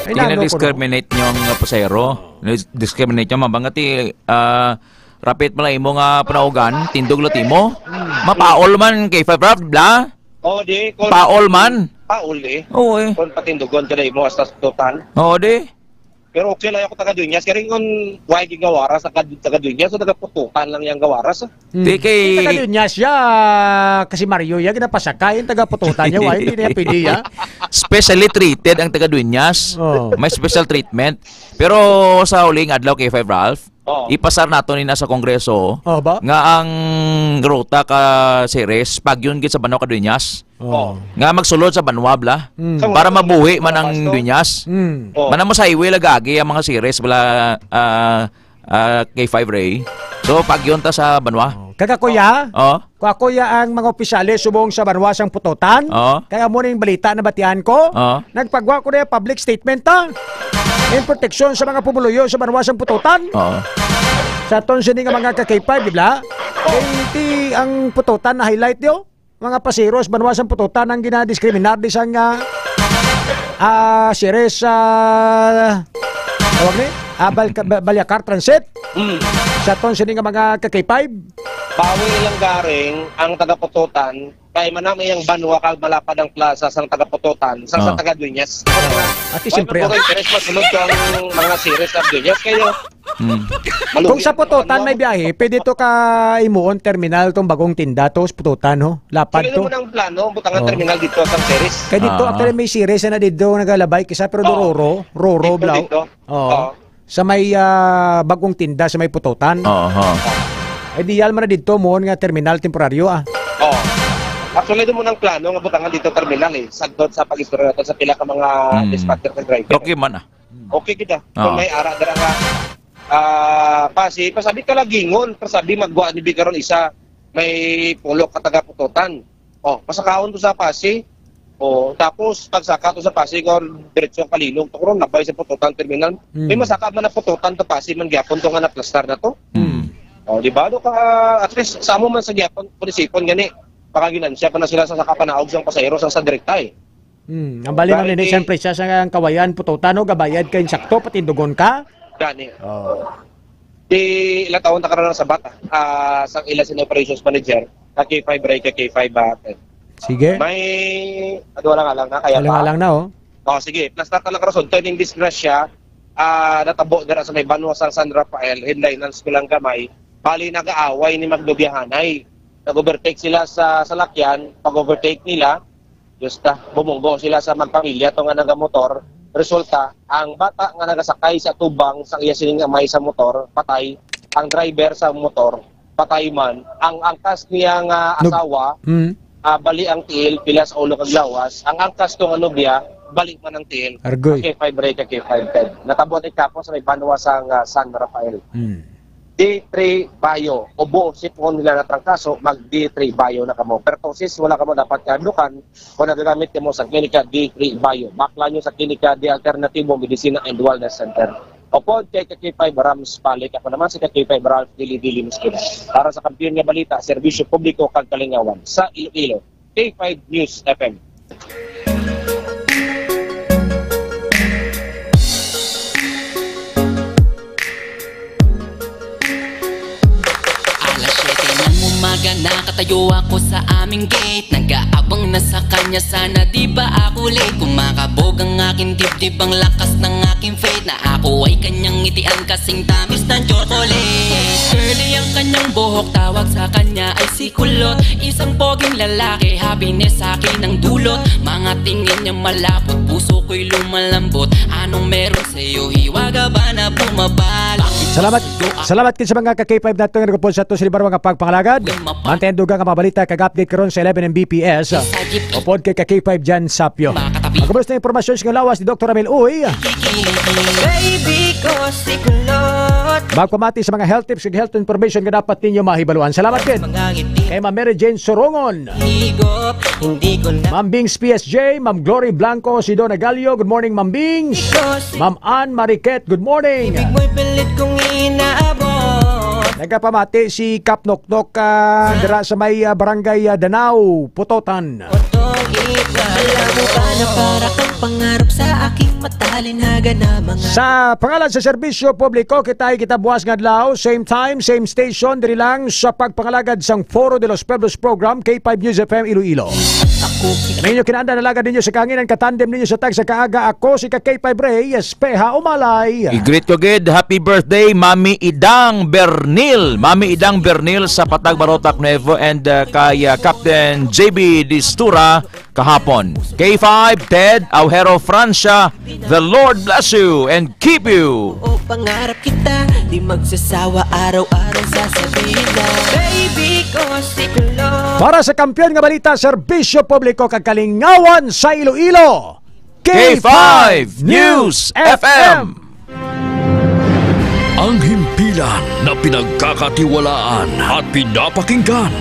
Ay, nano ko, no? Gina-discriminate nyo ang pasahero. Dis-, discriminate nyo, mabangati, ah, rapit pala imo nga panaugan, tindog lang timo. Mapaol man kay five rap, bla? Oh, di, kung Paol man. Paol, eh. Oo, eh. Kung patindugon ka na imo, hasta sa tutan. Oo, di. Pero okay lang ako taga Duñas. Kaya kung why gigawara sa kad-, taga Duñas, so taga Putukan lang yung gawara sa. Hmm. Di kay Yung taga Duñas siya, kasi Mario, ya, ginapasaka. Yung taga Putukan niya, why? Hindi niya pwede, ya. Specially treated ang taga Duñas. Oh. May special treatment. Pero sa huling adlaw kay five Ralph, Oh. ipasar nato ni na sa Kongreso Oh, ba? nga ang ruta ka Ceres, pagyon gid sa Banwa ka Duñas. Oh. Oh. Nga magsulod sa Banwa, bla. Mm. Sa Para Banwa, mabuhi man ang Pasto. Duñas. Mm. Oh. Mana mo sa highway lagagi ang mga Ceres, bla, ah, ah, K five Ray. So, pagyon ta sa Banwa. Oh. Kag ako, ya? Oh. Kung ako, ya, ang mga opisyales subong sa Banwa sang Pututan, Oh. kaya mo ning balita na batian ko, Oh. nagpagwa ko na yung public statement, ta. In proteksyon sa mga pumuluyo sa Banwa sang Pututan. Oh. Sa aton sini nga mga ka-K five, di ba? Kay ti ang Pututan na highlight, yo. Mga pasiros, Banwa sang Pututan ang ginadiskriminar di sang, ah, ah, Ceres, ah, tawag ni? Ah, Bal-, Ba-, Balyacar Transit. Mm. Sa aton sini nga mga ka-K five. Bawi lang garing ang taga-Pututan, kay manami ang Banwa kag malapad ang plaza sang taga-Pututan, sa, sa Ah. taga-Dueñas. Ati, Why siyempre, man ah. ko interes masunod ko ang mga Ceres sa Dueñas? Kayo, Mm. Malugi Kung sa ang Pututan ano. may biyahe, pwede to ka imuon terminal tong bagong tinda to sa Pututan, ho? Lapad Sila to. naman ang plano, butangan Oh. terminal dito sa Ceres. Kay dito, Ah. actually, may Ceres na dito, nagalabay, kisa, pero Oo. Roro, Roro, Dito, Blau. dito. Oo. Oo. Sa may, ah, bagong tinda, sa may Pututan. Oo, oo. Ideal man na dito, mo nga terminal temporaryo, ah. Oo. Actually, doon mo ng plano nga butangan dito terminal, eh. Sagdot sa pag-istorya natin sa pila ka mga Mm. dispatcher and driver. Okay man, ah. Okay kita. Kung Oo. may ara dira nga, ah, Pasi, pasabi ka lagingon, pasabi magwa ni Bigaron isa, may pulo ka taga Pututan. Oh, pasakaon to sa Pasi. Oh, tapos pagsaka to sa Pasi, kung diretso ang Kalilog, to karon nabay sa Pututan terminal. Hmm. May masaka man na Pututan to Pasi man gyapon to nga naplastar na to. Hmm. Oh, di ba? Do ka, at least sa amo man sa gyapon, kunisipon gani, pakaginansya pa na sila sa saka panaog sa pasahero sa, sa direkta, eh. Hmm, ang bali Dahil man ini, di siyempre, siya sa ang kawayan, Pututan, no, gabayad ka, insakto, patindugon ka. Gani. Oh. Di ilang taon na karon ang sabat, ah, sang ila sini operations manager, ka K five Ray, ka K five ba? Sige. May, ano, wala nga lang na, kaya Wala pa? nga lang na, oh. Oh, sige, plus na lang rason, to ning disgrasya, ah, natabo dira sa may Banwa sang San Rafael, Hinday ng Eskulang Gamay, bali nag-aaway ni magdubiyahanay. Nag-overtake sila sa salakyan, pag-overtake nila, Diyos ta, bumunggo sila sa magpamilya to nga nagamotor. Resulta, ang bata nga nagasakay sa tubang sang iya sining amay sa motor, patay. Ang driver sa motor, patay man. Ang angkas niya nga Nag- asawa, Mm. ah, bali ang tiil, pila sa ulo kag lawas. Ang angkas to nga nobya, Balik man ang tiil. Argoy. K five Ray, K five Ted. Natabo ni kapo sa may banwa sa nga San Rafael. Hmm. D three Bayo. Ubo, sipon nila na trangkaso, mag D three Bayo na kamo. Pertosis, wala kamo dapat kadukan kung nagagamit kamo sa klinika D three Bayo. Bakla nyo sa klinika D Alternatibo Medicina and Wellness Center. Upod kay K five Rams Palik, ako naman si K five Ralph Dili Dili Mosqueda. Para sa Kampiyon nga Balita, Serbisyo Publiko kag Kalingawan sa Iloilo, K five News F M. Alas siyete ng umaga, nakatayo ako sa aming gate. Nag-aabang na sa kanya, sana di ba ako late? Kumakabog ang aking dibdib, ang lakas ng aking faith. Na ako ay kanyang ngitian, kasing tamis ng chocolate. Curly ang kanyang buhok, tawag sa kanya ay si Kulot. Isang poging lalaki, happiness sa akin ang dulot. Mga tingin niya malapot, puso ko'y lumalambot. Anong meron sa'yo, hiwaga ba na bumabalik? Salamat. Salamat kit sa mga ka K five nato nga nagupod sa ato sa libar nga pagpangalagad. Mantayan dugang nga mga balita kag update karon sa eleven M B P S. Upod kay ka K five Jan Sapyo. Ang kubos na impormasyon sa lawas ni Doktor Ramil Uy. Baby ko si Kulot. Magpamati sa mga health tips ug health information nga dapat ninyo mahibaluan. Salamat din. Kay Ma'am Mary Jane Sorongon. Higop, hindi ko na Ma'am Bings P S J, Ma'am Glory Blanco, si Donna Gallo. Good morning, Ma'am Bings. Ma'am Ann Mariquet, good morning. Mo'y pilit kong inaabot. Nagapamati si Kap Noknok ah, dira sa may ah, barangay ah, Danao, Putotan. Alam mo ba na para kang pangarap sa aking matalinhaga na mga Sa pangalan sa serbisyo publiko, kita kita buwas nga adlaw, same time, same station, diri lang sa pagpangalagad sang Foro de los Pueblos program, K five News F M Iloilo. Ang inyo kinaanda nalagad ninyo sa kanginan, katandem ninyo sa tag sa kaaga, ako si ka K five Ray, Espeha Umalay. I-greet ko gid, happy birthday, Mami Idang Bernil. Mami Idang Bernil sa Patag Barotac Nuevo and uh, kay uh, Captain J B Distura kahapon. K five, Ted Aujero Francia, the Lord bless you and keep you. O pangarap kita, di magsasawa araw-araw sasabihin na Baby ko si Kulot. Para sa kampiyon nga balita, serbisyo publiko kag kalingawan sa Iloilo, K five News F M. Ang himpilan na pinagkakatiwalaan at pinapakinggan